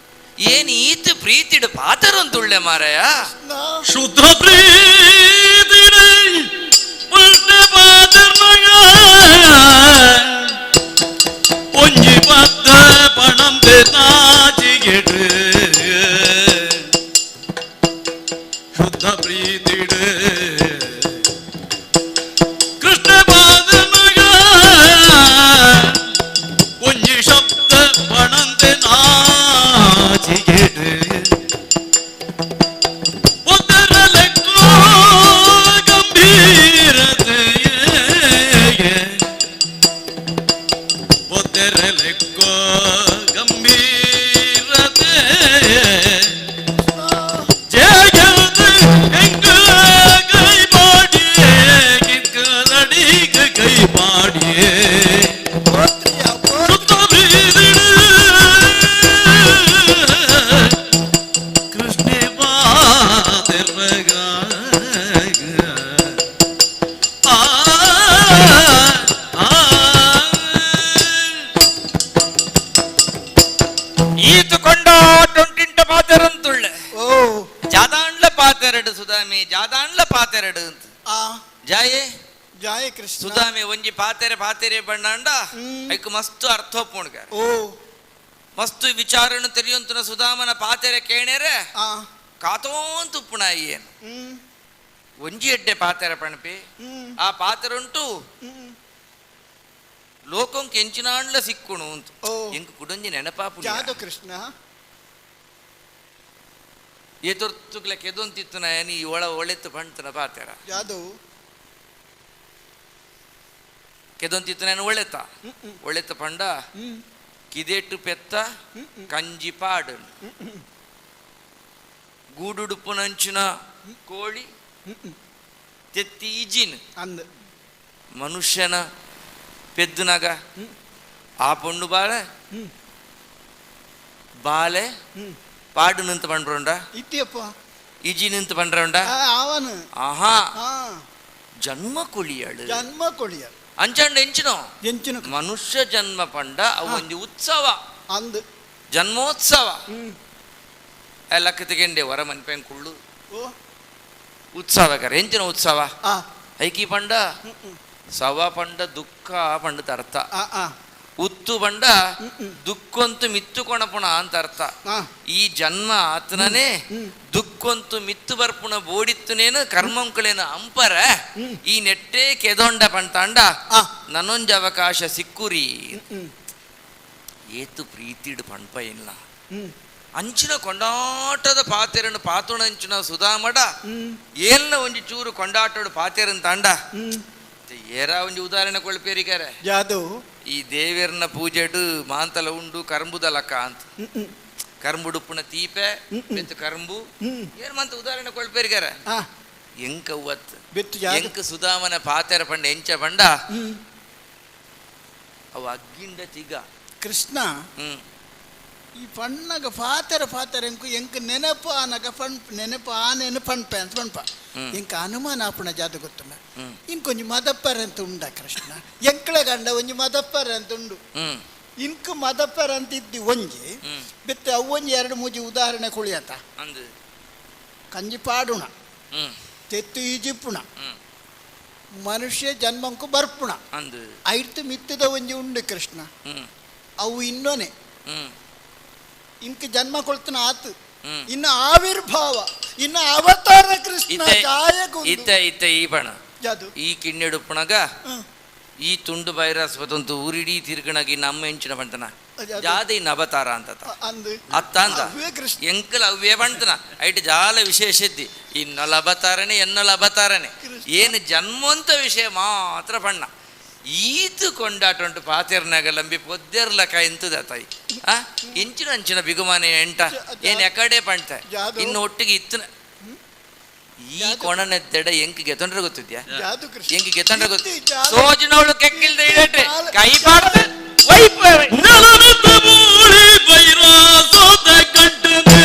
ಏನು ಈತ ಪ್ರೀತಿಡು ಪಾತರಂತುಳ್ಳೆ ಮಾರಾಯ. ಶುದ್ಧ ಪ್ರೀತಿ ಒಂಜಿ ಪತ್ತ ಪಣಂ ನಾಚಿಗೆಡು ಶುದ್ಧ ಪ್ರೀತಿಡು ಕೃಷ್ಣ ಪಾದಮಗ ಒಂಜಿ ಶಬ್ದ ಪಣಂತೆ ನಾಚಿಗೆಡು ಒದರಲೆಕ್ಕೋ ಗಂಭೀರತೆಯೇ ಒದರಲೆಕ್ಕೋ ಗಂಭೀರತೆ ಜಯದ ಎಂಗ ಕೈ ಮಾಡಿಯೇ ಕಿಕ್ಕಲಡಿಗ ಕೈ ಮಾಡಿಯೇ ಕೃಷ್ಣ ಈತು ಕೊಂಡಾಟೊಂಟಿಂಟ ಪಾತೆರಂತುಳ್ಳೆ ಓ ಜಾದಾಂಡ್ಲ ಪಾತೆರಡು ಸುಧಾಮಿ ಜಾದಾಂಡ್ಲ ಪಾತೆರಡು ಅಂತ ಆ ಜಾಯೇ ಜಾಯ ಕೃಷ್ಣ ಸುಧಾಮಿ ಒಂಜಿ ಪಾತೆರೆ ಪಾತೆರೆ ಬಣ್ಣಾಂಡ ಐಕ್ ಮಸ್ತ್ ಅರ್ಥ ಒಪ್ಪುಣ್ಗ ಓ ಮಸ್ತ್ ವಿಚಾರಣ ತೆರಿಯೊಂತನ ಸುಧಾಮನ ಪಾತೆರೆ ಕೇಣೇರೆ ಆ ಕಾತೋಂತ ಉಪ್ಪುಣ ಏನು ಹ್ಮ್ ಒಂಜಿ ಎಡ್ಡೆ ಪಾತೆರೆ ಪಣಪಿ ಹ್ಮ್ ಆ ಪಾತೆರುಂಟು ಹ್ಮ್ ಲೋಕಂಕ್ ಎಂಚಿನಾಂಡ್ಲ ಸಿಕ್ಕುಣು ಅಂತ ಓ. ಎಂಕ್ ಕುಡೊಂಜಿ ನೆನಪಾಪು ಜಾದು ಕೃಷ್ಣ ಏತೊರ್ತುಗ್ಲ ಕೆದೊಂತಿತ್ತು ನೀ ಒಳ ಒಳೆತ್ತು ಪಣ್ತನ ಪಾತೆರ ಜಾದು ಕೆದೊಂತಿತ್ತು ನಾನು ಒಳ್ಳೆತ ಒಳ್ಳೆತ ಪಂಡ ಹ್ಮ್ ಕಿದೇಟು ಪೆತ್ತ ಕಂಜಿ ಪಾಡು ಗೂಡುಡುಪ್ಪುನಂಚಿನ ಕೋಳಿ ತೆತ್ತಿ ಈಜಿನ್ ಅಂದ್ ಮನುಷ್ಯನ ಪೆದ್ದುನಾಗ ಆ ಪೊಣ್ಣು ಬಾಳೆ ಹ್ಮ್. ಬಾಲೆ ಹ್ಮ್ ಪಾಡು ನಿಂತ ಪಂಡ್ರೋಂಡ ಇತ್ತಿಯಪ್ಪ ಇಜಿ ನಿಂತ ಪಂಡ್ರೋಂಡ ಆ, ಅವನು ಆಹಾ ಆ ಜನ್ಮ ಕುಳಿಯಳು ಜನ್ಮ ಕೊಳಿಯ ಅಂಚಂಡ ಎಂಚಿನೋ ಎಂಚಿನ ಮನುಷ್ಯ ಜನ್ಮ ಪಂಡ ಅವು ಒಂಜಿ ಉತ್ಸವ ಅಂದ್ ಜನ್ಮೋತ್ಸವ ಹ್ಮ್ ಲಕ್ಕ ತೆಗೆಂಡೆ ಹೊರ ಮನ್ಪೆನ್ ಕುಳ್ಳು ಓ ಉತ್ಸವ ಕರೆ ಎಂಚಿನ ಉತ್ಸವ ಆ ಐಕಿ ಪಂಡ ಸವ ಪಂಡ ದುಃಖ ಪಂಡದ ಅರ್ಥ ಆ ಆ ಉತ್ತು ಪಂಡ ದುಃಖಂತು ಮಿತ್ತು ಕೊಣಪುಣ ಅಂತ ಅರ್ಥ. ಆ ಈ ಜನ್ಮ ಆತನೇ ದುಃಖಂತು ಮಿತ್ತು ಬರ್ಪುಣ ಬೋಡಿತ್ತುನೇನು ಕರ್ಮಂಕುಳೇನು ಅಂಪರ ಈ ನೆಟ್ಟೇ ಕೆದೊಂಡ ಪಂತಾಂಡ ಆ. ನನೊಂಜ ಅವಕಾಶ ಸಿಕ್ಕುರಿ ಹ್ಮ್ ಏತು ಪ್ರೀತಿಡು ಪಣ್ಪ ಇಲ್ಲ ಹ್ಮ್ ಅಂಚಿನ ಕೊಂಡಾಟದ ಪಾತೆರನ್ನು ಪಾತುಣಂಚಿನ ಸುಧಾಮಡ ಹ್ಮ್ ಏಲ್ನ ಒಂಜಿ ಚೂರು ಕೊಂಡಾಟೋಡು ಪಾತೆರನ್ ತಾಂಡ ಹ್ಮ್ ಏರ ಒಂಜಿ ಉದಾಹರಣೆ ಕೊಳ್ಪೇರಿಗಾರೆ ಜಾದು ಈ ದೇವೆರ್ನ ಪೂಜೆಡು ಮಾಂತಲ ಉಂಡು ಕರಂಬುದ ಲಕ್ಕ ಅಂತ ಹ್ಮ್ ಹ್ಮ್ ಕರಂಬುಡುಪ್ಪುನ ತೀಪೆ ಬೆತ್ತು ಕರಂಬು ಹ್ಮ್ ಏನ್ ಮಂತ ಉದಾಹರಣೆ ಕೊಳ್ಪೇರಿಗಾರೆ ಆ ಎಂಕವ್ವತ್ ಬೆತ್ತು ಜಾದು ಎಂಕ ಸುಧಾಮನ ಪಾತೆರ ಪಂಡ ಎಂಚ ಪಂಡ ಹ್ಮ್ ಅವು ಅಗ್ಗಿಂಡ ತಿಗ ಕೃಷ್ಣ ಹ್ಮ್ ಈ ಪಣ್ಣಗ ಫಾತೆರ ಫಾತೆರ ಎಂಕು ಎಂಕ್ ನೆನಪು ಆನಗ ಫಣ್ ನೆನಪು ಆನೇನು ಪಣ್ಪೆ ಅಂತ ಪಣ್ಪ ಹ್ಮ್. ಎಂಕ್ ಅನುಮಾನ ಆಪುಣ ಜಾದು ಗೊತ್ತುಂಡ ಹ್ಮ್. ಇಂಕೊಂಜಿ ಮದಪ್ಪರ ಅಂತ ಉಂಡ ಕೃಷ್ಣ ಎಂಕ್ಳ ಗಂಡ ಒಂಜಿ ಮದಪ್ಪರ ಅಂತ ಉಂಡು ಹ್ಮ್ ಇನ್ಕು ಮದಪ್ಪರ ಅಂತ ಇದ್ದಿ ಒಂಜಿ ಹ್ಮ್. ಬಿತ್ತೆ ಅವು ಒಂಜಿ ಎರಡು ಮೂಜಿ ಉದಾಹರಣೆ ಕುಳಿಯತ ಅಂದು ಕಂಜಿ ಪಾಡುಣ ಹ್ಮ್ ತೆತ್ತು ಈಜಿಪ್ಪುಣ ಹ್ಮ್ ಮನುಷ್ಯ ಜನ್ಮಂಕು ಬರ್ಪುಣ ಅಂದು ಐರ್ತು ಮಿತ್ತದ ಒಂಜಿ ಉಂಡು ಕೃಷ್ಣ ಹ್ಮ್ ಅವು ಇನ್ನೊನೆ ಹ್ಮ್ ಇನ್ಕ ಜನ್ಮ ಕೊಳ್ತನ ಆತು ಹ್ಮ್. ಇನ್ನು ಆವಿರ್ಭಾವ ಇನ್ನು ಅವತಾರ ಕೃಷ್ಣ ಇತ್ತೆ ಜಾಯಗುಂದು ಇತ್ತೆ ಇತ್ತೆ ಈ ಬಣ ಜಾದು ಈ ಕಿಣ್ಣೆಡುಪ್ಪಣಗ ಹ್ಮ್. ಈ ತುಂಡು ಬೈರಾಸ್ ಬತ್ತೊಂತು ಊರಿಡೀ ತಿರ್ಗಣಗಿ ನಮ್ಮ ಎಂಚಿನ ಪಂತನ ಅದು- ಜಾದ ಇನ್ನು ಅವತಾರ ಅಂತ ಅಂದು ಅತ್ತ ಅಂತ ಅವೇ ಕೃಷ್ಣ ಎಂಕಲ್ ಅವ್ವೇ ಪಂತನ ಐಟ್ ಜಾಲ ವಿಶೇಷ ಇದ್ದಿ ಇನ್ನೊಲ ಅವತಾರನೆ ಎನ್ನೊಲ ಅವತಾರನೆ ಕೃಷ್ಣ. ಏನು ಜನ್ಮಂತ ವಿಷಯ ಮಾತ್ರ ಬಣ್ಣ. ಈತು ಕೊಂಡಾಟುಂಟು ಪಾತೆರ್ನಾಗ ಲಂಬಿ ಪೊದ್ದೆರ್ಲಕ ಎಂತದ ತಾಯಿ ಆ ಇಂಚಿನ ಅಂಚಿನ ಬಿಗುಮಾನೆ ಎಂಟ ಏನ್ ಎಕಡೆ ಪಂಟ ಇನ್ನು ಒಟ್ಟಿಗೆ ಇತ್ತನ ಈ ಕೊಣನೆದ್ದೆಡ ಎಂಕ್ ಗೆತೊಂಡ್ರೆ ಗೊತ್ತಿದ್ಯಾ? ಜಾದು ಕೃಷ್ಣ. ಎಂಕ್ ಗೆತೊಂಡ್ರೆ ಗೊತ್ತು ಇತ್ತಿ ಜಾದು. ಸೋಜಿನವಳು ಕೆಕ್ಕಿಲ್ದ ಇಡಟ್ರೆ ಕೈ ಪಾಡ್ದು ವೈಪ್ ನೆಲವಿದ್ದ ಮೂಳಿ ಬೈರಾಸೋದ ಕಂಟನೆ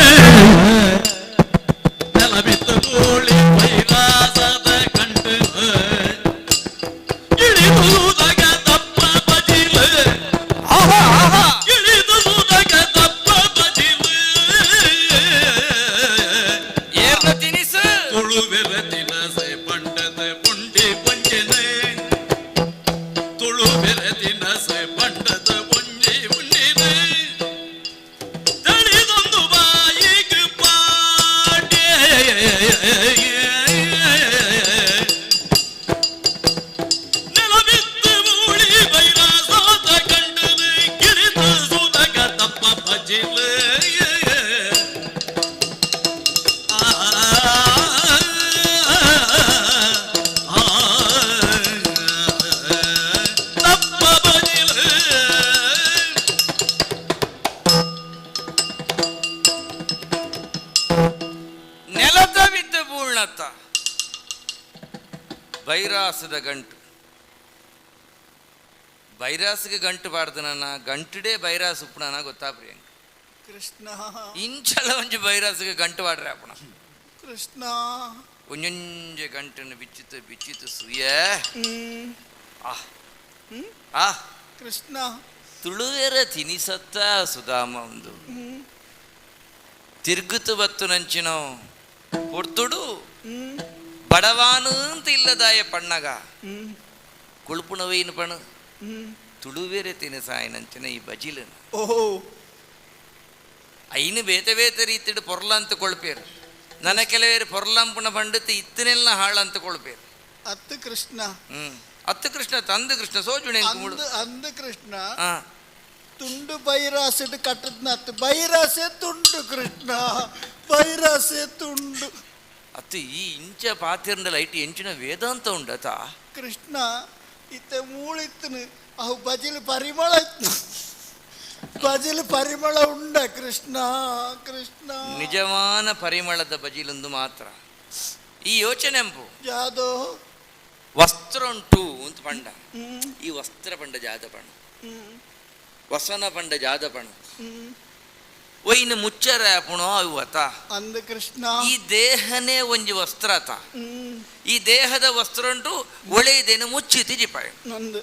ನೆಲವಿದ್ದ ಮೂಳಿ ಬೈರಾಸದ ಕಂಟನೆ ಇಳಿದುದಗ ದಪ್ಪ ಬಜಿಲು ಆಹಾ ಆಹಾ ಇಳಿದುದಗ ದಪ್ಪ ಬಜಿಲು ಏರ್ನ ತಿನಿಸು ತುಳುವೆರ ತಿನಸೆ ಪಂಡದ ಪುಂಡಿ ಪಂಜನೆ ತುಳುವೆರ ತಿನಸೆ ಪಂಡದ ಪುಂಡಿ ಉಣ್ಣಿದೆ ತಳಿದೊಂದು ಬಾಯಿಗೆ ಪಾಡ್ಯ ನೆಲಬಿತ್ತು ಮೂಳಿ ಬೈರಾಸೋದ ಕಂಡದೆ ಕಿರಿದ ಸುನಗ ತಪ್ಪ ಬಜಿಲೆ ತಪ್ಪ ಬಜಿಲು ನೆಲದ ಬಿದ್ದ ಪೂರ್ಣತ್ತ ಬೈರಾಸದ ಗಂಟು ಬೈರಾಸಿಗೆ ಗಂಟು ಪಾಡ್ದನ ಗಂಟುಡೇ ಬೈರಾಸ್ ಉಪ್ಪುಣನ ಗೊತ್ತಾಪ್ರಿ ಎಂಕ್ ಕೃಷ್ಣ ಇಂಚಲ ಒಂಜಿ ಬೈರಾಸಿಗೆ ಗಂಟು ಪಾಡ್ರೆ ಅಪ್ಪಣ ಕೃಷ್ಣ ಒಂಜೊಂಜೆ ಗಂಟನ್ನು ಬಿಚ್ಚಿತು ಬಿಚ್ಚಿತು ಸುಯ ಹ್ಮ್ ಆ ಆ ಕೃಷ್ಣ ತುಳುವೆರ ತಿನಿಸತ್ತ ಸುಧಾಮ ಒಂದು ತಿರುಗುತು ಬತ್ತು ನಂಚಿನೋ ಪೊರ್ತುಡು ಹ್ಮ್ ಬಡವಾನು ಅಂತ ಇಲ್ಲದಾಯ ಪಣ್ಣಗ ಹ್ಮ್ ಕುಳುಪುಣವೇನು ಪಣು ಹ್ಮ್ ತುಳುವೆರೆ ತಿನಿಸಾಯನಂಚಿನ ಈ ಬಜಿಲನು ಓಹೋ ಐನು ಬೇತೆ ಬೇತೆ ರೀತಿಡು ಪೊರ್ಲ ಅಂತ ಕೊಳ್ಪೇರು ನನ್ನ ಕೆಲವೇರು ಪೊರ್ಲಂಪುಣ ಪಂಡಿತ ಇತ್ತನೆಲ್ಲ ಹಾಳಂತ ಕೊಳ್ಪೇರು ಅತ್ತು ಕೃಷ್ಣ ಹ್ಮ್ ಅತ್ತು ಕೃಷ್ಣ ತಂದು ಕೃಷ್ಣ ಸೋಜುಣೆ ಅಂದು ಅಂದು ಕೃಷ್ಣ ಆ ತುಂಡು ಬೈರಾಸಿಟ್ಟು ಕಟ್ಟದ್ನ ಅತ್ತು ಬೈರಾಸೆ ತುಂಡು ಕೃಷ್ಣ ಬೈರಾಸೆ ತುಂಡು ಅತ್ತು ಈ ಇಂಚ ಪಾತಿರಂಡ ಲೈಟ್ ಎಂಚಿನ ವೇದಾಂತ ಉಂಡತ ಕೃಷ್ಣ ಇತ್ತ ಮೂಳಿತ್ತನು ಅವು ಬಜಿಲ್ ಪರಿಮಳ ಇತ್ತು ಬಜಿಲ್ ಪರಿಮಳ ಉಂಡ ಕೃಷ್ಣ ಕೃಷ್ಣ ನಿಜವಾನ ಪರಿಮಳದ ಬಜಿಲೊಂದು ಮಾತ್ರ ಈ ಯೋಚನೆ ಅಂಪು ಜಾದೋ ವಸ್ತ್ರ ಉಂಟು ಅಂತ ಪಂಡ ಹ್ಮ್ ಈ ವಸ್ತ್ರ ಪಂಡ ಜಾದ ಪಣ ಹ್ಮ್ ವಸನ ಪಂಡ ಜಾದ ಪಣ ಹ್ಮ್ ಒಯ್ನ ಮುಚ್ಚರ ಪುಣೋ ಅವು ಅತ ಅಂದ ಕೃಷ್ಣ ಈ ದೇಹನೇ ಒಂಜಿ ವಸ್ತ್ರ ಅತ ಹ್ಮ್ ಈ ದೇಹದ ವಸ್ತ್ರ ಉಂಟು ಒಳೆಯದೇನು ಮುಚ್ಚಿ ತಿಜಿಪಾಯ ನಂದು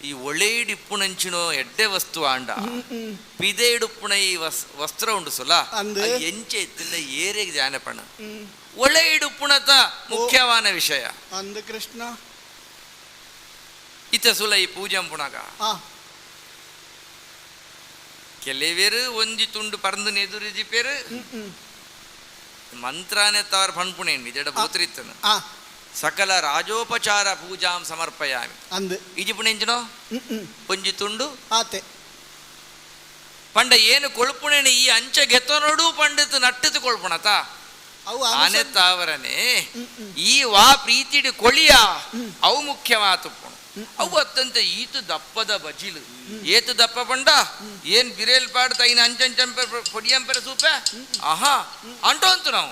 ಈ ಒಳೆಯಿಡಿಪ್ಪುನಂಚಿನೋ ಎಡ್ಡೆ ವಸ್ತು ಆಂಡ ಹ್ಮ್ ಹ್ಮ್ ಪಿದೆ ಇಡುಪ್ಪುನ ಈ ವಸ್ತ್ರ ಉಂಡು ಸುಲ ಅಂದು. ಅದು ಎಂಚೆ ಇತ್ತಿಂದ ಏರೆಗೆ ಧ್ಯಾನಪಣ ಹ್ಮ್ ಒಳೆ ಇಡುಪ್ಪುಣತ ಮುಖ್ಯವಾನ ವಿಷಯ ಅಂದ ಕೃಷ್ಣ ಇತ್ತ ಸುಲ ಈ ಪೂಜಂಪುಣಗ ಆ ಕೆಲವೇರು ಒಂಜಿ ತುಂಡು ಪರಂದು ನೆದುರಿಜಿಪೇರು ಹ್ಮ್ ಹ್ಮ್ ಮಂತ್ರಾನೆ ತವರ ಪಣ್ಪುಣೇನು ಇದೆಡ ಬೋತ್ರಿತ್ತನು ಆ ಸಕಲ ರಾಜೋಪಚಾರ ಪೂಜಾಂ ಸಮರ್ಪಯಾಮಿ ಅಂದು ಇಜಿಪುಣೆಂಚಿನೋ ಹ್ಮ್ ಹ್ಮ್ ಒಂಜಿ ತುಂಡು ಆತೆ ಪಂಡ ಏನು ಕೊಳ್ಪುಣೇನೆ ಈ ಅಂಚೆ ಗೆತ್ತನೋಡು ಪಂಡಿತ ನಟ್ಟಿತು ಕೊಳ್ಪುಣತ ಅವು ಆನೆ ತಾವರನೆ ಈ ವಾ ಪ್ರೀತಿಡು ಕೊಳಿಯ ಅವು ಮುಖ್ಯವಾತುಪ್ಪುಣು ಅವು ಅತ್ಯಂತ ಈತು ದಪ್ಪದ ಬಜಿಲು ಏತು ದಪ್ಪ ಪಂಡ ಏನ್ ಬಿರೇಲ್ ಪಾಡ್ತ ಐನ ಅಂಚಂಚಂಪೆ ಪೊಡಿಯಂಪೆರ ಸೂಪೆ ಆಹಾ ಅಂಟೋಂತು ನಾವು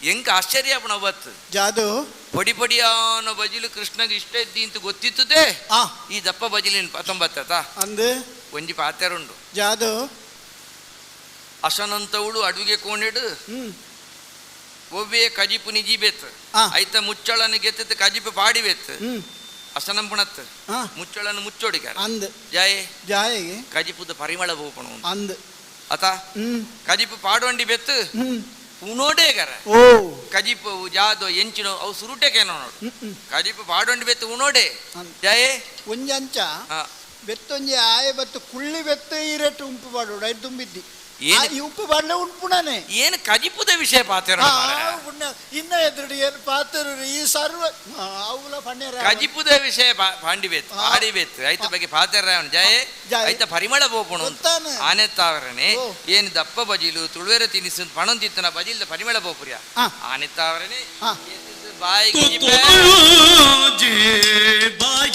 ಎಂಕ ಆಶ್ಚರ್ಯ ಪಣ ಅವತ್ತು ಜಾದು ಪೊಡಿ ಪೊಡಿಯಾನ ಬಜಿಲು ಕೃಷ್ಣಗೆ ಇಷ್ಟ ಇದ್ದಿ ಅಂತ ಗೊತ್ತಿತ್ತದೆ ಆ ಈ ದಪ್ಪ ಬಜಿಲಿನ ಪತ್ತೊಂಬತ್ತ ಅಂದು ಒಂಜಿ ಪಾತೆರುಂಡು ಜಾದು ಅಶನಂತವಳು ಅಡುಗೆ ಕೋಣಿಡು ಹ್ಮ್ ಒವ್ವೇ ಕಜಿಪು ನಿಜಿಬೇತ್ ಆ. ಐತ ಮುಚ್ಚಳನ ಗೆತ್ತ ಕಜಿಪು ಪಾಡಿಬೇತ್ ಹ್ಮ್ ಅಸನಂಪುಣತ್ ಆ ಮುಚ್ಚಳನ ಮುಚ್ಚೋಡಿಕಾರ ಅಂದು ಜಾಯೆ ಜಾಯಿಗೆ ಕಜಿಪುದ ಪರಿಮಳ ಬೋಪಣ ಅಂದು ಅತ ಹ್ಮ್ ಕಜಿಪು ಪಾಡೊಂಡಿ ಬೆತ್ತು ಹ್ಮ್ ಉಣೋಡೇಗರ ಓ ಕಜಿಪು ಜಾದೋ ಎಂಚಿನೋ ಅವು ಸುರುಟೆಕೇನೋ ನೋಡು ಹ್ಮ್ ಹ್ಮ್ ಕಜಿಪು ಪಾಡೊಂಡಿ ಬೆತ್ತು ಉಣೋಡೆ ಅಂದ್. ಜಾಯೆ ಒಂಜಿ ಅಂಚ ಆ, ಬೆತ್ತೊಂಜಿ ಆಯ ಬತ್ತು ಕುಳ್ಳಿ ಬೆತ್ತ ಈರೆಟ್ಟು ಉಂಪು ಪಾಡೋಡು ಐದು ತುಂಬಿದ್ದಿ ಏನು? ಆ, ಈ ಉಪ್ಪು ಪಾಡ್ಲೆ ಉಂಪುಣನೆ ಏನು ಕಜಿಪುದ ವಿಷಯ ಪಾತೆರ ಪುಣ್ಯ ಇನ್ನ ಎದುರು ಏನು ಪಾತರು ಈ ಸರ್ವ ಅವುಲ ಪಣ್ಯರ ಕಜಿಪುದ ವಿಷಯ ಪಾಂಡಿ ಬೇತ್ ಆ. ಪಾಡಿ ಬೇತ್ ಐತ ಬಗ್ಗೆ ಪಾತೆರ ಅವನು ಜಯ ಜಾಯೆ. ಐತ ಪರಿಮಳ ಬೋಪಣು ಗೊತ್ತಾನೆ. ಆನೆ ತಾವರನೆ ಓ. ಏನು ದಪ್ಪ ಬಜಿಲು ತುಳುವೆರ ತಿನಿಸು ಪಣಂತಿತ್ತನ ಬಜಿಲ್ದ ಪರಿಮಳ ಬೋಪುರ್ಯ ಆ. ಆನೆ ತಾವರನೆ ಆ. ಬಾಯಿಗೆ ಜಿಪೆ. ಬಾಯಿ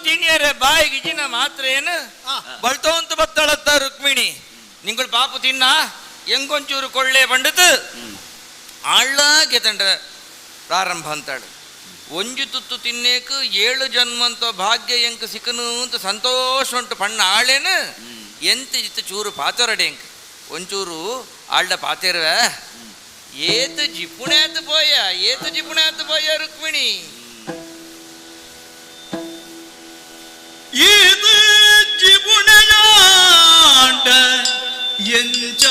ತಿನ್ನಿಯರೆ ಬಾಯಿಗೆ ಜಿನ ಮಾತ್ರ ಏನು ಬಳ್ತೋಂತ ಬತ್ತಳತ್ತ ರುಕ್ಮಿಣಿ ನಿಂಗಳು ಪಾಪು ತಿನ್ನ ಎಂಗೊಂಚೂರು ಕೊಳ್ಳೆ ಬಂಡತು ಆಳ್ಳಾಗೆ ತಂಡ ಪ್ರಾರಂಭ ಅಂತಾಳು. ಒಂಜು ತುತ್ತು ತಿನ್ನೇಕು 7 ಜನ್ಮಂತ ಭಾಗ್ಯ ಎಂಕ್ ಸಿಕ್ಕನು ಅಂತ ಸಂತೋಷ ಉಂಟು ಪಣ್ಣ ಆಳೇನು ಎಂತ ಜಿತ್ತು ಚೂರು ಪಾತೊರಡೆ ಎಂಕ್ ಒಂಚೂರು ಆಳ್ಡ ಪಾತೆರ್ವೆ ಏತು ಜಿಪುಣಾತು ಪೋಯ ಏತು ಜಿಪುಣಾತು ಪೋಯ ರುಕ್ಮಿಣಿ ಇದು ಜಿಪುಣೆಯಾಂಡ ಎಂಚ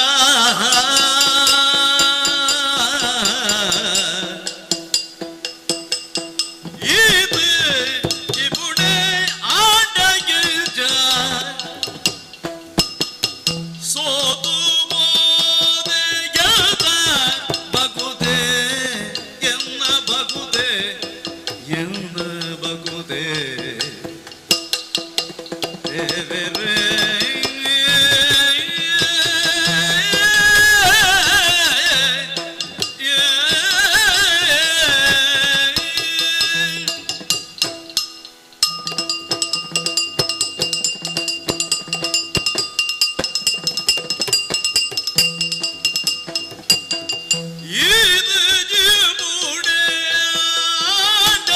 ಇದು ಜಿಪುಣೆ ಆಂಡ ಎಂಚ ಸೋತು ಮೋದೆಯದ ಬಗುದೆ ಎನ್ನ ಬಗುದೆ ಎನ್ನ ಬಗುದೆ ದೇವರೇ ಇದು ಜಿಪುಣೆ ಆಂಡ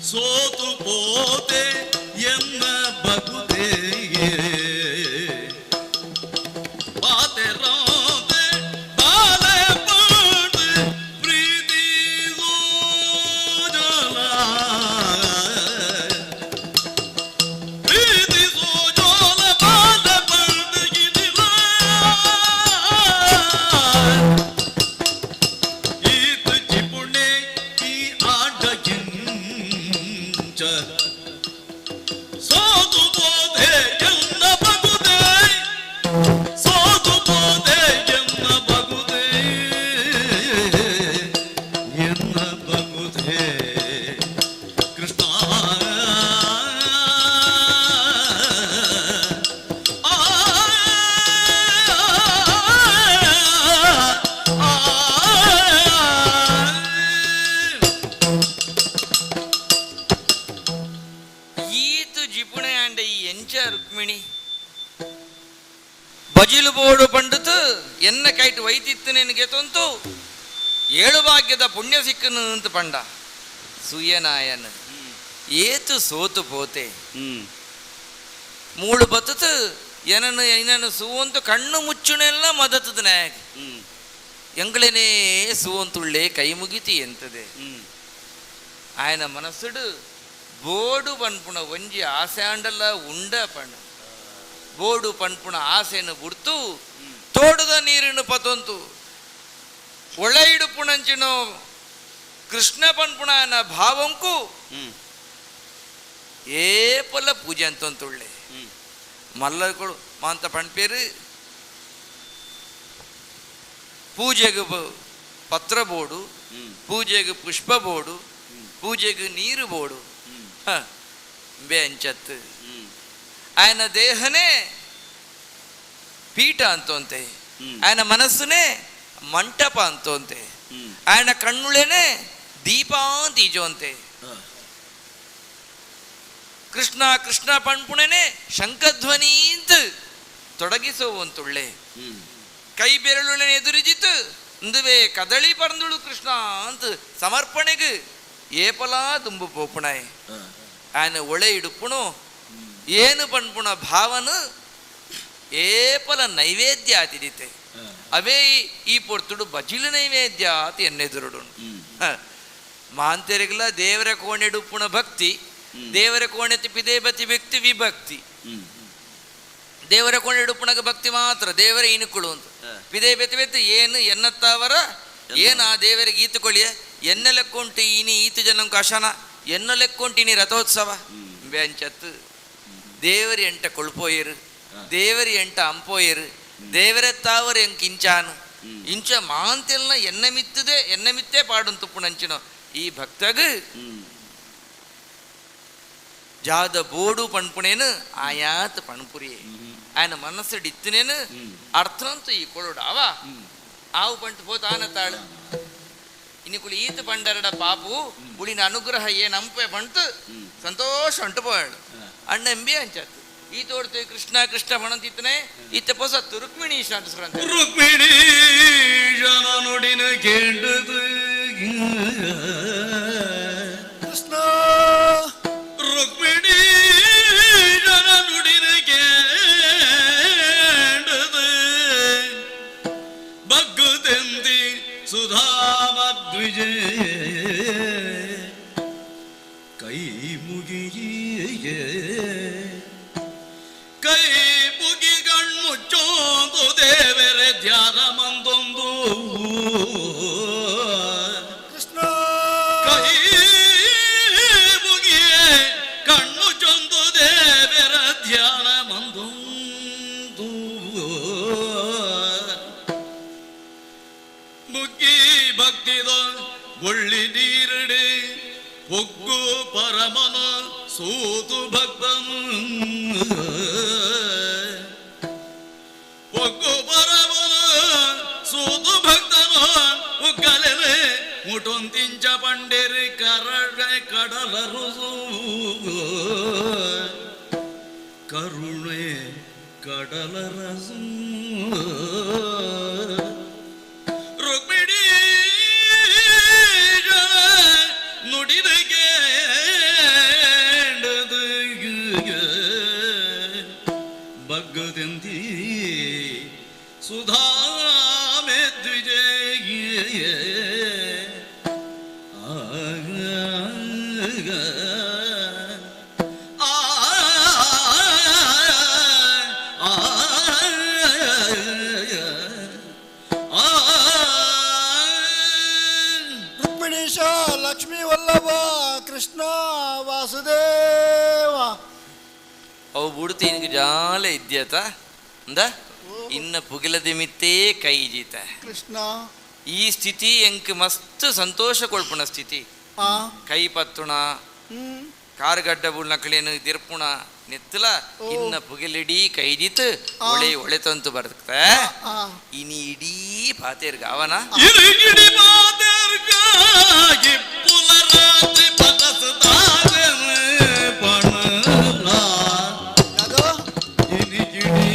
ಸೋತು ಪೋತೆ ಎನ್ನ ಬಗುದೆ ಬಾತೆ ರೋದೆ ಬಾಲೆ ಪಾಡು ಪ್ರೀತಿ ಸೋಜಲ ಪ್ರೀತಿ ಸೋಜೋಲ ಬಾಲೆ ಪಾಡು ಗಿದಿಲ ಈತ ಜಿಪುಣೆ ಈ ಆಟ ಗಿಂಚ ಸೋತು ಬೋಧೆ ಎನ್ನ ಬಗುದೆ ಸೋತು ಬೋಧೆ ಎನ್ನ ಬಗುದೆ ಎನ್ನ ಬಗುದೆ ಕೃಷ್ಣ ಆ ಈತು ಜಿಪುಣೆ ಆಂಡ ಈ ಎಂಚ ರುಕ್ಮಿಣಿ ಬಜಿಲು ಬೋಡು ಪಂಡುತು ಎನ್ನ ಕೈಟ್ ವೈತಿತ್ತು ನಿನಗೆ ತೊಂತು ಏಳು ಭಾಗ್ಯದ ಪುಣ್ಯ ಸಿಕ್ಕನು ಅಂತ ಪಂಡ ಸುಯನಾಯನ ಏತು ಸೋತು ಪೋತೆ ಮೂಳು ಬತ್ತತು ಏನನ್ನು ಏನನ್ನು ಸೂವಂತು ಕಣ್ಣು ಮುಚ್ಚುನೆಲ್ಲ ಮದತದ ನಾಯಕ ಎಂಗಳೇನೇ ಸೂವಂತುಳ್ಳೆ ಕೈ ಮುಗಿತಿ ಎಂತದೆ ఆయన మనసుడు బోడు పన్పుణ వంజి ఆశ అండల ఉండ పಣ್ಣು ಬೋಡು ಪನ್ಪುಣ ಆಸೆನು ಬುಡ್ತು ತೋಡದ ನೀರಿನ ಪತೊಂತು ಒಳ ಇಡುಪುಣಂಚಿನೋ ಕೃಷ್ಣ ಪನ್ಪುಣ ಅನ್ನ ಭಾವಂಕು ಏಪಲ ಪೂಜೆ ಅಂತಂತುಳ್ಳೆ ಮಲ್ಲಗಳು ಮಾಂತ ಪಣ್ಪೇರು ಪೂಜೆಗೆ ಪತ್ರ ಬೋಡು ಪೂಜೆಗೆ ಪುಷ್ಪ ಬೋಡು ಪೂಜೆಗೆ ನೀರು ಬೋಡು ಬೆ ಅಂಚತ್ತು ఆయన ದೇಹನೇ ಪೀಠ ಅಂತಂತೆ ఆయన మనస్సునే ಮಂಟಪ ಅಂತಂತೆ ఆయన ಕಣ್ಣುಳೇನೆ ದೀಪ ಅಂತ ಈಜೋಂತೆ ಕೃಷ್ಣ ಕೃಷ್ಣ ಪಣ್ಪುಣನೆ ಶಂಖಧ್ವನಿ ಅಂತ ತೊಡಗಿಸುವಂತುಳ್ಳೆ ಕೈ ಬೆರಳುಳನೆ ಎದುರಿಜಿತು ಇಂದುವೆ ಕದಳಿ ಪರಂದುಳು ಕೃಷ್ಣ ಅಂತ ಸಮರ್ಪಣೆಗೆ ಏಪಲಾ ತುಂಬು ಪೋಪುಣಾಯ್ ఆయన ಒಳೆ ಇಡುಪುಣು ಏನು ಪಣ್ಪುಣ ಭಾವನು ಏಪಲ ನೈವೇದ್ಯ ಆತಿದಿತೆ ಅವೇ ಈ ಪೊರ್ತುಡು ಬಜಿಲು ನೈವೇದ್ಯ ಆತಿ ಎನ್ನೆದುರುಡು ಮಾಂತೆರೆಗಲ ದೇವರ ಕೋಣೆಡುಪ್ಪುಣ ಭಕ್ತಿ ದೇವರ ಕೋಣೆ ತಿಪ್ಪಿದೇ ಬತಿ ವ್ಯಕ್ತಿ ವಿಭಕ್ತಿ ದೇವರ ಕೋಣೆಡುಪ್ಪುಣಗ ಭಕ್ತಿ ಮಾತ್ರ ದೇವರ ಇನುಕುಳು ಅಂತ ಪಿದೇ ಬೆತಿ ಬೆತ್ತಿ ಏನು ಎನ್ನತ್ತಾವರ ಏನು ಆ ದೇವರಿಗೆ ಈತುಕೊಳ್ಳಿಯ ಎನ್ನ ಲೆಕ್ಕೊಂಟು ಇನಿ ಈತು ಜನಂಕ ಅಶನ ಎನ್ನ ಲೆಕ್ಕೊಂಟಿನಿ ರಥೋತ್ಸವ ಬೆಂಚತ್ತು ದೇವರಿ ಎಂಟ ಕೊಳ್ಪೋಯರು ದೇವರಿ ಎಂಟ ಅಂಪೋಯರು ದೇವರ ತಾವರ ಎಂಕ್ ಇಂಚಾನು ಇಂಚ ಮಾಂತೆಲ್ಲ ಎನ್ನ ಮಿತ್ತದೆ ಎನ್ನ ಮಿತ್ತೇ ಪಾಡುನ್ ತುಪ್ಪುಣಂಚಿನ ಈ ಭಕ್ತಗ ಜಾದ ಬೋಡು ಪಣ್ಪುಣೇನು ಆಯಾತ್ ಪಣ್ಪುರಿಯೇ ఆయన మనస్సు డిత్తునేను ಅರ್ಥಂತು ಈ ಕೊಳುಡು ಅವ ಆವು ಪಂಟು ಪೋತಾನ ತಾಳು ಇನಿಕುಳು ಈತ ಪಂಡರಡ ಪಾಪು ಉಳಿನ ಅನುಗ್ರಹ ಏನಂಪೆ ಬಂತು ಸಂತೋಷ ಉಂಟು ಪೋಯಳು ಅಣ್ಣ ಎಂಬಿ ಅಂಚತ್ತು ಈ ತೋಡ್ತು ಕೃಷ್ಣ ಕೃಷ್ಣ ಬಣಂತಿತ್ತನೆ ಈತ ಪೊಸತ್ತು ರುಕ್ಮಿಣೀಶ ಅಂತ ಸುರಂತ ರುಕ್ಮಿಣೀಶನ ನುಡಿನ ಕೇಂಡದು ಕೃಷ್ಣ ರುಕ್ಮಿಣೀಶನ ನುಡಿನ ಕೇಂಡದು ಬಗ್ಗುದೆಂದಿ ಸುಧಾಮ ದ್ವಿಜೇ ಕೈ ಮುಗಿಯೇ ಕೈ ಮುಗಿ ಕಣ್ಮುಚ್ಚೋಂದು ದೇವರ ಧ್ಯಾನ ಮಂದೊಂದು ಕೃಷ್ಣ ಕೈ ಮುಗಿಯೇ ಕಣ್ಣು ಚೊಂದು ದೇವರ ಧ್ಯಾನ ಮಂದೊಂದು ಮುಗ್ಗಿ ಭಕ್ತಿದ ಒಳ್ಳಿ ನೀರಡೆ ಒಗ್ಗು ಪರಮನ ಸೂತು ಭಕ್ತನು ಒಗ್ಗು ಪರಮನ ಸೂತು ಭಕ್ತನು ಉಗ್ಗಲೆನೆ ಮುಟೊಂತಿಂಚ ಪಂಡೇರಿ ಕರಡೆ ಕಡಲರು ಕರುಣೆ ಕಡಲರಸು ರುಕ್ಮಿಣಿ ನುಡಿದ ಕೇಂಡದು ಬಗ್ಗದಂತಿ ಸುಧಾಮೆ ದ್ವಿಜಯ ಆ ಆ ಆ ರುಕ್ಮಿಣೀಶ ಲಕ್ಷ್ಮೀ ವಲ್ಲಭ ಕೃಷ್ಣ ವಾಸುದೇವ ಅವು ಬುಡ್ತು ಇನ್ಗೆ ಜಾಲ ಇದ್ಯತ ಅಂದ ಇನ್ನ ಪುಗಿಲದಿ ಮಿತ್ತೇ ಕೈ ಜೀತ ಕೃಷ್ಣ ಈ ಸ್ಥಿತಿ ಎಂಕ್ ಮಸ್ತ್ ಸಂತೋಷ ಕೊಳ್ಪುಣ ಸ್ಥಿತಿ ಆ ಕೈ ಪತ್ತುಣ ಹ್ಮ್ ಕಾರುಗಡ್ಡ ಬುಳ್ನಕಳೇನು ದಿರ್ಪುಣ ನೆತ್ತಲ ಇನ್ನ ಪುಗಿಲಿಡೀ ಕೈದಿತ್ ಒಳೆ ಒಳೆ ತಂತು ಬರ್ತದೆ ಆ ಇನಿ ಇಡೀ ಪಾತೇರ್ಗ ಅವನ ಇರುಗಿಡಿ ಮಾತರ್ಗಾಗಿ ಪುನರಾತ್ರಿ ಪದಸುತ್ತಾದನೆ ಪಣಲ ಯಾವ್ದು ಇನಿಗಿಡಿ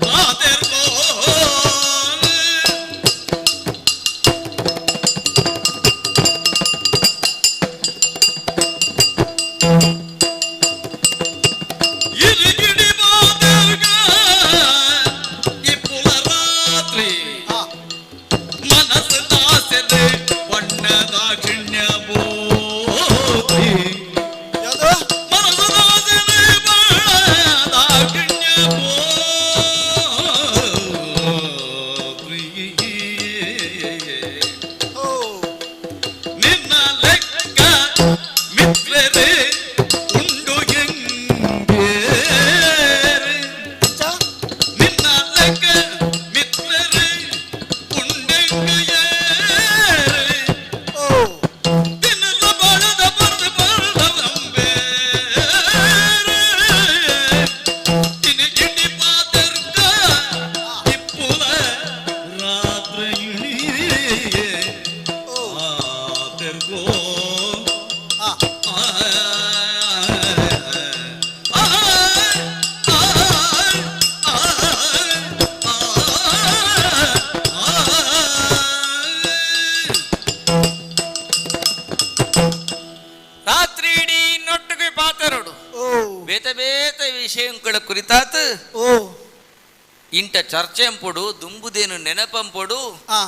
ಮಾತರ್ಗೋ ಇರಿಗಿಡಿ ಮಾತರ್ಗ ಇಪ್ಪುಲ ರಾತ್ರಿ ಆ ಮನಸ್ಸು ದಾಸರೆ ಬಣ್ಣ ದಾಕ್ಷಿಣ್ಯ ಬೋಧಿ ಯಾವ್ದು ಮನಸ್ಸು ದಾಸರೆ ಬಣ್ಣ ದಾಕ್ಷಿಣ್ಯ ಬೋಧಿ ಓ ನಿನ್ನ ಲೆಕ್ಕ ಮಿತ್ರರೇ ಉಂಡು ಎಂಗೇರೆ ಚ ನಿನ್ನ ಲೆಕ್ಕ ಮಿತ್ರರೇ ಉಂಡೆಂಗೆಯೇರೆ ಓ ತಿನ್ನಲು ಬಾಳದ ಬರದ ಬರದಂಬೇರೆ ತಿನಿಗಿಡಿ ಪಾತರ್ಕ ಇಪ್ಪುಲ ರಾತ್ರಿ ಓ ಪಾತರ್ಗೋ ಆ ರಾತ್ರಿ ಇಡೀ ಇನ್ನೊಟ್ಟಿಗೆ ಪಾತರೋಡು ಓ ಬೇತ ಬೇತ ವಿಷಯಗಳ ಕುರಿತಾತ್ ಓ ಇಂಟ ಚರ್ಚೆಂಪೊಡು ದುಂಬುದೇನು ನೆನಪಂಪೊಡು ಆ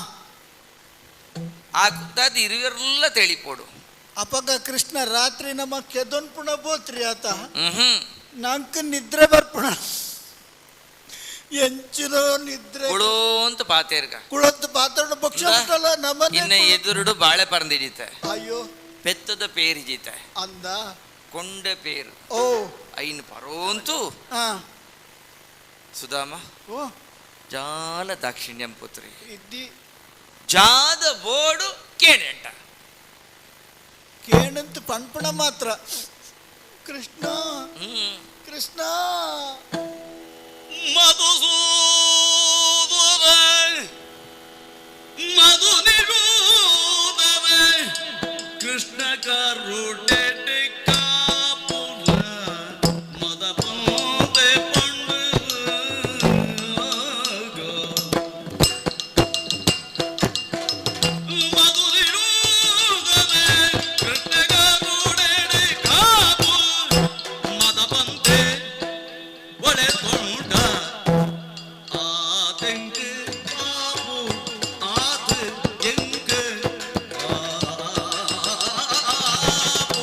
ಆ ಕುರಿತಾದ ಇರುವೆಲ್ಲ ತಿಳಿಪೋಡು ಅಪಗ ಕೃಷ್ಣ ರಾತ್ರಿ ನಮ್ಮ ಕೆದೊನ್ ಪುಣ ಬೋತ್ರಿ ಆತ ಹ್ಮ್ ನಂಕ್ ನಿದ್ರೆ ಬರ್ಪುಣ ಎಂಚಿನೋ ನಿದ್ರೆ ಕುಳೋ ಅಂತ ಪಾತೇರ್ಗ ಕುಳತ್ ಪಾತ್ರಣ ಪಕ್ಷ ಉಂಟಲ್ಲ ನಮ್ಮನೆ ಇನ್ನ ಎದುರುಡು ಬಾಳೆ ಪರಂದಿಜಿತ ಅಯ್ಯೋ ಪೆತ್ತದ ಪೇರಿಜಿತ ಅಂದ ಕೊಂಡ ಪೇರು ಓ ಐನ್ ಪರೋಂತು ಆ ಸುಧಾಮ ಓ ಜಾಲ ದಾಕ್ಷಿಣ್ಯಂ ಪುತ್ರಿ ಇದ್ದಿ ಜಾದ ಬೋಡು ಕೇಳೆಂಟ ಕೇಣಂತ ಪಣ್ಪಣ ಮಾತ್ರ ಕೃಷ್ಣ ಕೃಷ್ಣ ಮಧುಸೂದರ ಮಧು ನಿರೂದರ ಕೃಷ್ಣ ಕರುಣೆ ಕಾಪುರ ಮದ ಪಂದೆ ಪಂಡು ಮಧು ನಿರೂದರ ಕೃಷ್ಣ ಕರುಣೆ ಕಾಪು ಮದ ಪಂತೆ ಒಳೆ ತೊಂಡ ஆதெங்கு பாபு ஆது எங்கு பாபு.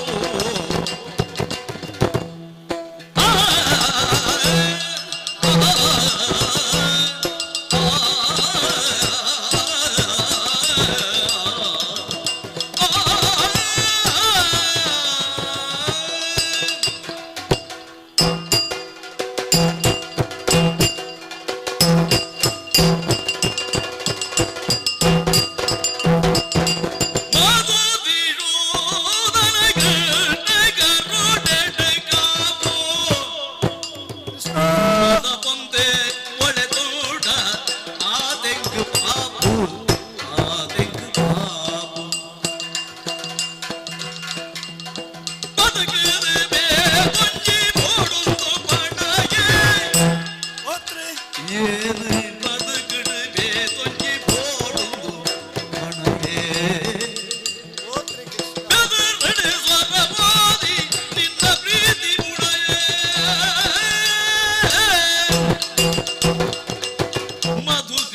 ಓತ್ರಿ ஏது பதுக்கிடுவே கொஞ்சி போடுங்கோ மனமே ಓತ್ರಿ ಕೃಷ್ಣ ಬೆದರಡೆ ಸ್ವರವಾದಿ ನಿನ್ನ ಪ್ರೀತಿ ಮುಡಯೇ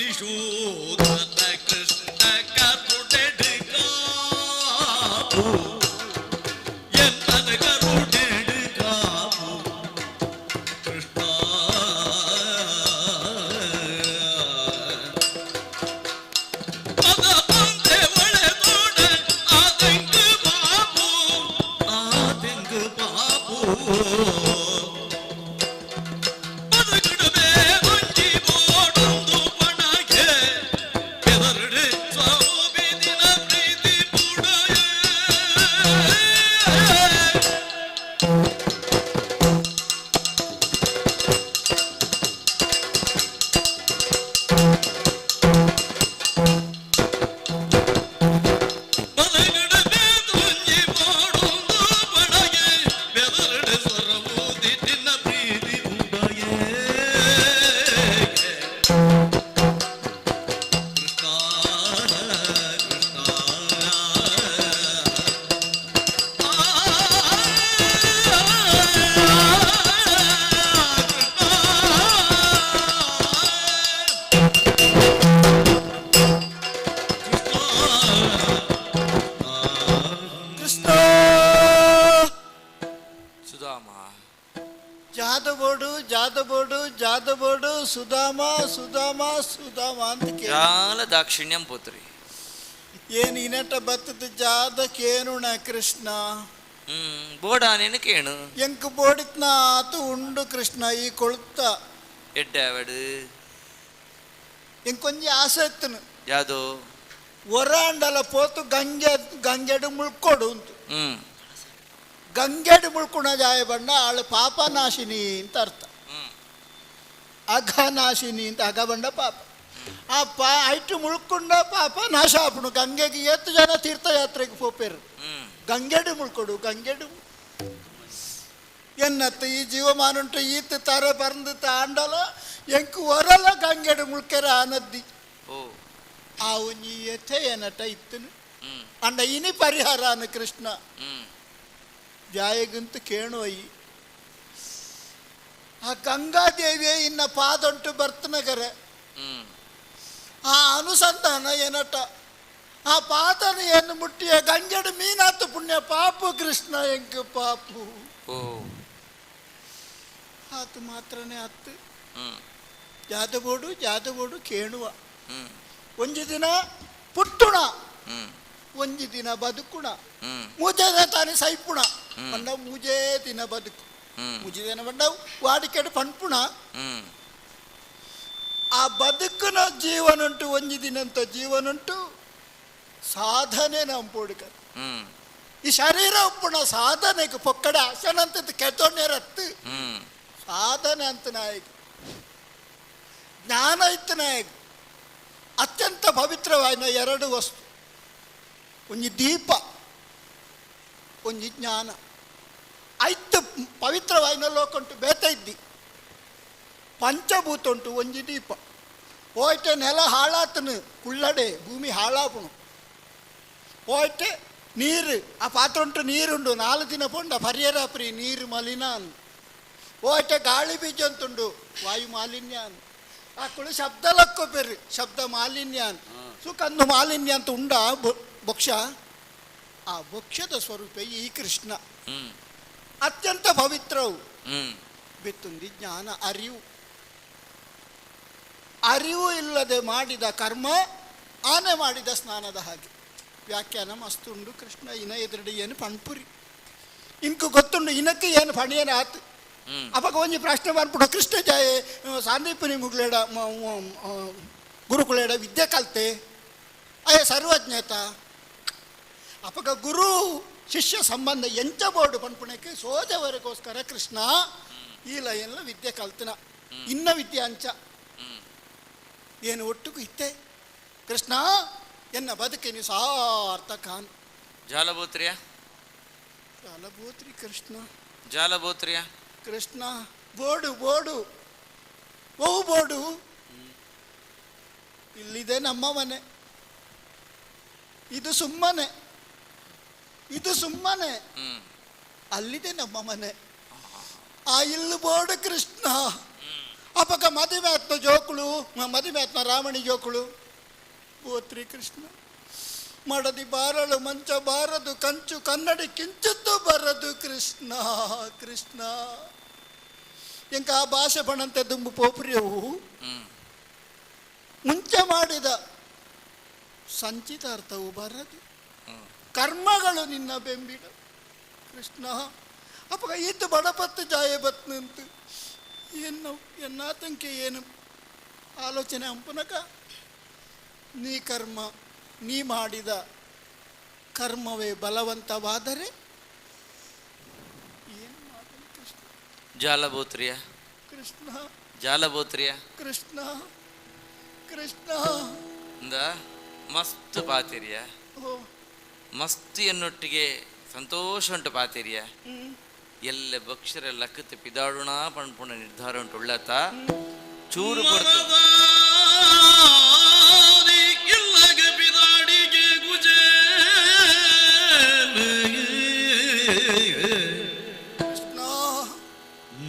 ಮಧುಸಿಶೂದನ ಕೃಷ್ಣ ಕರುಣೆಡು ಕಾಪು ಎನ್ನದ ಕರುಣೆಡು ಕಾಪು ಕೃಷ್ಣ ಪದ ಪಂದೆ ಒಳೆದೋಡ ಆದೆಂಗು ಬಾಬು ಆದೆಂಗು ಬಾಬು ಬದುಕಿಡುವೆ ಒಂಜಿ ಬೋಡೊಂದು ಪಣಗೆ ಬೆದರುಡು ಸ್ವಾಮಿ ದಿನ ಪ್ರೀತಿ ಪುಡಯೇ. ಬದಗಿಡದೆ ತುಂಜಿ ಮಾಡೋದು ಬಡಗೆ ಬೆದರಡೆ ಸ್ವರಮೂದಿ ನಿನ್ನ ಪ್ರೀತಿ ಉಂಡಯೇ. ಕೃಷ್ಣ ಕೃಷ್ಣ ಕೃಷ್ಣ ಸುಧಾಮ ಜಾದಬೋಡು ಜಾದಬೋಡು ಜಾದಬೋಡು ಸುಧಾಮ ಸುಧಾಮ ಸುಧಾಮ ಅಂತ ಕೇಳಿ ಜಾಲ ದಾಕ್ಷಿಣ್ಯಂ ಪೋತ್ರಿ ಏನು ಇನಟ ಬತ್ತದ ಜಾದ ಕೇನುಣ ಕೃಷ್ಣ ಬೋಡಾನೇನು ಕೇಣು ಎಂಕ್ ಬೋಡಿತ್ನ ಆತು ಉಂಡು ಕೃಷ್ಣ ಈ ಕೊಳುತ್ತ ಎಡ್ಡಾವಡು ಎಂಕೊಂಜಿ ಆಸೆ ಇತ್ತನು ಯಾದೋ ಒರಾಂಡಲ ಪೋತು ಗಂಗೆ ಗಂಗೆಡು ಮುಳ್ಕೊಡು ಉಂಟು ಹ್ಮ್ ಗಂಗೆಡು ಮುಳ್ಕುಣ ಜಾಯ ಬಣ್ಣ ಆಳು ಪಾಪನಾಶಿನಿ ಅಂತ ಅರ್ಥ ಹ್ಮ್ ಅಘನಾಶಿನಿ ಅಂತ ಅಘ ಬಂಡ ಪಾಪ ಆ ಪಾ ಐಟು ಮುಳ್ಕೊಂಡ ಪಾಪ ನಾಶ ಆಪುಣು ಗಂಗೆಗೆ ಏತ್ತು ಜನ ತೀರ್ಥಯಾತ್ರೆಗೆ ಪೋಪೇರು ಹ್ಮ್ ಗಂಗೆಡು ಮುಳ್ಕೊಡು ಗಂಗೆಡು ಎನ್ನತ್ತ ಈ ಜೀವಮಾನುಂಟು ಈತ ತರ ಪರಂದು ತಾಂಡಲ ಎಂಕು ಒರಲ ಗಂಗೆಡು ಮುಳ್ಕೆರ ಆನದ್ದಿ ಓ ಆ ಒಂಜಿ ಎಥೆ ಏನಟ ಇತ್ತನು ಹ್ಮ್ ಅಂಡ ಇನಿ ಪರಿಹಾರಾನ ಕೃಷ್ಣ ಹ್ಮ್ ಜಾಯಗಂತ ಕೇಣುವಯಿ ಆ ಗಂಗಾದೇವಿಯೇ ಇನ್ನ ಪಾದೊಂಟು ಬರ್ತನಗರೆ ಹ್ಮ್ ಆ ಅನುಸಂಧಾನ ಏನಟ ಆ ಪಾದನ ಏನು ಮುಟ್ಟಿಯ ಗಂಗೆಡು ಮೀನಾತು ಪುಣ್ಯ ಪಾಪು ಕೃಷ್ಣ ಎಂಕು ಪಾಪು ಓ ಆತು ಮಾತ್ರನೇ ಅತ್ತು ಹ್ಮ್ ಜಾದಬೋಡು ಜಾದಬೋಡು ಕೇಣುವ ಹ್ಮ್ ಒಂಜಿ ದಿನ ಪುಟ್ಟುಣ ಹ್ಮ್ ಒಂಜಿ ದಿನ ಬದುಕುಣ ಹ್ಮ್ ಮೂಜೆ ತಾನೇ ಸೈಪುಣ ಪಂಡ ಮೂಜೇ ದಿನ ಬದುಕು ಹ್ಮ್ ಮೂಜೆ ದಿನ ಪಂಡ ವಾಡಿಕೆಡು ಪಣ್ಪುಣ ಹ್ಮ್ ಆ ಬದುಕುನ ಜೀವನುಂಟು ಒಂಜಿ ದಿನಂತ ಜೀವನುಂಟು ಸಾಧನೆ ನಮ್ಮ ಪೋಡಿಕ ಹ್ಮ್. ಈ ಶರೀರ ಉಪ್ಪುನ ಸಾಧನೆಗೆ ಪೊಕ್ಕಡೆ ಅಶನಂತ ಕೆತ್ತೊಣ್ಣರತ್ತು. ಸಾಧನೆ ಅಂತ ನಾಯಕ ಜ್ಞಾನ ಇತ್ತು ನಾಯಕ ಅತ್ಯಂತ ಪವಿತ್ರವಾದ ಎರಡು ವಸ್ತು, ಒಂಜಿ ದೀಪ ಒಂಜಿ ಜ್ಞಾನ. ಐತು ಪವಿತ್ರವಾಯಿನ ಲೋಕಂಟು ಬೇತ ಇದ್ದಿ ಪಂಚಭೂತ ಉಂಟು ಒಂಜಿ ದೀಪ. ಹೋಯ್ತೆ ನೆಲ ಹಾಳಾತನು ಕುಳ್ಳಡೆ ಭೂಮಿ ಹಾಳಾಪುನು. ಹೋಯ್ತೆ ನೀರು ಆ ಪಾತ್ರ ಉಂಟು ನೀರುಂಡು 4 ದಿನ ಪೊಂಡ ಪರಿಯರಾಪ್ರಿ ನೀರು ಮಲಿನ. ಹೋಯ್ತೆ ಗಾಳಿ ಬೀಜ ಅಂತುಂಡು ವಾಯು ಮಾಲಿನ್ಯ. ಆ ಕುಳು ಶಬ್ದ ಲಕ್ಕೊಪೆರು ಶಬ್ದ ಮಾಲಿನ್ಯ. ಸುಖಂದು ಮಾಲಿನ್ಯ ಅಂತ ಉಂಡ ಭಕ್ಷ್ಯ. ಆ ಭಕ್ಷ್ಯದ ಸ್ವರೂಪ ಈ ಕೃಷ್ಣ ಅತ್ಯಂತ ಪವಿತ್ರವು. ಬಿತ್ತುಂದಿ ಜ್ಞಾನ ಅರಿವು. ಅರಿವು ಇಲ್ಲದೆ ಮಾಡಿದ ಕರ್ಮ ಆನೆ ಮಾಡಿದ ಸ್ನಾನದ ಹಾಗೆ. ವ್ಯಾಖ್ಯಾನ ಮಸ್ತುಂಡು ಕೃಷ್ಣ ಇನ ಎದುರುಡಿ ಏನು ಪಣ್ಪುರಿ ಇನ್ಕು ಗೊತ್ತುಂಡು ಇನಕ್ಕೆ ಏನು ಪಣಿಯೇನು ಆತು. ಅವಾಗ ಒಂಜಿ ಪ್ರಶ್ನೆ ಬಂದ್ಬಿಟ್ಟು ಕೃಷ್ಣ ಜಾಯೆ ಸಾಂದೀಪನಿ ಮುಗ್ಲೇಡ ಗುರುಕುಲೇಡ ವಿದ್ಯೆ ಕಲ್ತೆ ಅಯ್ಯ ಸರ್ವಜ್ಞತ. ಅಪಗ ಗುರು ಶಿಷ್ಯ ಸಂಬಂಧ ಎಂಚ ಬೋರ್ಡು ಪನ್ಪುಣಕ್ಕೆ ಸೋಜವರೆಗೋಸ್ಕರ ಕೃಷ್ಣ ಈ ಲೈನ್ಲ ವಿದ್ಯೆ ಕಲ್ತನ ಇನ್ನ ವಿದ್ಯೆ ಅಂಚ ಏನು ಒಟ್ಟುಕು ಇತ್ತೆ ಕೃಷ್ಣ ಎನ್ನ ಬದುಕಿನಿ ಸಾರ್ಥಕಾನ್. ಜಾಲಬೋತ್ರಿಯ ಜಾಲಬೋತ್ರಿ ಕೃಷ್ಣ ಜಾಲಬೋತ್ರಿಯ ಕೃಷ್ಣ ಬೋಡು ಬೋಡು ಓ ಬೋಡು ಇಲ್ಲಿದೆ ನಮ್ಮ ಮನೆ, ಇದು ಸುಮ್ಮನೆ ಇದು ಸುಮ್ಮನೆ, ಅಲ್ಲಿದೆ ನಮ್ಮ ಮನೆ ಆ ಇಲ್ಲು ಬೋಡು ಕೃಷ್ಣ. ಅಪಕ ಮದುವೆ ಆತ್ಮ ಜೋಕುಳು ಮದುವೆ ಆತ್ಮ ರಾವಣಿ ಜೋಕುಳು ಬೋತ್ರಿ ಕೃಷ್ಣ ಮಡದಿ ಬಾರಳು ಮಂಚ ಬಾರದು ಕಂಚು ಕನ್ನಡಿ ಕಿಂಚುತ್ತು ಬರದು ಕೃಷ್ಣ ಕೃಷ್ಣ. ಎಂಕ ಆ ಭಾಷೆ ಬಣಂತೆ ದುಂಬು ಪೋಪ್ರಿಯವು ಮುಂಚೆ ಮಾಡಿದ ಸಂಚಿತಾರ್ಥವು ಬರದು ಕರ್ಮಗಳು ನಿನ್ನ ಬೆಂಬಿಡ ಕೃಷ್ಣ. ಅಪ್ಪ ಈತು ಬಡಪತ್ತು ಜಾಯ ಬತ್ನಂತು ಏನು ಎನ್ನಾತಂಕೆ ಏನು ಆಲೋಚನೆ ಅಂಪನಕ. ನೀ ಕರ್ಮ ನೀ ಮಾಡಿದ ಕರ್ಮವೇ ಬಲವಂತವಾದರೆ ಏನು ಮಾಡಲಿ ಕೃಷ್ಣ. ಜಾಲಬೋತ್ರಿಯ ಕೃಷ್ಣ ಜಾಲಬೋತ್ರಿಯ ಕೃಷ್ಣ ಕೃಷ್ಣ ಇಂದ ಮಸ್ತ್ ಪಾತಿರಿಯ ಮಸ್ತ್ ಎನ್ನೊಟ್ಟಿಗೆ ಸಂತೋಷ ಉಂಟು ಪಾತಿರಿಯ. ಎಲ್ಲ ಭಕ್ಷರ ಲಕ್ಕತ್ ಪಿದಾಡುಣ ಪಣ್ಪುಣ ನಿರ್ಧಾರ ಉಂಟು ಉಳ್ಳತ ಚೂರು ಕೊಡ್ತು.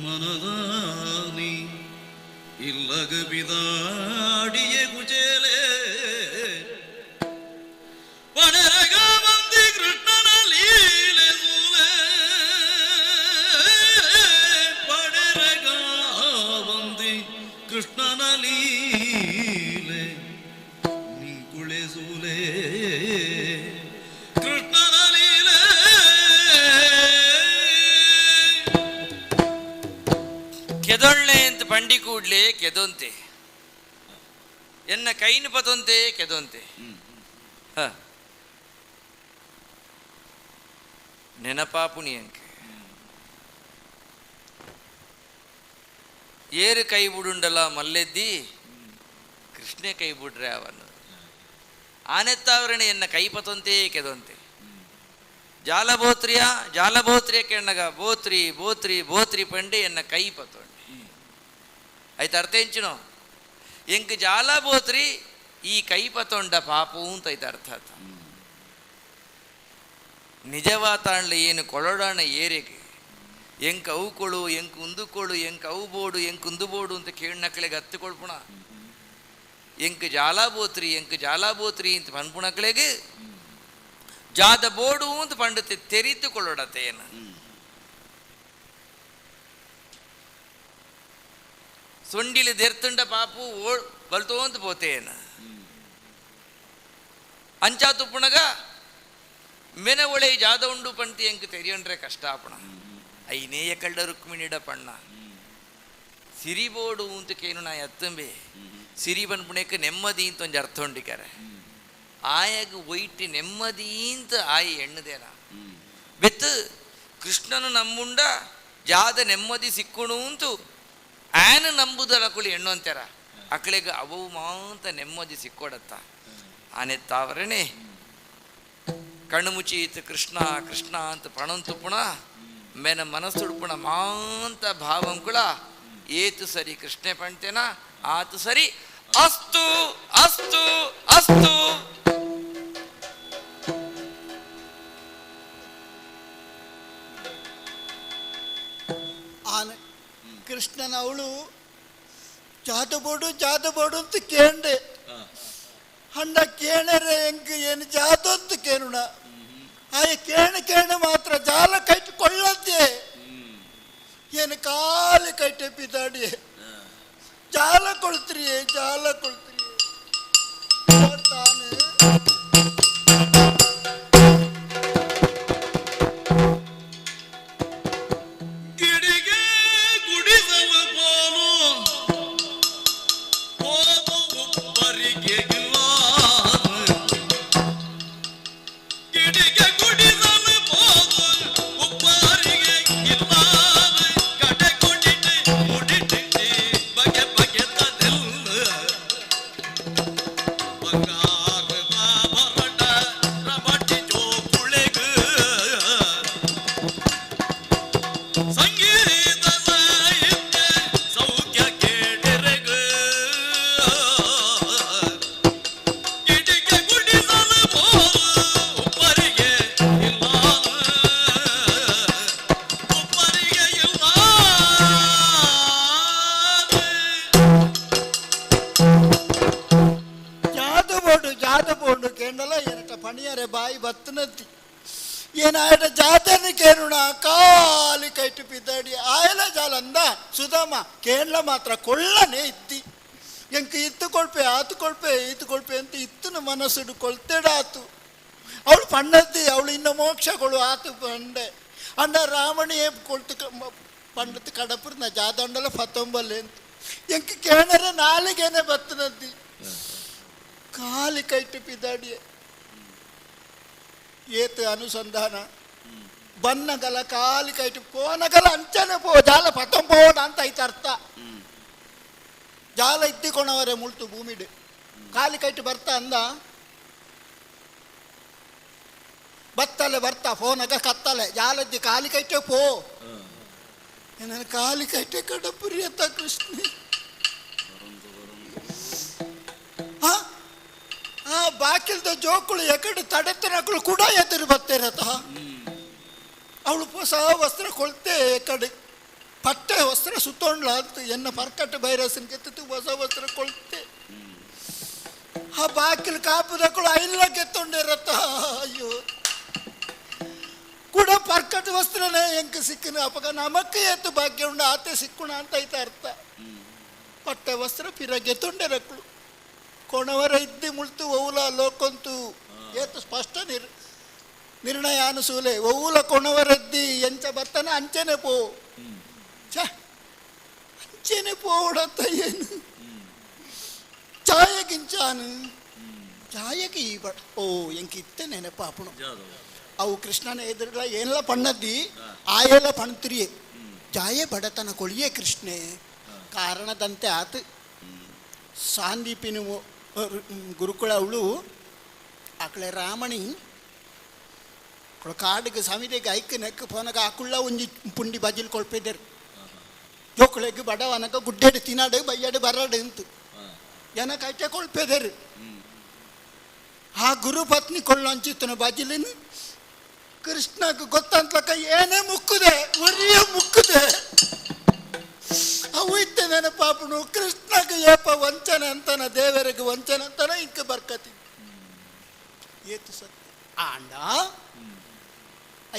ಮನದಾನಿ ಇಲ್ಲಗ ಬಿದಾಡಿಗೆ ಗುಜೇಲೆ ಪಣರಗ ಮಂದಿ ಕೃಷ್ಣನ ಲೀಲೆ ಸೂಲೆ ಪಣರಗ ಬಂದಿ ಕೃಷ್ಣನ ಲೀಲೆ ನೀ ಸೂಲೆ ಕೃಷ್ಣನ ಲೀಲೆ. ಕೆದೊಳ್ಳೆ ಅಂತ ಬಂಡಿ ಕೂಡ್ಲೆ ಕೆದೊಂತೆ ಎನ್ನ ಕೈನ ಪತೊಂತೆ ಕೆದೊಂತೆ. ಹ ನೆನಪಾಪುಣಿ ಅಂಕೆ ಏರು ಕೈ ಬುಡುಂಡಲ ಮಲ್ಲೆದ್ದಿ ಕೃಷ್ಣೆ ಕೈ ಬಿಡ್ರೆ ಅವನು ಆನೆತ್ತಾವರಣೆ ಎನ್ನ ಕೈ ಪತೊಂತೆ ಕೆದೊಂತೆ. ಜಾಲಬೋತ್ರಿಯ ಜಾಲಬೋತ್ರಿಯ ಕೆಣ್ಣಗ ಬೋತ್ರಿ ಬೋತ್ರಿ ಬೋತ್ರಿ ಪಂಡೆ ಎನ್ನ ಕೈ ಪತೊಂಡೆ. ಆಯ್ತು ಅರ್ಥ ಎಂಚಿನೋ ಎಂಕ್ ಜಾಲಬೋತ್ರಿ ಈ ಕೈ ಪತೊಂಡ ಪಾಪು ಅಂತ ಐತೆ ಅರ್ಥ ಆತ. ನಿಜವಾತಾಣ್ಲ ಏನು ಕೊಳಡಾಣ ಏರೆಗೆ ಎಂಕ್ ಅವು ಕೊಳು ಎಂಕ್ ಉಂದುಕೊಳು ಎಂಕ್ ಅವು ಬೋಡು ಎಂಕ್ ಉಂದು ಬೋಡು ಅಂತ ಕೇಳಿನಕ್ಲೆಗೆ ಹತ್ತು ಕೊಳ್ಪುಣ ಎಂಕ್ ಜಾಲಾಬೋತ್ರಿ ಎಂಕ್ ಜಾಲಾಬೋತ್ರಿ ಅಂತ ಪನ್ಪುಣಕ್ಲೆಗೆ ಜಾದ ಬೋಡು ಅಂತ ಪಂಡತೆ ತೆರಿತುಕೊಳ್ಳೋಡತೆ ಏನು ಸೊಂಡಿಲು ದೆರ್ತುಂಡ ಪಾಪು ಓ ಬಲ್ತೋ ಅಂತ ಪೋತೇನ ಅಂಚಾ ತುಪ್ಪುಣಗ ಮೆನ ಒಳೆ ಜಾದ ಉಂಡು ಪಂತಿ ಎಂಕ್ ತೆರಿಯಂಡ್ರೆ ಕಷ್ಟ ಆಪಣ ಐನೇಯ ಕಳ್ಳ ರುಕ್ಮಿಣಿಡ ಪಣ್ಣ ಸಿರಿಬೋಡು ಅಂತ ಕೇನು ನಾ ಎತ್ತಂಬೆ ಸಿರಿ ಪನ್ಪುಣಕ್ಕೆ ನೆಮ್ಮದಿ ಅಂತ ಒಂಜಿ ಅರ್ಥ ಉಂಡಿಕರೆ ಆಯಗ್ ಒಯ್ಟಿ ನೆಮ್ಮದಿ ಅಂತ ಆಯಿ ಎಣ್ಣದೇನ. ಬೆತ್ತು ಕೃಷ್ಣನು ನಂಬುಂಡ ಜಾದ ನೆಮ್ಮದಿ ಸಿಕ್ಕುಣು ಅಂತು ಆನ ನಂಬುದರ ಕುಳಿ ಹೆಣ್ಣು ಅಂತಾರ ಅಕಳಿಗೆ ಅವು ಮಾಂತ ನೆಮ್ಮದಿ ಸಿಕ್ಕೊಡತ್ತ ಆನೆ ತಾವರಣೆ ಕಣ್ಣು ಮುಚ್ಚಿ ಕೃಷ್ಣ ಕೃಷ್ಣ ಅಂತ ಪ್ರಣಂತು ಪುಣ ಮೇನ ಮನಸ್ಸುಡುಪುಣ ಮಾಂತ ಭಾವಂಕುಳ ಏತು ಸರಿ ಕೃಷ್ಣೆ ಪಂಟೇನ ಆತು ಸರಿ ಅಸ್ತು ಅಸ್ತು ಅಸ್ತು. ಆನೆ ಕೃಷ್ಣನ ಅವಳು ಜಾತ ಬೋಡು ಜಾತ ಬೋಡು ಅಂತ ಕೇಂಡೆ ಹಂಡ ಕೇಣರೆ ಎಂಕ್ ಏನು ಜಾತ ಅಂತ ಕೇನುಣ ಆಯ ಕೇಣ ಕೇಣ ಮಾತ್ರ ಜಾಲ ಕೈಟ್ ಕೊಳ್ಳದ್ದೆ ಏನು ಕಾಲಿ ಕೈಟೆ ಪಿದಾಡಿ ಜಾಲ ಕೊಳ್ತ್ರಿ ಜಾಲ ಕೊಳ್ತ್ರಿ ತಾನೆ. ಗಿಡಿಗೆ ಗುಡಿಸವ ಪಾಲು ಹೋದು ಒಬ್ಬರಿಗೆ ಇಲ್ಲ. ಗಿಡಿಗೆ ಗುಡಿಸಲು ಹೋದು ಒಬ್ಬರಿಗೆ ಇಲ್ಲ. ಕಡೆ ಕೊಡಿಟೆ ಮುಡಿಟೆ ಬಗೆ ಬಗೆ ತದೆಲ್ಲ ಬಂಗಾರದ ಭರಟ ರಬಟಿ ಜೋಕುಳೆಗ ಸಂಗೀತ ಸಾಹಿತ್ಯ ಸೌಖ್ಯ ಕೇಳಿರೆಗ. ಗಿಡಿಗೆ ಗುಡಿಸಲು ಬೋದು ಒಬ್ಬರಿಗೆ ಇಲ್ಲ, ಒಬ್ಬರಿಗೆ ಇಲ್ಲ. ಜಾತ ಬೋಡು ಜಾತ ಬೋಡು ಕೇಂಡಲ ಏನಟ ಪಣಿಯರೆ ಬಾಯಿ ಬತ್ತನತ್ತಿ ಏನಾಯಟ ಜಾತನ ಕೇರುಣ ಕಾಲಿ ಕೈಟು ಪಿದ್ದಾಡಿ ಆಯಲ ಜಾಲಂದ ಸುಧಾಮ ಕೇಂಡ್ಲ ಮಾತ್ರ ಕೊಳ್ಳನೆ ಇತ್ತಿ ಎಂಕ ಇತ್ತು ಕೊಳ್ಪೆ ಆತು ಕೊಳ್ಪೆ ಈತು ಕೊಳ್ಪೆ ಅಂತ ಇತ್ತನ ಮನಸ್ಸುಡು ಕೊಳ್ತೇಡ ಆತು. ಅವಳು ಪಣ್ಣದ್ದಿ ಅವಳು ಇನ್ನು ಮೋಕ್ಷಗಳು ಆತು ಪಂಡೆ ಅಂಡ ರಾವಣಿಯೇ ಕೊಳ್ತು ಪಂಡத்து ಕಡಪುರ್ನ ಜಾದಂಡಲ ಫತೊಂಬಲ್ಲೆ ಅಂತ ಎಂಕ ಕೇಣರೆ ನಾಲಿಗೆನೆ ಬತ್ತನದ್ದಿ ಕಾಲಿ ಕೈಟು ಪಿದಾಡಿಯೆ ಏತು ಅನುಸಂಧಾನ ಬನ್ನಗಲ ಕಾಲಿ ಕೈಟು ಪೋನಗಲ ಅಂಚನೆ ಪೋ ಜಾಲ ಪತ್ತೊಂಬೋಡ ಅಂತ ಐತೆ ಅರ್ಥ. ಜಾಲ ಇದ್ದಿಕೊಣವರೆ ಮುಳ್ತು ಭೂಮಿಡು ಕಾಲಿ ಕೈಟು ಬರ್ತಾ ಅಂದ ಬತ್ತಲೆ ಬರ್ತಾ ಫೋನಗ ಕತ್ತಲೆ ಜಾಲದ್ದಿ ಕಾಲಿ ಕೈಟೆ ಪೋ ನನ್ನ ಕಾಲಿ ಕೈಟೆ ಕಡಪುರಿ ಅತ್ತ ಕೃಷ್ಣ. ಆ ಬಾಕಿಲ್ದ ಜೋಕುಳು ಎಕಡೆ ತಡೆತನಕಳು ಕೂಡ ಎದುರು ಬರ್ತಿರತ್ತ. ಅವಳು ಹೊಸ ವಸ್ತ್ರ ಕೊಳ್ತೆ ಎಕಡೆ ಪಟ್ಟೆ ವಸ್ತ್ರ ಸುತ್ತೊಂಡ್ಲ ಅಂತ ಎನ್ನ ಪರ್ಕಟ್ಟು ಬೈರಸನ್ ಕೆತ್ತಿತ್ತು ಹೊಸ ವಸ್ತ್ರ ಕೊಳ್ತೆ. ಆ ಬಾಕಿಲ್ ಕಾಪುದಕ್ಕಳು ಐಲ್ಲ ಕೆತ್ತೊಂಡಿರತ್ತ. ಅಯ್ಯೋ ಕೂಡ ಪರ್ಕಟ್ಟು ವಸ್ತ್ರನೇ ಎಂಕ ಸಿಕ್ಕನ ಅಪಗ ನಮಕ್ಕೆ ಏತು ಭಾಗ್ಯ ಉಂಡು ಆತೆ ಸಿಕ್ಕುಣ ಅಂತ ಐತೆ ಅರ್ಥ. ಪಟ್ಟೆ ವಸ್ತ್ರ ಪಿರಗೆ ತೊಂಡೆರಕ್ಕಳು ಕೊಣವರ ಇದ್ದಿ ಮುಳ್ತು ಒವುಲ ಲೋಕೊಂತು ಏತು ಸ್ಪಷ್ಟ ನಿರ್ಣಯ ಅನುಸೂಲೆ ಒವುಲ ಕೊಣವರದ್ದಿ ಎಂಚ ಬರ್ತನ ಅಂಚನೆ ಪೋ ಛ ಅಂಚನೆ ಪೋಡತ್ತ ಏನು ಚಾಯಗಿಂಚಾನು ಚಾಯಗೆ ಈ ಬಟ್ ಓ ಎಂಕ ಇತ್ತೆ ನೆನಪಾಪುಣು ಅವು ಕೃಷ್ಣನ ಎದುರುಗಳ ಏನೆಲ್ಲ ಪಣ್ಣದ್ದಿ ಆಯೆಲ್ಲ ಪಣ್ತಿರಿಯೆ ಜಾಯೆ ಬಡತನ ಕೊಳಿಯೇ ಕೃಷ್ಣೆ ಕಾರಣದಂತೆ ಆತು. ಸಾಂದೀಪಿನ ಗುರುಕುಳ ಅವಳು ಆಕಳೆ ರಾಮಣಿ ಕಾಡಿಗೆ ಸಮಿತಿಗೆ ಐಕ್ ನೆಕ್ ಪೋನಗ ಆಕುಳ್ಳ ಒಂಜಿ ಪುಂಡಿ ಬಜಿಲ್ ಕೊಳ್ಪಿದ್ದೇರು ಜೋಕುಳೆಗ್ ಬಡವನಕ ಗುಡ್ಡೆಡು ತಿನ್ನಾಡು ಬಯ್ಯಾಡು ಬರಾಡು ಅಂತ ಜನಕ ಐಟೆ ಕೊಳ್ಪೆದರು. ಆ ಗುರು ಪತ್ನಿ ಕೊಳ್ಳಂಚಿತ್ತನ ಬಜಿಲಿನ ಕೃಷ್ಣಗ್ ಗೊತ್ತಂತ್ಲಕ್ಕ ಏನೇ ಮುಕ್ಕುದೆ ಒರಿಯ ಮುಕ್ಕುದೆ ಅವು ಇತ್ತೆ ನೆನಪಾಪುಣು ಕೃಷ್ಣಗ್ ಏಪ ವಂಚನೆ ಅಂತಾನ ದೇವರಿಗೆ ವಂಚನೆ ಅಂತಾನ ಇಂಕ ಬರ್ಕತಿ ಏತು ಸತ್ಯ ಆಂಡ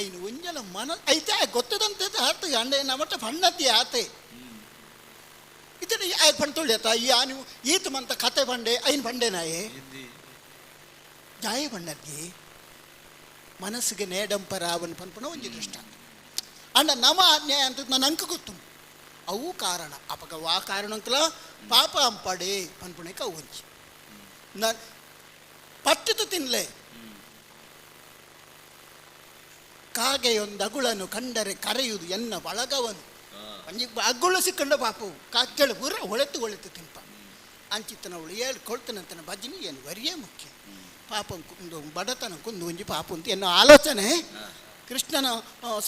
ಐನು ಒಂಜಲ ಮನ ಐತೆ ಗೊತ್ತದಂತೆ ಆತ ಅಂಡ ನಮಟ ಪಣ್ಣತಿ ಆತೆ ಇತನೆ ಆಯ್ ಪಣ್ ಆತ ಈ ಆನು ಈತ ಮಂತ ಕತೆ ಬಂಡೆ ಐನ್ ಬಂಡೆನಾಯೆ ಜಾಯ ಬಣ್ಣದ್ದಿ ಮನಸ್ಸಿಗೆ ನೇಡಂಪರಾವನ್ ಪನ್ಪುಣ ಒಂಜಿ ದೃಷ್ಟಾಂತ ಅಂಡ ನಮ ಅನ್ಯಾಯ ಅಂತ ನನ್ನ ಅಂಕ ಗೊತ್ತು ಅವು ಕಾರಣ ಅಪಗ ವಾ ಕಾರಣಂಕಲ ಪಾಪ ಅಂಪಡೆ ಪನ್ಪುಣಕ್ಕೆ ಅವು ಒಂಜಿ ನ ಪಟ್ಟಿತು ತಿನ್ಲೆ. ಕಾಗೆಯೊಂದು ಅಗುಳನ್ನು ಕಂಡರೆ ಕರೆಯುವುದು ಎನ್ನ ಬಳಗವನು. ಒಂಜಿ ಅಗುಳು ಸಿಕ್ಕಂಡ ಪಾಪು ಕಾಕೆಳು ಪೂರ ಒಳೆತು ಒಳೆತು ತಿಂಪ. ಅಂಚಿತ್ತನವಳು ಏಳು ಕೊಳ್ತನಂತನ ಭಜನೆ ಏನು ವರಿಯೇ ಮುಖ್ಯ. ಪಾಪ ಒಂದು ಬಡತನ ಕುಂದು ಒಂಜಿ ಪಾಪ ಅಂತ ಎನ್ನೋ ಆಲೋಚನೆ. ಕೃಷ್ಣನ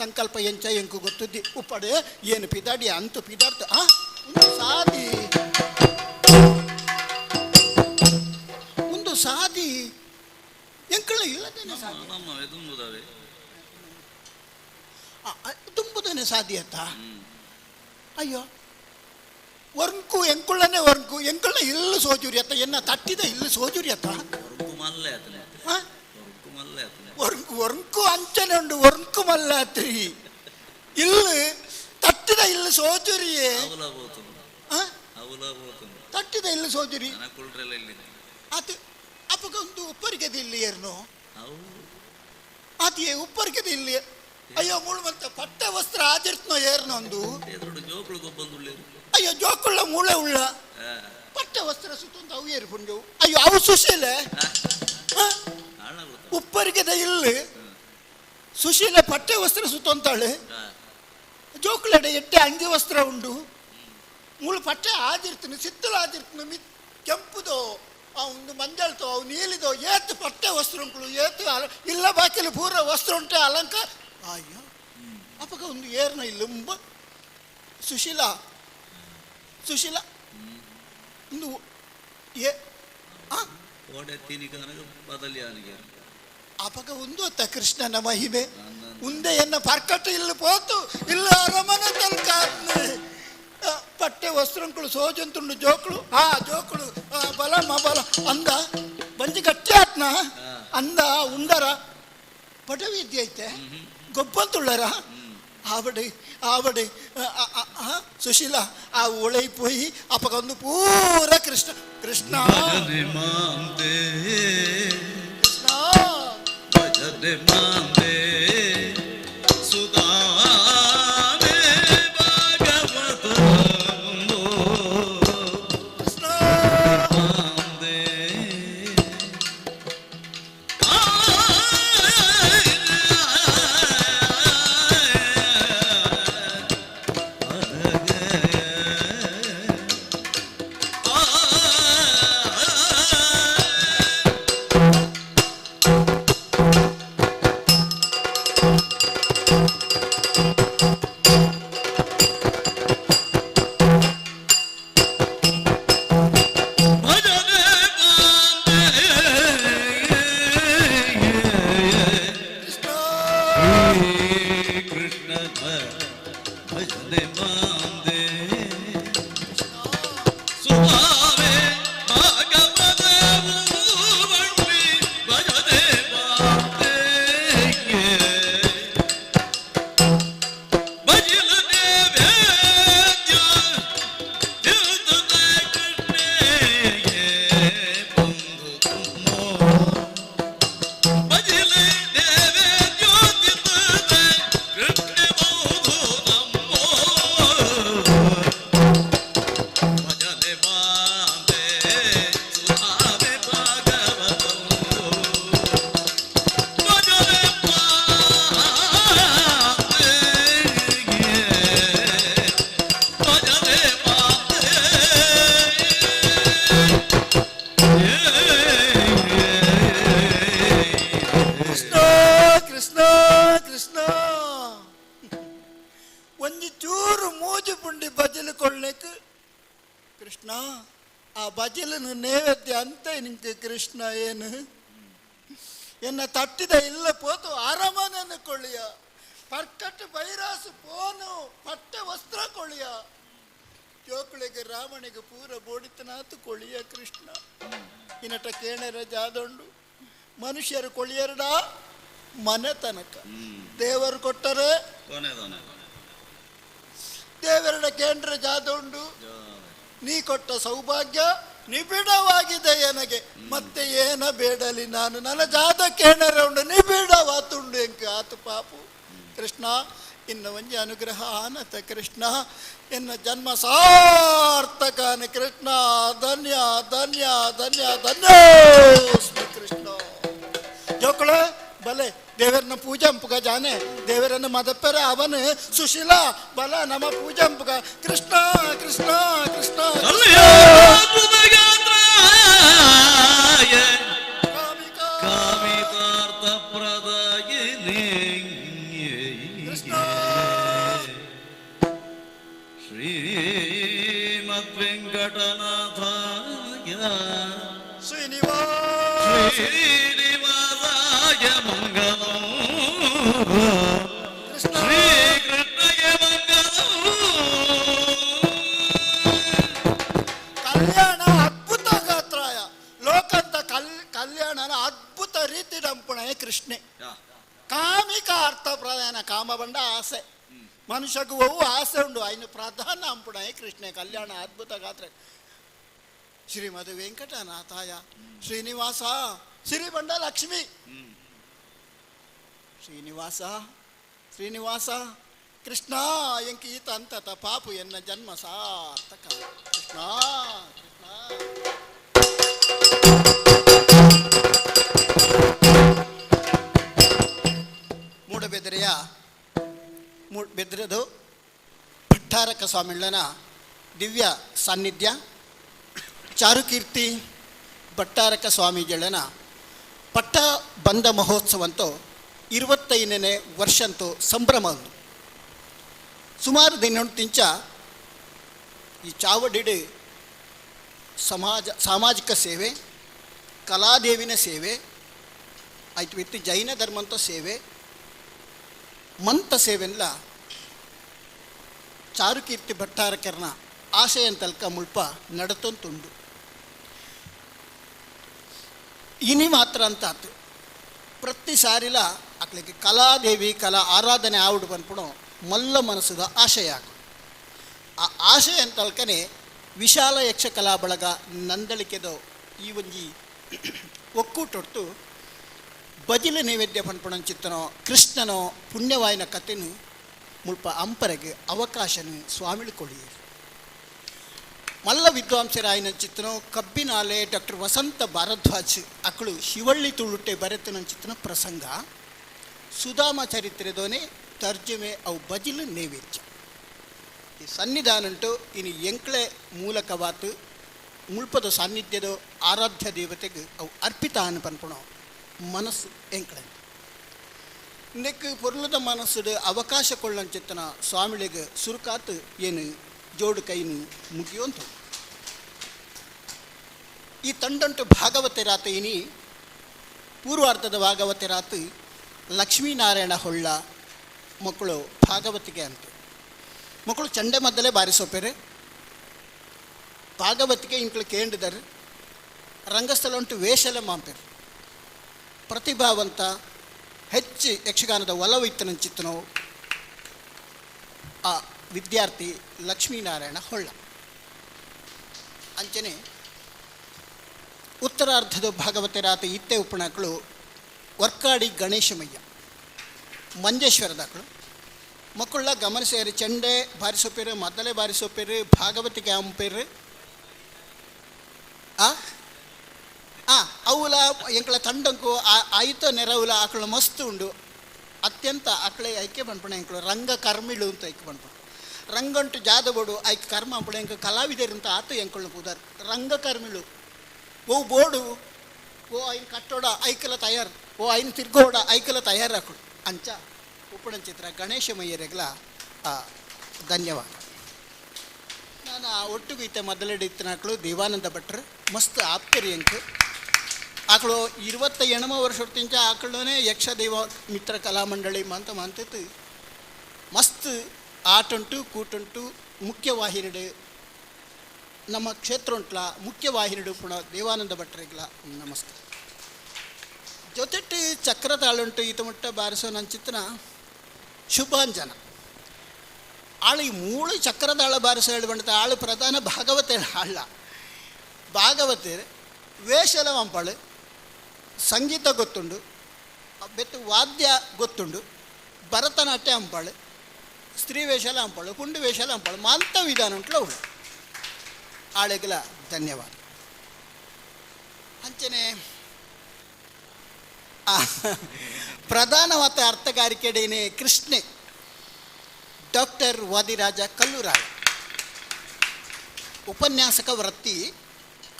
ಸಂಕಲ್ಪ ಎಂಚ ಎಂಕು ಗೊತ್ತುದ್ದಿ ಉಪ್ಪಡೆ ಏನು ಪಿದಾಡಿ ಅಂತು ಪಿದಾಡ್ತು ಆ ಒಂದು ಸಾದಿ ಒಂದು ಸಾದಿ ಎಂಕಳ ಇಲ್ಲದೇನೆ ಸಾದಿ ತುಂಬುದೇನೆ ಸಾದಿ ಅತ್ತ. ಅಯ್ಯೋ ವರ್ಂಕು ಎಂಕುಳ್ಳನೆ ವರ್ಂಕು ಎಂಕುಳ್ಳ ಇಲ್ಲ ಸೋಜುರಿ ಅತ್ತ ಎನ್ನ ತಟ್ಟಿದ ಇಲ್ಲ ಸೋಜುರಿ ಅತ್ತ. ವರ್ಂಕು ವರ್ಂಕು ಅಂಚನೆ ಉಂಡು ವರ್ಂಕು ಮಲ್ಲಾತ್ರಿ ಇಲ್ಲ ತಟ್ಟಿದ ಇಲ್ಲ ಸೋಜುರಿಯೇ ತಟ್ಟಿದ ಇಲ್ಲ ಸೋಜುರಿ ಆತ ಅಪ್ಪಗ ಒಂದು ಉಪ್ಪರಿಗೆದ ಇಲ್ಲಿ ಏರ್ನು ಆತಿಯೇ ಉಪ್ಪರಿಗೆದ ಇಲ್ಲಿ. ಅಯ್ಯೋ ಮೂಳು ಮಂತ ಪಟ್ಟೆ ವಸ್ತ್ರ ಆಜಿರ್ತನೋ ಏರ್ನೊಂದು. ಅಯ್ಯೋ ಜೋಕುಳ್ಳ ಮೂಳೆ ಉಳ್ಳ ಪಟ್ಟೆ ವಸ್ತ್ರ ಸುತ್ತೊಂದು ಅವು ಏರು ಪುಂಜವು. ಅಯ್ಯೋ ಅವು ಸುಶೀಲೆ ಉಪ್ಪರಿಗೆದ ಇಲ್ಲಿ ಸುಶೀಲೆ ಪಟ್ಟೆ ವಸ್ತ್ರ ಸುತ್ತೊಂತಾಳೆ. ಜೋಕುಳಡೆ ಎಟ್ಟೆ ಅಂಗಿ ವಸ್ತ್ರ ಉಂಡು ಮೂಳು ಪಟ್ಟೆ ಆದಿರ್ತನು ಸಿತ್ತಲು ಆದಿರ್ತನು ಮಿತ್ ಕೆಂಪುದೋ ಆ ಒಂದು ಮಂಜಳ್ತೋ ಅವು ನೀಲಿದೋ ಏತು ಪಟ್ಟೆ ವಸ್ತ್ರ ಉಂಟು ಏತು ಇಲ್ಲ ಬಾಕಿಲು ಪೂರ ವಸ್ತ್ರ ಉಂಟೆ ಅಲಂಕಾರ. ಅಯ್ಯೋ ಅಪ್ಪಗ ಒಂದು ಏರ್ನ ಇಲ್ಲುಂಬ ಸುಶೀಲಾ ಸುಶೀಲಾ ಒಂದು ಏ ಅಪಗ ಒಂದು ಅತ್ತ ಕೃಷ್ಣನ ಮಹಿಮೆ ಉಂದೆ ಎನ್ನ ಪರ್ಕಟ್ಟು ಇಲ್ಲಿ ಪೋತು ಇಲ್ಲ ಅರಮನೆ ತನಕ ಪಟ್ಟೆ ವಸ್ತ್ರಂಕುಳು ಸೋಜಂತುಂಡು ಜೋಕುಳು ಆ ಜೋಕುಳು ಬಲಮ ಬಲ ಅಂದ ಬಂಜಿ ಗಟ್ಟಿ ಆತ್ನ ಅಂದ ಉಂಡರ ಪಟವಿದ್ಯೆ ಐತೆ ಗೊಬ್ಬಂತುಳ್ಳರ ಆವಡೆ ಆವಡೆ ಸುಶೀಲ ಆ ಉಳೈ ಪೋಯಿ ಅಪ್ಪಗ ಒಂದು ಪೂರ ಕೃಷ್ಣ ಕೃಷ್ಣ ಕೃಷ್ಣ ಕೃಷ್ಣ ಕೃಷ್ಣ ಭಜನೆ ಮಾಂದೆ ಸುಭಾವೆ ಭಾಗವತ ಭಜನೆ ಮಾಂದೆ ಭಜಲ ದೇವೇದ್ಯ ಕೃಷ್ಣ ಬಂಧು ಭಜಲೆ ಕೃಷ್ಣ ಬಂಧು ನಮ್ಮೋ ಭಜನೆ ಬಾಂದೆ ಸುಧಾವೆ ಭಾಗವತ ಭಜನೆ ಬಾಂದೆ ಭಜನೆ ಬಾಂದೆ. ಕೃಷ್ಣ ಕೃಷ್ಣ ಕೃಷ್ಣ ಒಂಜಿ ಚೂರು ಮೂಜು ಪುಂಡಿ ಬಜಲು ಕೊಳ್ಳಕ್ಕೆ ಕೃಷ್ಣ ಆ ಬಜಲನ್ನು ನೈವೇದ್ಯ ಅಂತ ನಿಂಗೆ ಕೃಷ್ಣ ಏನು ಎನ್ನ ತಟ್ಟಿದ ಇಲ್ಲ ಪೋತು ಅರಮನೆಯನ್ನು ಕೊಳ್ಳಿಯ ಪರ್ಕಟ್ಟು ಬೈರಾಸು ಪೋನು ಪಟ್ಟೆ ವಸ್ತ್ರ ಕೊಳ್ಳಿಯ ಜೋಕುಳಿಗೆ ರಾವಣಿಗೆ ಪೂರ ಬೋಡಿತನಾತು ಕೊಳ್ಳಿಯ ಕೃಷ್ಣ ಇನ್ನಟ ಕೇಣರ ಜಾದೊಂಡು ಮನುಷ್ಯರು ಕೊಳಿಯರಡ ಮನೆ ತನಕ ದೇವರು ಕೊಟ್ಟರೆ ದೇವರಡ ಕೇಂದ್ರ ಜಾದೊಂಡು ನೀ ಕೊಟ್ಟ ಸೌಭಾಗ್ಯ ನಿಬಿಡವಾಗಿದೆ ನನಗೆ ಮತ್ತೆ ಏನ ಬೇಡಲಿ ನಾನು ನನ್ನ ಜಾತ ಕೇಣರ ಉಂಡು ನಿಬಿಡವಾತುಂಡು ಎಂಕ ಆತು ಪಾಪು ಕೃಷ್ಣ ಇನ್ನ ಒಂಜಿ ಅನುಗ್ರಹ ಆನತ ಕೃಷ್ಣ ಎನ್ನ ಜನ್ಮ ಸಾರ್ಥಕನ ಕೃಷ್ಣ ಧನ್ಯ ಧನ್ಯ ಧನ್ಯ ಧನ್ಯೋಸ್ಮಿ ಕೃಷ್ಣ. ಜೋಕುಳ ಬಲೆ ದೇವರನ್ನ ಪೂಜಂಪುಗ ಜಾನೆ ದೇವರನ್ನ ಮದಪ್ಪರ ಅವನು ಸುಶೀಲ ಬಲ ನಮ್ಮ ಪೂಜಂಪುಗ ಕೃಷ್ಣ ಕೃಷ್ಣ ಕೃಷ್ಣ ಕೃಷ್ಣ ಶ್ರೀಮದ್ ವೆಂಕಟನಾಥಾಯ ಶ್ರೀನಿವಾಸ ಶ್ರೀನಿವಾಸಾಯ ಮಂಗಲಂ ಶ್ರೀಕೃಷ್ಣಗೆ ಮಂಗಲಂ. ಕಲ್ಯಾಣ ಅದ್ಭುತ ಗಾತ್ರಾಯ ಲೋಕಂತ ಕಲ್ಯಾಣನ ಅದ್ಭುತ ರೀತಿ ಡಂಪುಣೆ ಕೃಷ್ಣೆ ಕಾಮಿಕ ಅರ್ಥ ಪ್ರಧಾನ ಕಾಮ ಬಂಡ ಆಸೆ ಮನುಷ್ಯಗೂ ಅವು ಆಸೆ ಉಂಡು ಐನು ಪ್ರಧಾನ ಅಂಪುಣೆ ಕೃಷ್ಣೆ ಕಲ್ಯಾಣ ಅದ್ಭುತ ಗಾತ್ರ ಶ್ರೀಮತಿ ವೆಂಕಟನಾಥಾಯ ಶ್ರೀನಿವಾಸ ಶ್ರೀಬಂಡ ಲಕ್ಷ್ಮಿ ಶ್ರೀನಿವಾಸ ಶ್ರೀನಿವಾಸ ಕೃಷ್ಣ ಎಂಕ ಈತ ಅಂತತ ಪಾಪು ಎನ್ನ ಜನ್ಮ ಸಾರ್ಥಕ ಕೃಷ್ಣ ಕೃಷ್ಣ. ಮೂಡಬೆದರೆಯ ಬೆದ್ರದು ಭಟ್ಟಾರಕ ಸ್ವಾಮಿಳ್ಳನ ದಿವ್ಯ ಸಾನ್ನಿಧ್ಯ ಚಾರುಕೀರ್ತಿ ಭಟ್ಟಾರಕ ಸ್ವಾಮೀಜಿಗಳನ ಪಟ್ಟ ಬಂಧ ಮಹೋತ್ಸವಂತೂ 25ನೇ ವರ್ಷಂತೂ ಸಂಭ್ರಮ ಒಂದು. ಸುಮಾರು ದಿನಂತಿಂಚ ಈ ಚಾವಡಿಡು ಸಾಮಾಜಿಕ ಸೇವೆ, ಕಲಾದೇವಿನ ಸೇವೆ ಆಯ್ತು, ವಿತ್ತು ಜೈನ ಧರ್ಮಂತ ಸೇವೆ, ಮಂತ ಸೇವೆಲ್ಲ ಚಾರುಕೀರ್ತಿ ಭಟ್ಟಾರಕರನ ಆಶಯಂತಲ್ಕ ಮುಲ್ಪ ನಡತಂತುಂಡು. ಇನಿ ಮಾತ್ರ ಅಂತ ಆತು ಪ್ರತಿ ಸಾರಿಲ ಅಕ್ಲಿಗೆ ಕಲಾದೇವಿ ಕಲಾ ಆರಾಧನೆ ಆವುಡು ಬಂದ್ಪುಣೋ ಮಲ್ಲ ಮನಸ್ಸುದ ಆಶಯ ಆಕು. ಆ ಆಶಯ ಅಂತಲ್ಕನೆ ವಿಶಾಲ ಯಕ್ಷಕಲಾ ಬಳಗ ನಂದಳಿಕೆದೋ ಈ ಒಂಜಿ ಒಕ್ಕೂಟೊಟ್ಟು ಬಜಿಲ ನೈವೇದ್ಯ ಪನ್ಪುಣಂಚಿತ್ತನೋ ಕೃಷ್ಣನೋ ಪುಣ್ಯವಾಯಿನ ಕತೆನು ಮುಲ್ಪ ಅಂಪರೆಗೆ ಅವಕಾಶನ ಸ್ವಾಮಿಳು ಕೊಳಿಯರು. ಮಲ್ಲ ವಿದ್ವಾಂಸರಾಯನ ಚಿತ್ತನೋ ಕಬ್ಬಿನಾಲೆ ಡಾಕ್ಟರ್ ವಸಂತ ಭಾರದ್ವಾಜ್ ಅಕಳು ಶಿವಳ್ಳಿ ತುಳುಟೆ ಬರೆತನಂಚಿತ್ತನ ಪ್ರಸಂಗ ಸುಧಾಮ ಚರಿತ್ರೆದೋನೆ ತರ್ಜುಮೆ ಅವು ಬಜಿಲು ನೈವೇದ್ಯ. ಈ ಸನ್ನಿಧಾನಂಟು ಇನ್ನು ಎಂಕ್ಳೆ ಮೂಲಕವಾತು ಮುಳ್ಪದ ಸಾನ್ನಿಧ್ಯದ ಆರಾಧ್ಯ ದೇವತೆಗೆ ಅವು ಅರ್ಪಿತ ಅನ್ಪನ್ಪಣೋ ಮನಸ್ಸು ಎಂಕ್ಳೆ ಇಂದಕ್ಕೆ ಪೊರ್ಲದ ಮನಸ್ಸುಡು ಅವಕಾಶ ಕೊಳ್ಳಂಚಿತ್ತನ ಸ್ವಾಮಿಳಿಗೆ ಸುರುಕಾತು ಏನು ಜೋಡು ಕೈನು ಮುಗಿಯುವಂಥ ಈ ತಂಡಂಟು ಭಾಗವತೆ ರಾತು ಇನಿ ಪೂರ್ವಾರ್ಥದ ಭಾಗವತೆ ರಾತು ಲಕ್ಷ್ಮೀನಾರಾಯಣ ಹೊಳ್ಳ ಮಕ್ಕಳು ಭಾಗವತಿಗೆ ಅಂತ ಮಕ್ಕಳು ಚಂಡೆ ಮದ್ದಲೇ ಬಾರಿಸೋಪೇರೆ ಭಾಗವತಿಗೆ ಇಂಕ್ಳು ಕೇಂಡಿದ್ದಾರೆ ರಂಗಸ್ಥಳ ಉಂಟು ವೇಷಲ ಮಾಂಪೇರು ಪ್ರತಿಭಾವಂತ ಹೆಚ್ಚು ಯಕ್ಷಗಾನದ ಒಲವು ಇತ್ತನಂಚಿತ್ತನೋ ಆ ವಿದ್ಯಾರ್ಥಿ ಲಕ್ಷ್ಮೀನಾರಾಯಣ ಹೊಳ್ಳ. ಅಂಚನೆ ಉತ್ತರಾರ್ಧದ ಭಾಗವತರಾತ ಇತ್ತೆ ಉಪಣಾಕಳು ವರ್ಕಾಡಿ ಗಣೇಶಮಯ್ಯ ಮಂಜೇಶ್ವರದಾಕಳು ಮಕ್ಕಳ ಗಮನಿಸಿಯಾರಿ ಚೆಂಡೆ ಬಾರಿಸೋಪೇರು ಮದ್ದಲೆ ಬಾರಿಸೋಪೇರು ಭಾಗವತಿಗೆ ಅಂಪೇರು ಆ ಆ ಅವುಲ ಎಂಕಳ ತಂಡಂಕು ಆಯ್ತ ನೆರವುಲ ಆಕಳು ಮಸ್ತ್ ಉಂಡು ಅತ್ಯಂತ ಆಕಳೆ ಐಕೆ ಪನ್ಪಣ ಎಂಕಳು ರಂಗ ಕರ್ಮಿಳು ಅಂತ ಐಕೆ ಪನ್ಪಣ ರಂಗಂಟು ಜಾದಬೋಡು ಐಕೆ ಕರ್ಮ ಅಂಪಣ ಎಂಕ ಕಲಾವಿದರಂತ ಆತ ಎಂಕಳು ಪೂದಾರ್ ರಂಗಕರ್ಮಿಳು ಓ ಬೋಡು ಓ ಐನ್ ಕಟ್ಟೋಡ ಐಕಲ ತಯಾರು ಓ ಐನ್ ತಿರ್ಗೋಡ ಐಕಲ ತಯಾರಾಕುಡು ಅಂಚ ಉಪ್ಪಣಂಚಿತ್ರ ಗಣೇಶಮಯ್ಯರೆಗ್ಲ ಧನ್ಯವಾದ. ನಾನು ಆ ಒಟ್ಟಿಗೆ ಇತ್ತೆ ಮೊದಲೆಡೆ ಇತ್ತಿನಾಕಳು ದೇವಾನಂದ ಭಟ್ರು ಮಸ್ತ್ ಆಪ್ತರಿ ಎಂಕ್ ಆಕಳು 28 ವರ್ಷಕ್ಕಿಂತ ಆಕಳನೇ ಯಕ್ಷದೇವ ಮಿತ್ರ ಕಲಾಮಂಡಳಿ ಮಂತ ಮಂತಿತ್ತು ಮಸ್ತ್ ಆಟುಂಟು ಕೂಟುಂಟು ಮುಖ್ಯವಾಹಿನಿಡು ನಮ್ಮ ಕ್ಷೇತ್ರ ಉಂಟ್ಲ ಮುಖ್ಯವಾಹಿನಿಡು ಪುನಃ ದೇವಾನಂದ ಭಟ್ರಿಗ್ಲ ನಮಸ್ಕಾರ. ಜೊತೆಟ್ಟು ಚಕ್ರತಾಳುಂಟು ಈತ ಮುಟ್ಟ ಬಾರಿಸೋ ನನ್ನ ಚಿತ್ರ ಶುಭಾಂಜನ ಆಳು ಈ ಮೂಳು ಚಕ್ರದಾಳ ಬಾರಿಸೋ ಹೇಳಿ ಬಂಡ ಆಳು ಪ್ರಧಾನ ಭಾಗವತ ಆಳ್ಳ ಭಾಗವತೆ ವೇಷಲ ಮಂಪಾಳು ಸಂಗೀತ ಗೊತ್ತುಂಡು ಬೆತ್ತು ವಾದ್ಯ ಗೊತ್ತುಂಡು ಭರತನಾಟ್ಯ ಅಂಪಾಳು ಸ್ತ್ರೀ ವೇಷಲ ಅಂಪಾಳು ಕುಂಡು ವೇಷಲ ಅಂಪಾಳು ಮಾಂತ ವಿಧಾನ ಉಂಟ್ಲ ಅವಳು ಆಳೆಗಲ ಧನ್ಯವಾದ. ಅಂಚನೆ ಪ್ರಧಾನವಾದ ಅರ್ಥಗಾರಿಕೆಡೇನೆ ಕೃಷ್ಣೆ ಡಾಕ್ಟರ್ ವಾದಿರಾಜ ಕಲ್ಲೂರಾಯ. ಉಪನ್ಯಾಸಕ ವೃತ್ತಿ,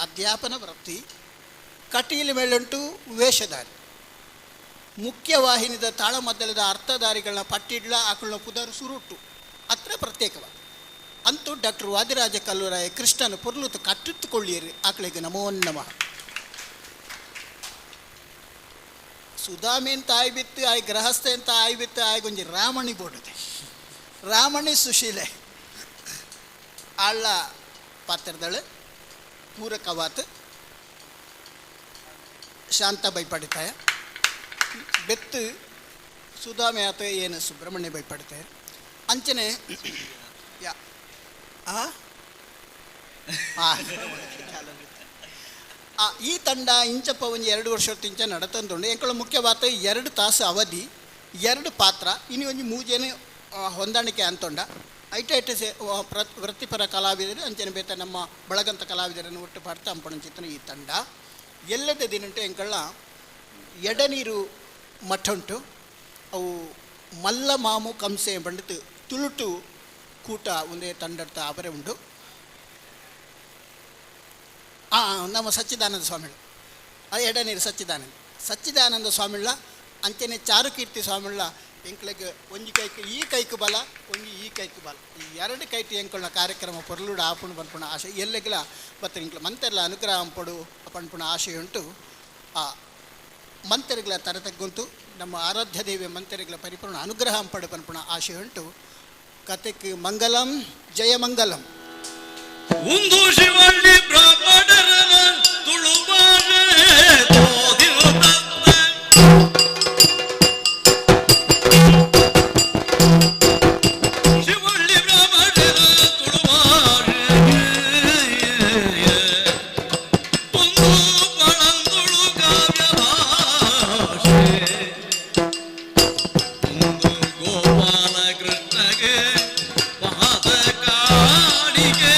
ಅಧ್ಯಾಪನ ವೃತ್ತಿ, ಕಟೀಲು ಮೇಳುಂಟು ವೇಷಧಾರಿ. ಮುಖ್ಯವಾಹಿನಿದ ತಾಳಮದ್ದಲದ ಅರ್ಥಧಾರಿಗಳನ್ನ ಪಟ್ಟಿಡ್ಲ ಆಕಳ ಪುದರ್ ಸುರುಟು ಅತ್ರ ಪ್ರತ್ಯೇಕವಾದ ಅಂತೂ ಡಾಕ್ಟರ್ ವಾದಿರಾಜ ಕಲ್ಲೂರಾಯ ಕೃಷ್ಣನ ಪೊರ್ಲುತು ಕಟ್ಟಿಟ್ಟುಕೊಳ್ಳಿಯರು ಆಕಳಿಗೆ ನಮೋ ನಮಃ. ಸುಧಾಮಿ ಅಂತ ಆಯ್ಬಿತ್ತು, ಆಯ್ ಗೃಹಸ್ಥೆ ಅಂತ ಆಯ್ಬಿತ್ತು, ಆಯ್ಗೊಂಜಿ ರಾಮಣಿ ಬೋಡುದೆ ರಾಮಣಿ ಸುಶೀಲೆ ಆಳ್ಳ ಪಾತ್ರದಳು ಪೂರಕವಾತು ಶಾಂತ ಬೈಪಡಿತಾಯ ಬೆತ್ತು ಸುಧಾಮೆ ಆತ ಏನು ಸುಬ್ರಹ್ಮಣ್ಯ ಬೈಪಡಿತಾಯ ಅಂಚನೆ ಯಾ ಈ ತಂಡ ಇಂಚಪ್ಪ ಒಂಜಿ 2 ವರ್ಷ ಇಂಚ ನಡತಂದುಂಡು. ಎಂಕಳ ಮುಖ್ಯವಾದ 2 ತಾಸು ಅವಧಿ, 2 ಪಾತ್ರ, ಇನ್ನು ಒಂಜಿ ಮೂಜೇನು ಹೊಂದಾಣಿಕೆ ಅಂತೊಂಡ ಐಟ ಐಟ ಸೇ ವೃತ್ತಿಪರ ಕಲಾವಿದರು ಅಂಚನೆ ಬೇತ ನಮ್ಮ ಬಳಗಂತ ಕಲಾವಿದರನ್ನು ಒಟ್ಟು ಪಾಡ್ತಾ ಅಂಪಣಂಚಿತ್ತನ ಈ ತಂಡ ಎಲ್ಲದ ದಿನಂಟು ಎಂಕಳ ಎಡನೀರು ಮಠ ಉಂಟು. ಅವು ಮಲ್ಲ ಮಾಮು ಕಂಸೆ ಬಂಡಿತು ತುಳುಟು ಕೂಟ ಒಂದೇ ತಂಡರ್ಥ ಅವರೇ ಉಂಟು. ನಮ್ಮ ಸಚ್ಚಿದಾನಂದ ಸ್ವಾಮಿಗಳು, ಅದು ಎಡನೀರು ಸಚ್ಚಿದಾನಂದ ಸಚ್ಚಿದಾನಂದ ಸ್ವಾಮಿಗಳ ಅಂಚನೆ ಚಾರುಕೀರ್ತಿ ಸ್ವಾಮಿಗಳ ಎಂಕ್ಲೆಗ್ ಒಂಜಿ ಕೈಕ್ ಈ ಕೈಕ್ ಬಲ, ಒಂಜಿ ಈ ಕೈಕ್ ಬಲ, ಈ 2 ಕೈಟ್ ಎಂಕುಲ್ನ ಕಾರ್ಯಕ್ರಮ ಪೊರ್ಲುಡು ಆಪುಣು ಪನ್ಪುಣ ಆಶೆ ಎಲ್ಲೆಗ್ಲ ಬತ್ತ ಎಂಕ್ಲ ಮಂತೆರ್ಲ ಅನುಗ್ರಹ ಅಂಪಡು ಪನ್ಪುಣ ಆಶೆ ಉಂಟು. ಆ ಮಂತೆರ್ಗಳ ತರತಗ್ಗುಂಟು ನಮ್ಮ ಆರಾಧ್ಯ ದೇವಿಯ ಮಂತೆರ್ಗಳ ಪರಿಪೂರ್ಣ ಅನುಗ್ರಹ ಅಂಪಡು ಪನ್ಪುಣ ಆಶೆ ಉಂಟು. ಕತೆಕ್ ಮಂಗಲಂ ಜಯ ಮಂಗಲಂ. ಉಂದು ಶಿವಳ್ಳಿ ಬ್ರಾಹ್ಮಣರನ ತುಳುವಾನೆ ತೋದಿರುತ್ತಂತೆ. ಶಿವಳ್ಳಿ ಬ್ರಾಹ್ಮಣರ ತುಳುವಾನೆ ಒಂದು ಪಳಂದುಳು ಕಾವ್ಯ ಭಾಷೆ ಒಂದು ಗೋಪಾಲ ಕೃಷ್ಣಗೆ ಮಹದ ಕಾಣಿಗೆ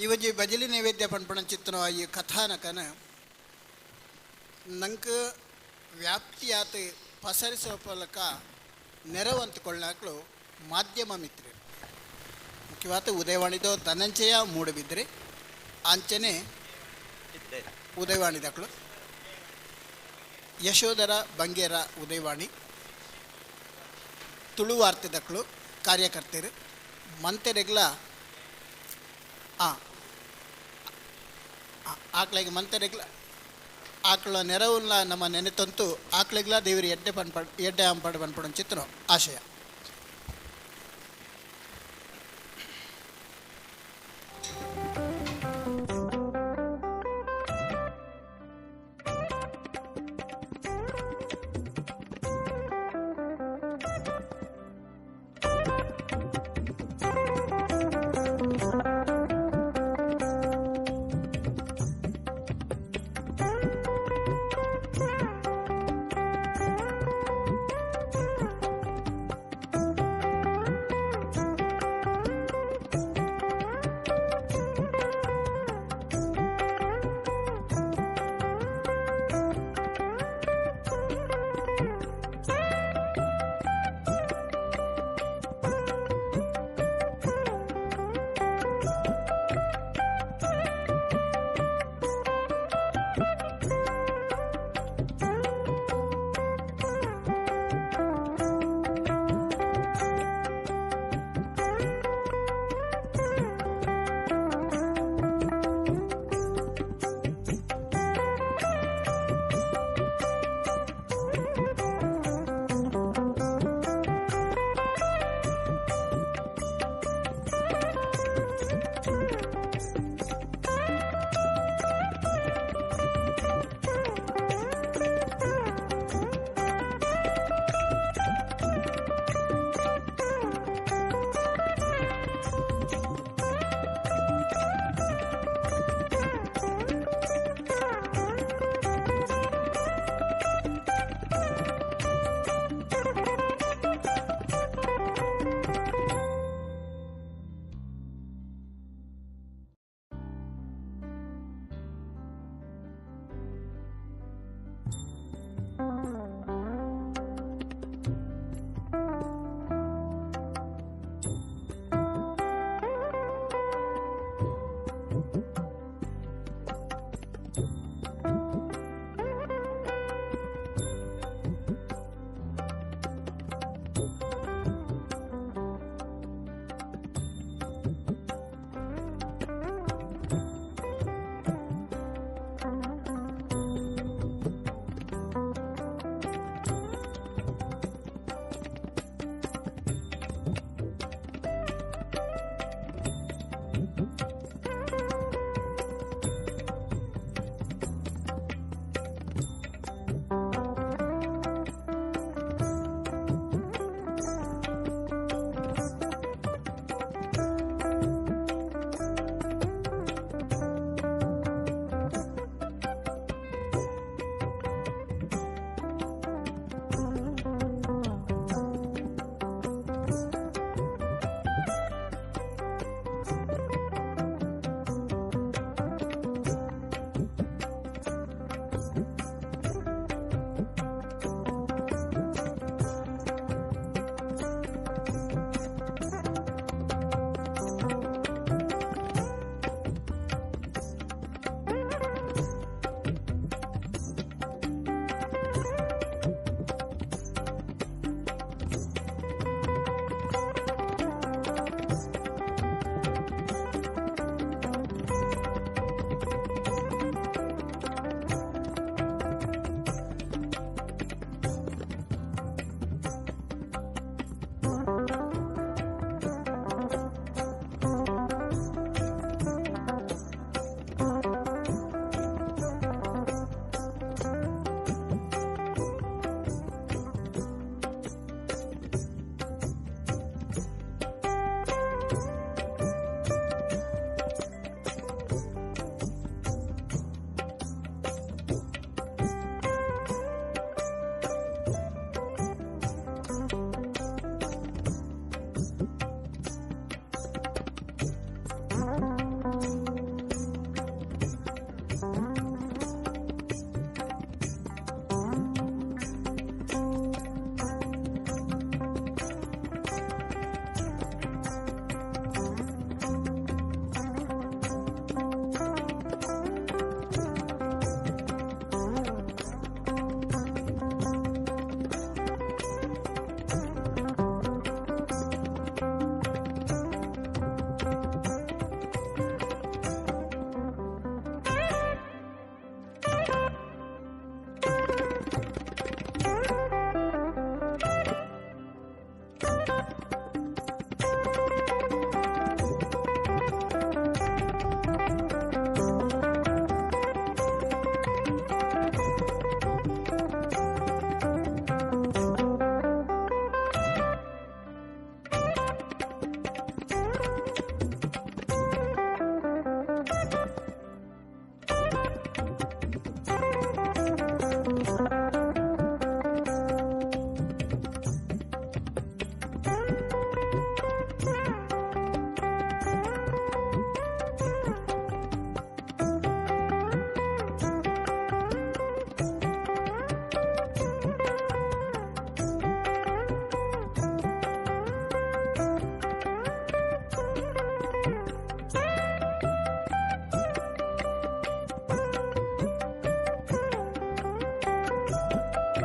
ಇವಜಿ ಬಜಲಿ ನೈವೇದ್ಯ ಪನ್ಪಣ ಚಿತ್ತನ ಈ ಕಥಾನಕನ ನಂಗೆ ವ್ಯಾಪ್ತಿಯಾತ ಪಸರಿಸುವ ಮೂಲಕ ನೆರವಂತುಕೊಳ್ಳಾಕ್ಲು ಮಾಧ್ಯಮ ಮಿತ್ರರು ಮುಖ್ಯವಾದ ಉದಯವಾಣಿದೋ ಧನಂಜಯ ಮೂಡಬಿದ್ರಿ ಅಂಚನೆ ಉದಯವಾಣಿದಕ್ಳು ಯಶೋಧರ ಬಂಗೇರ ಉದಯವಾಣಿ ತುಳುವಾರ್ತೆದಕ್ಳು ಕಾರ್ಯಕರ್ತರು ಮಂತೆರೆಗ್ಲ ಆಕಳಿಗೆ ಮಂತೆರೆಗ್ಲ ಆಕಳ ನೆರವುಲ್ಲ ನಮ್ಮ ನೆನೆತಂತು ಆಕಳಿಗ್ಲ ದೇವರು ಎಡ್ಡೆ ಪನ್ಪಡ್ ಎಡ್ಡೆ ಅಂಪಡು ಪನ್ಪಡು ಚಿತ್ರ ಆಶಯ.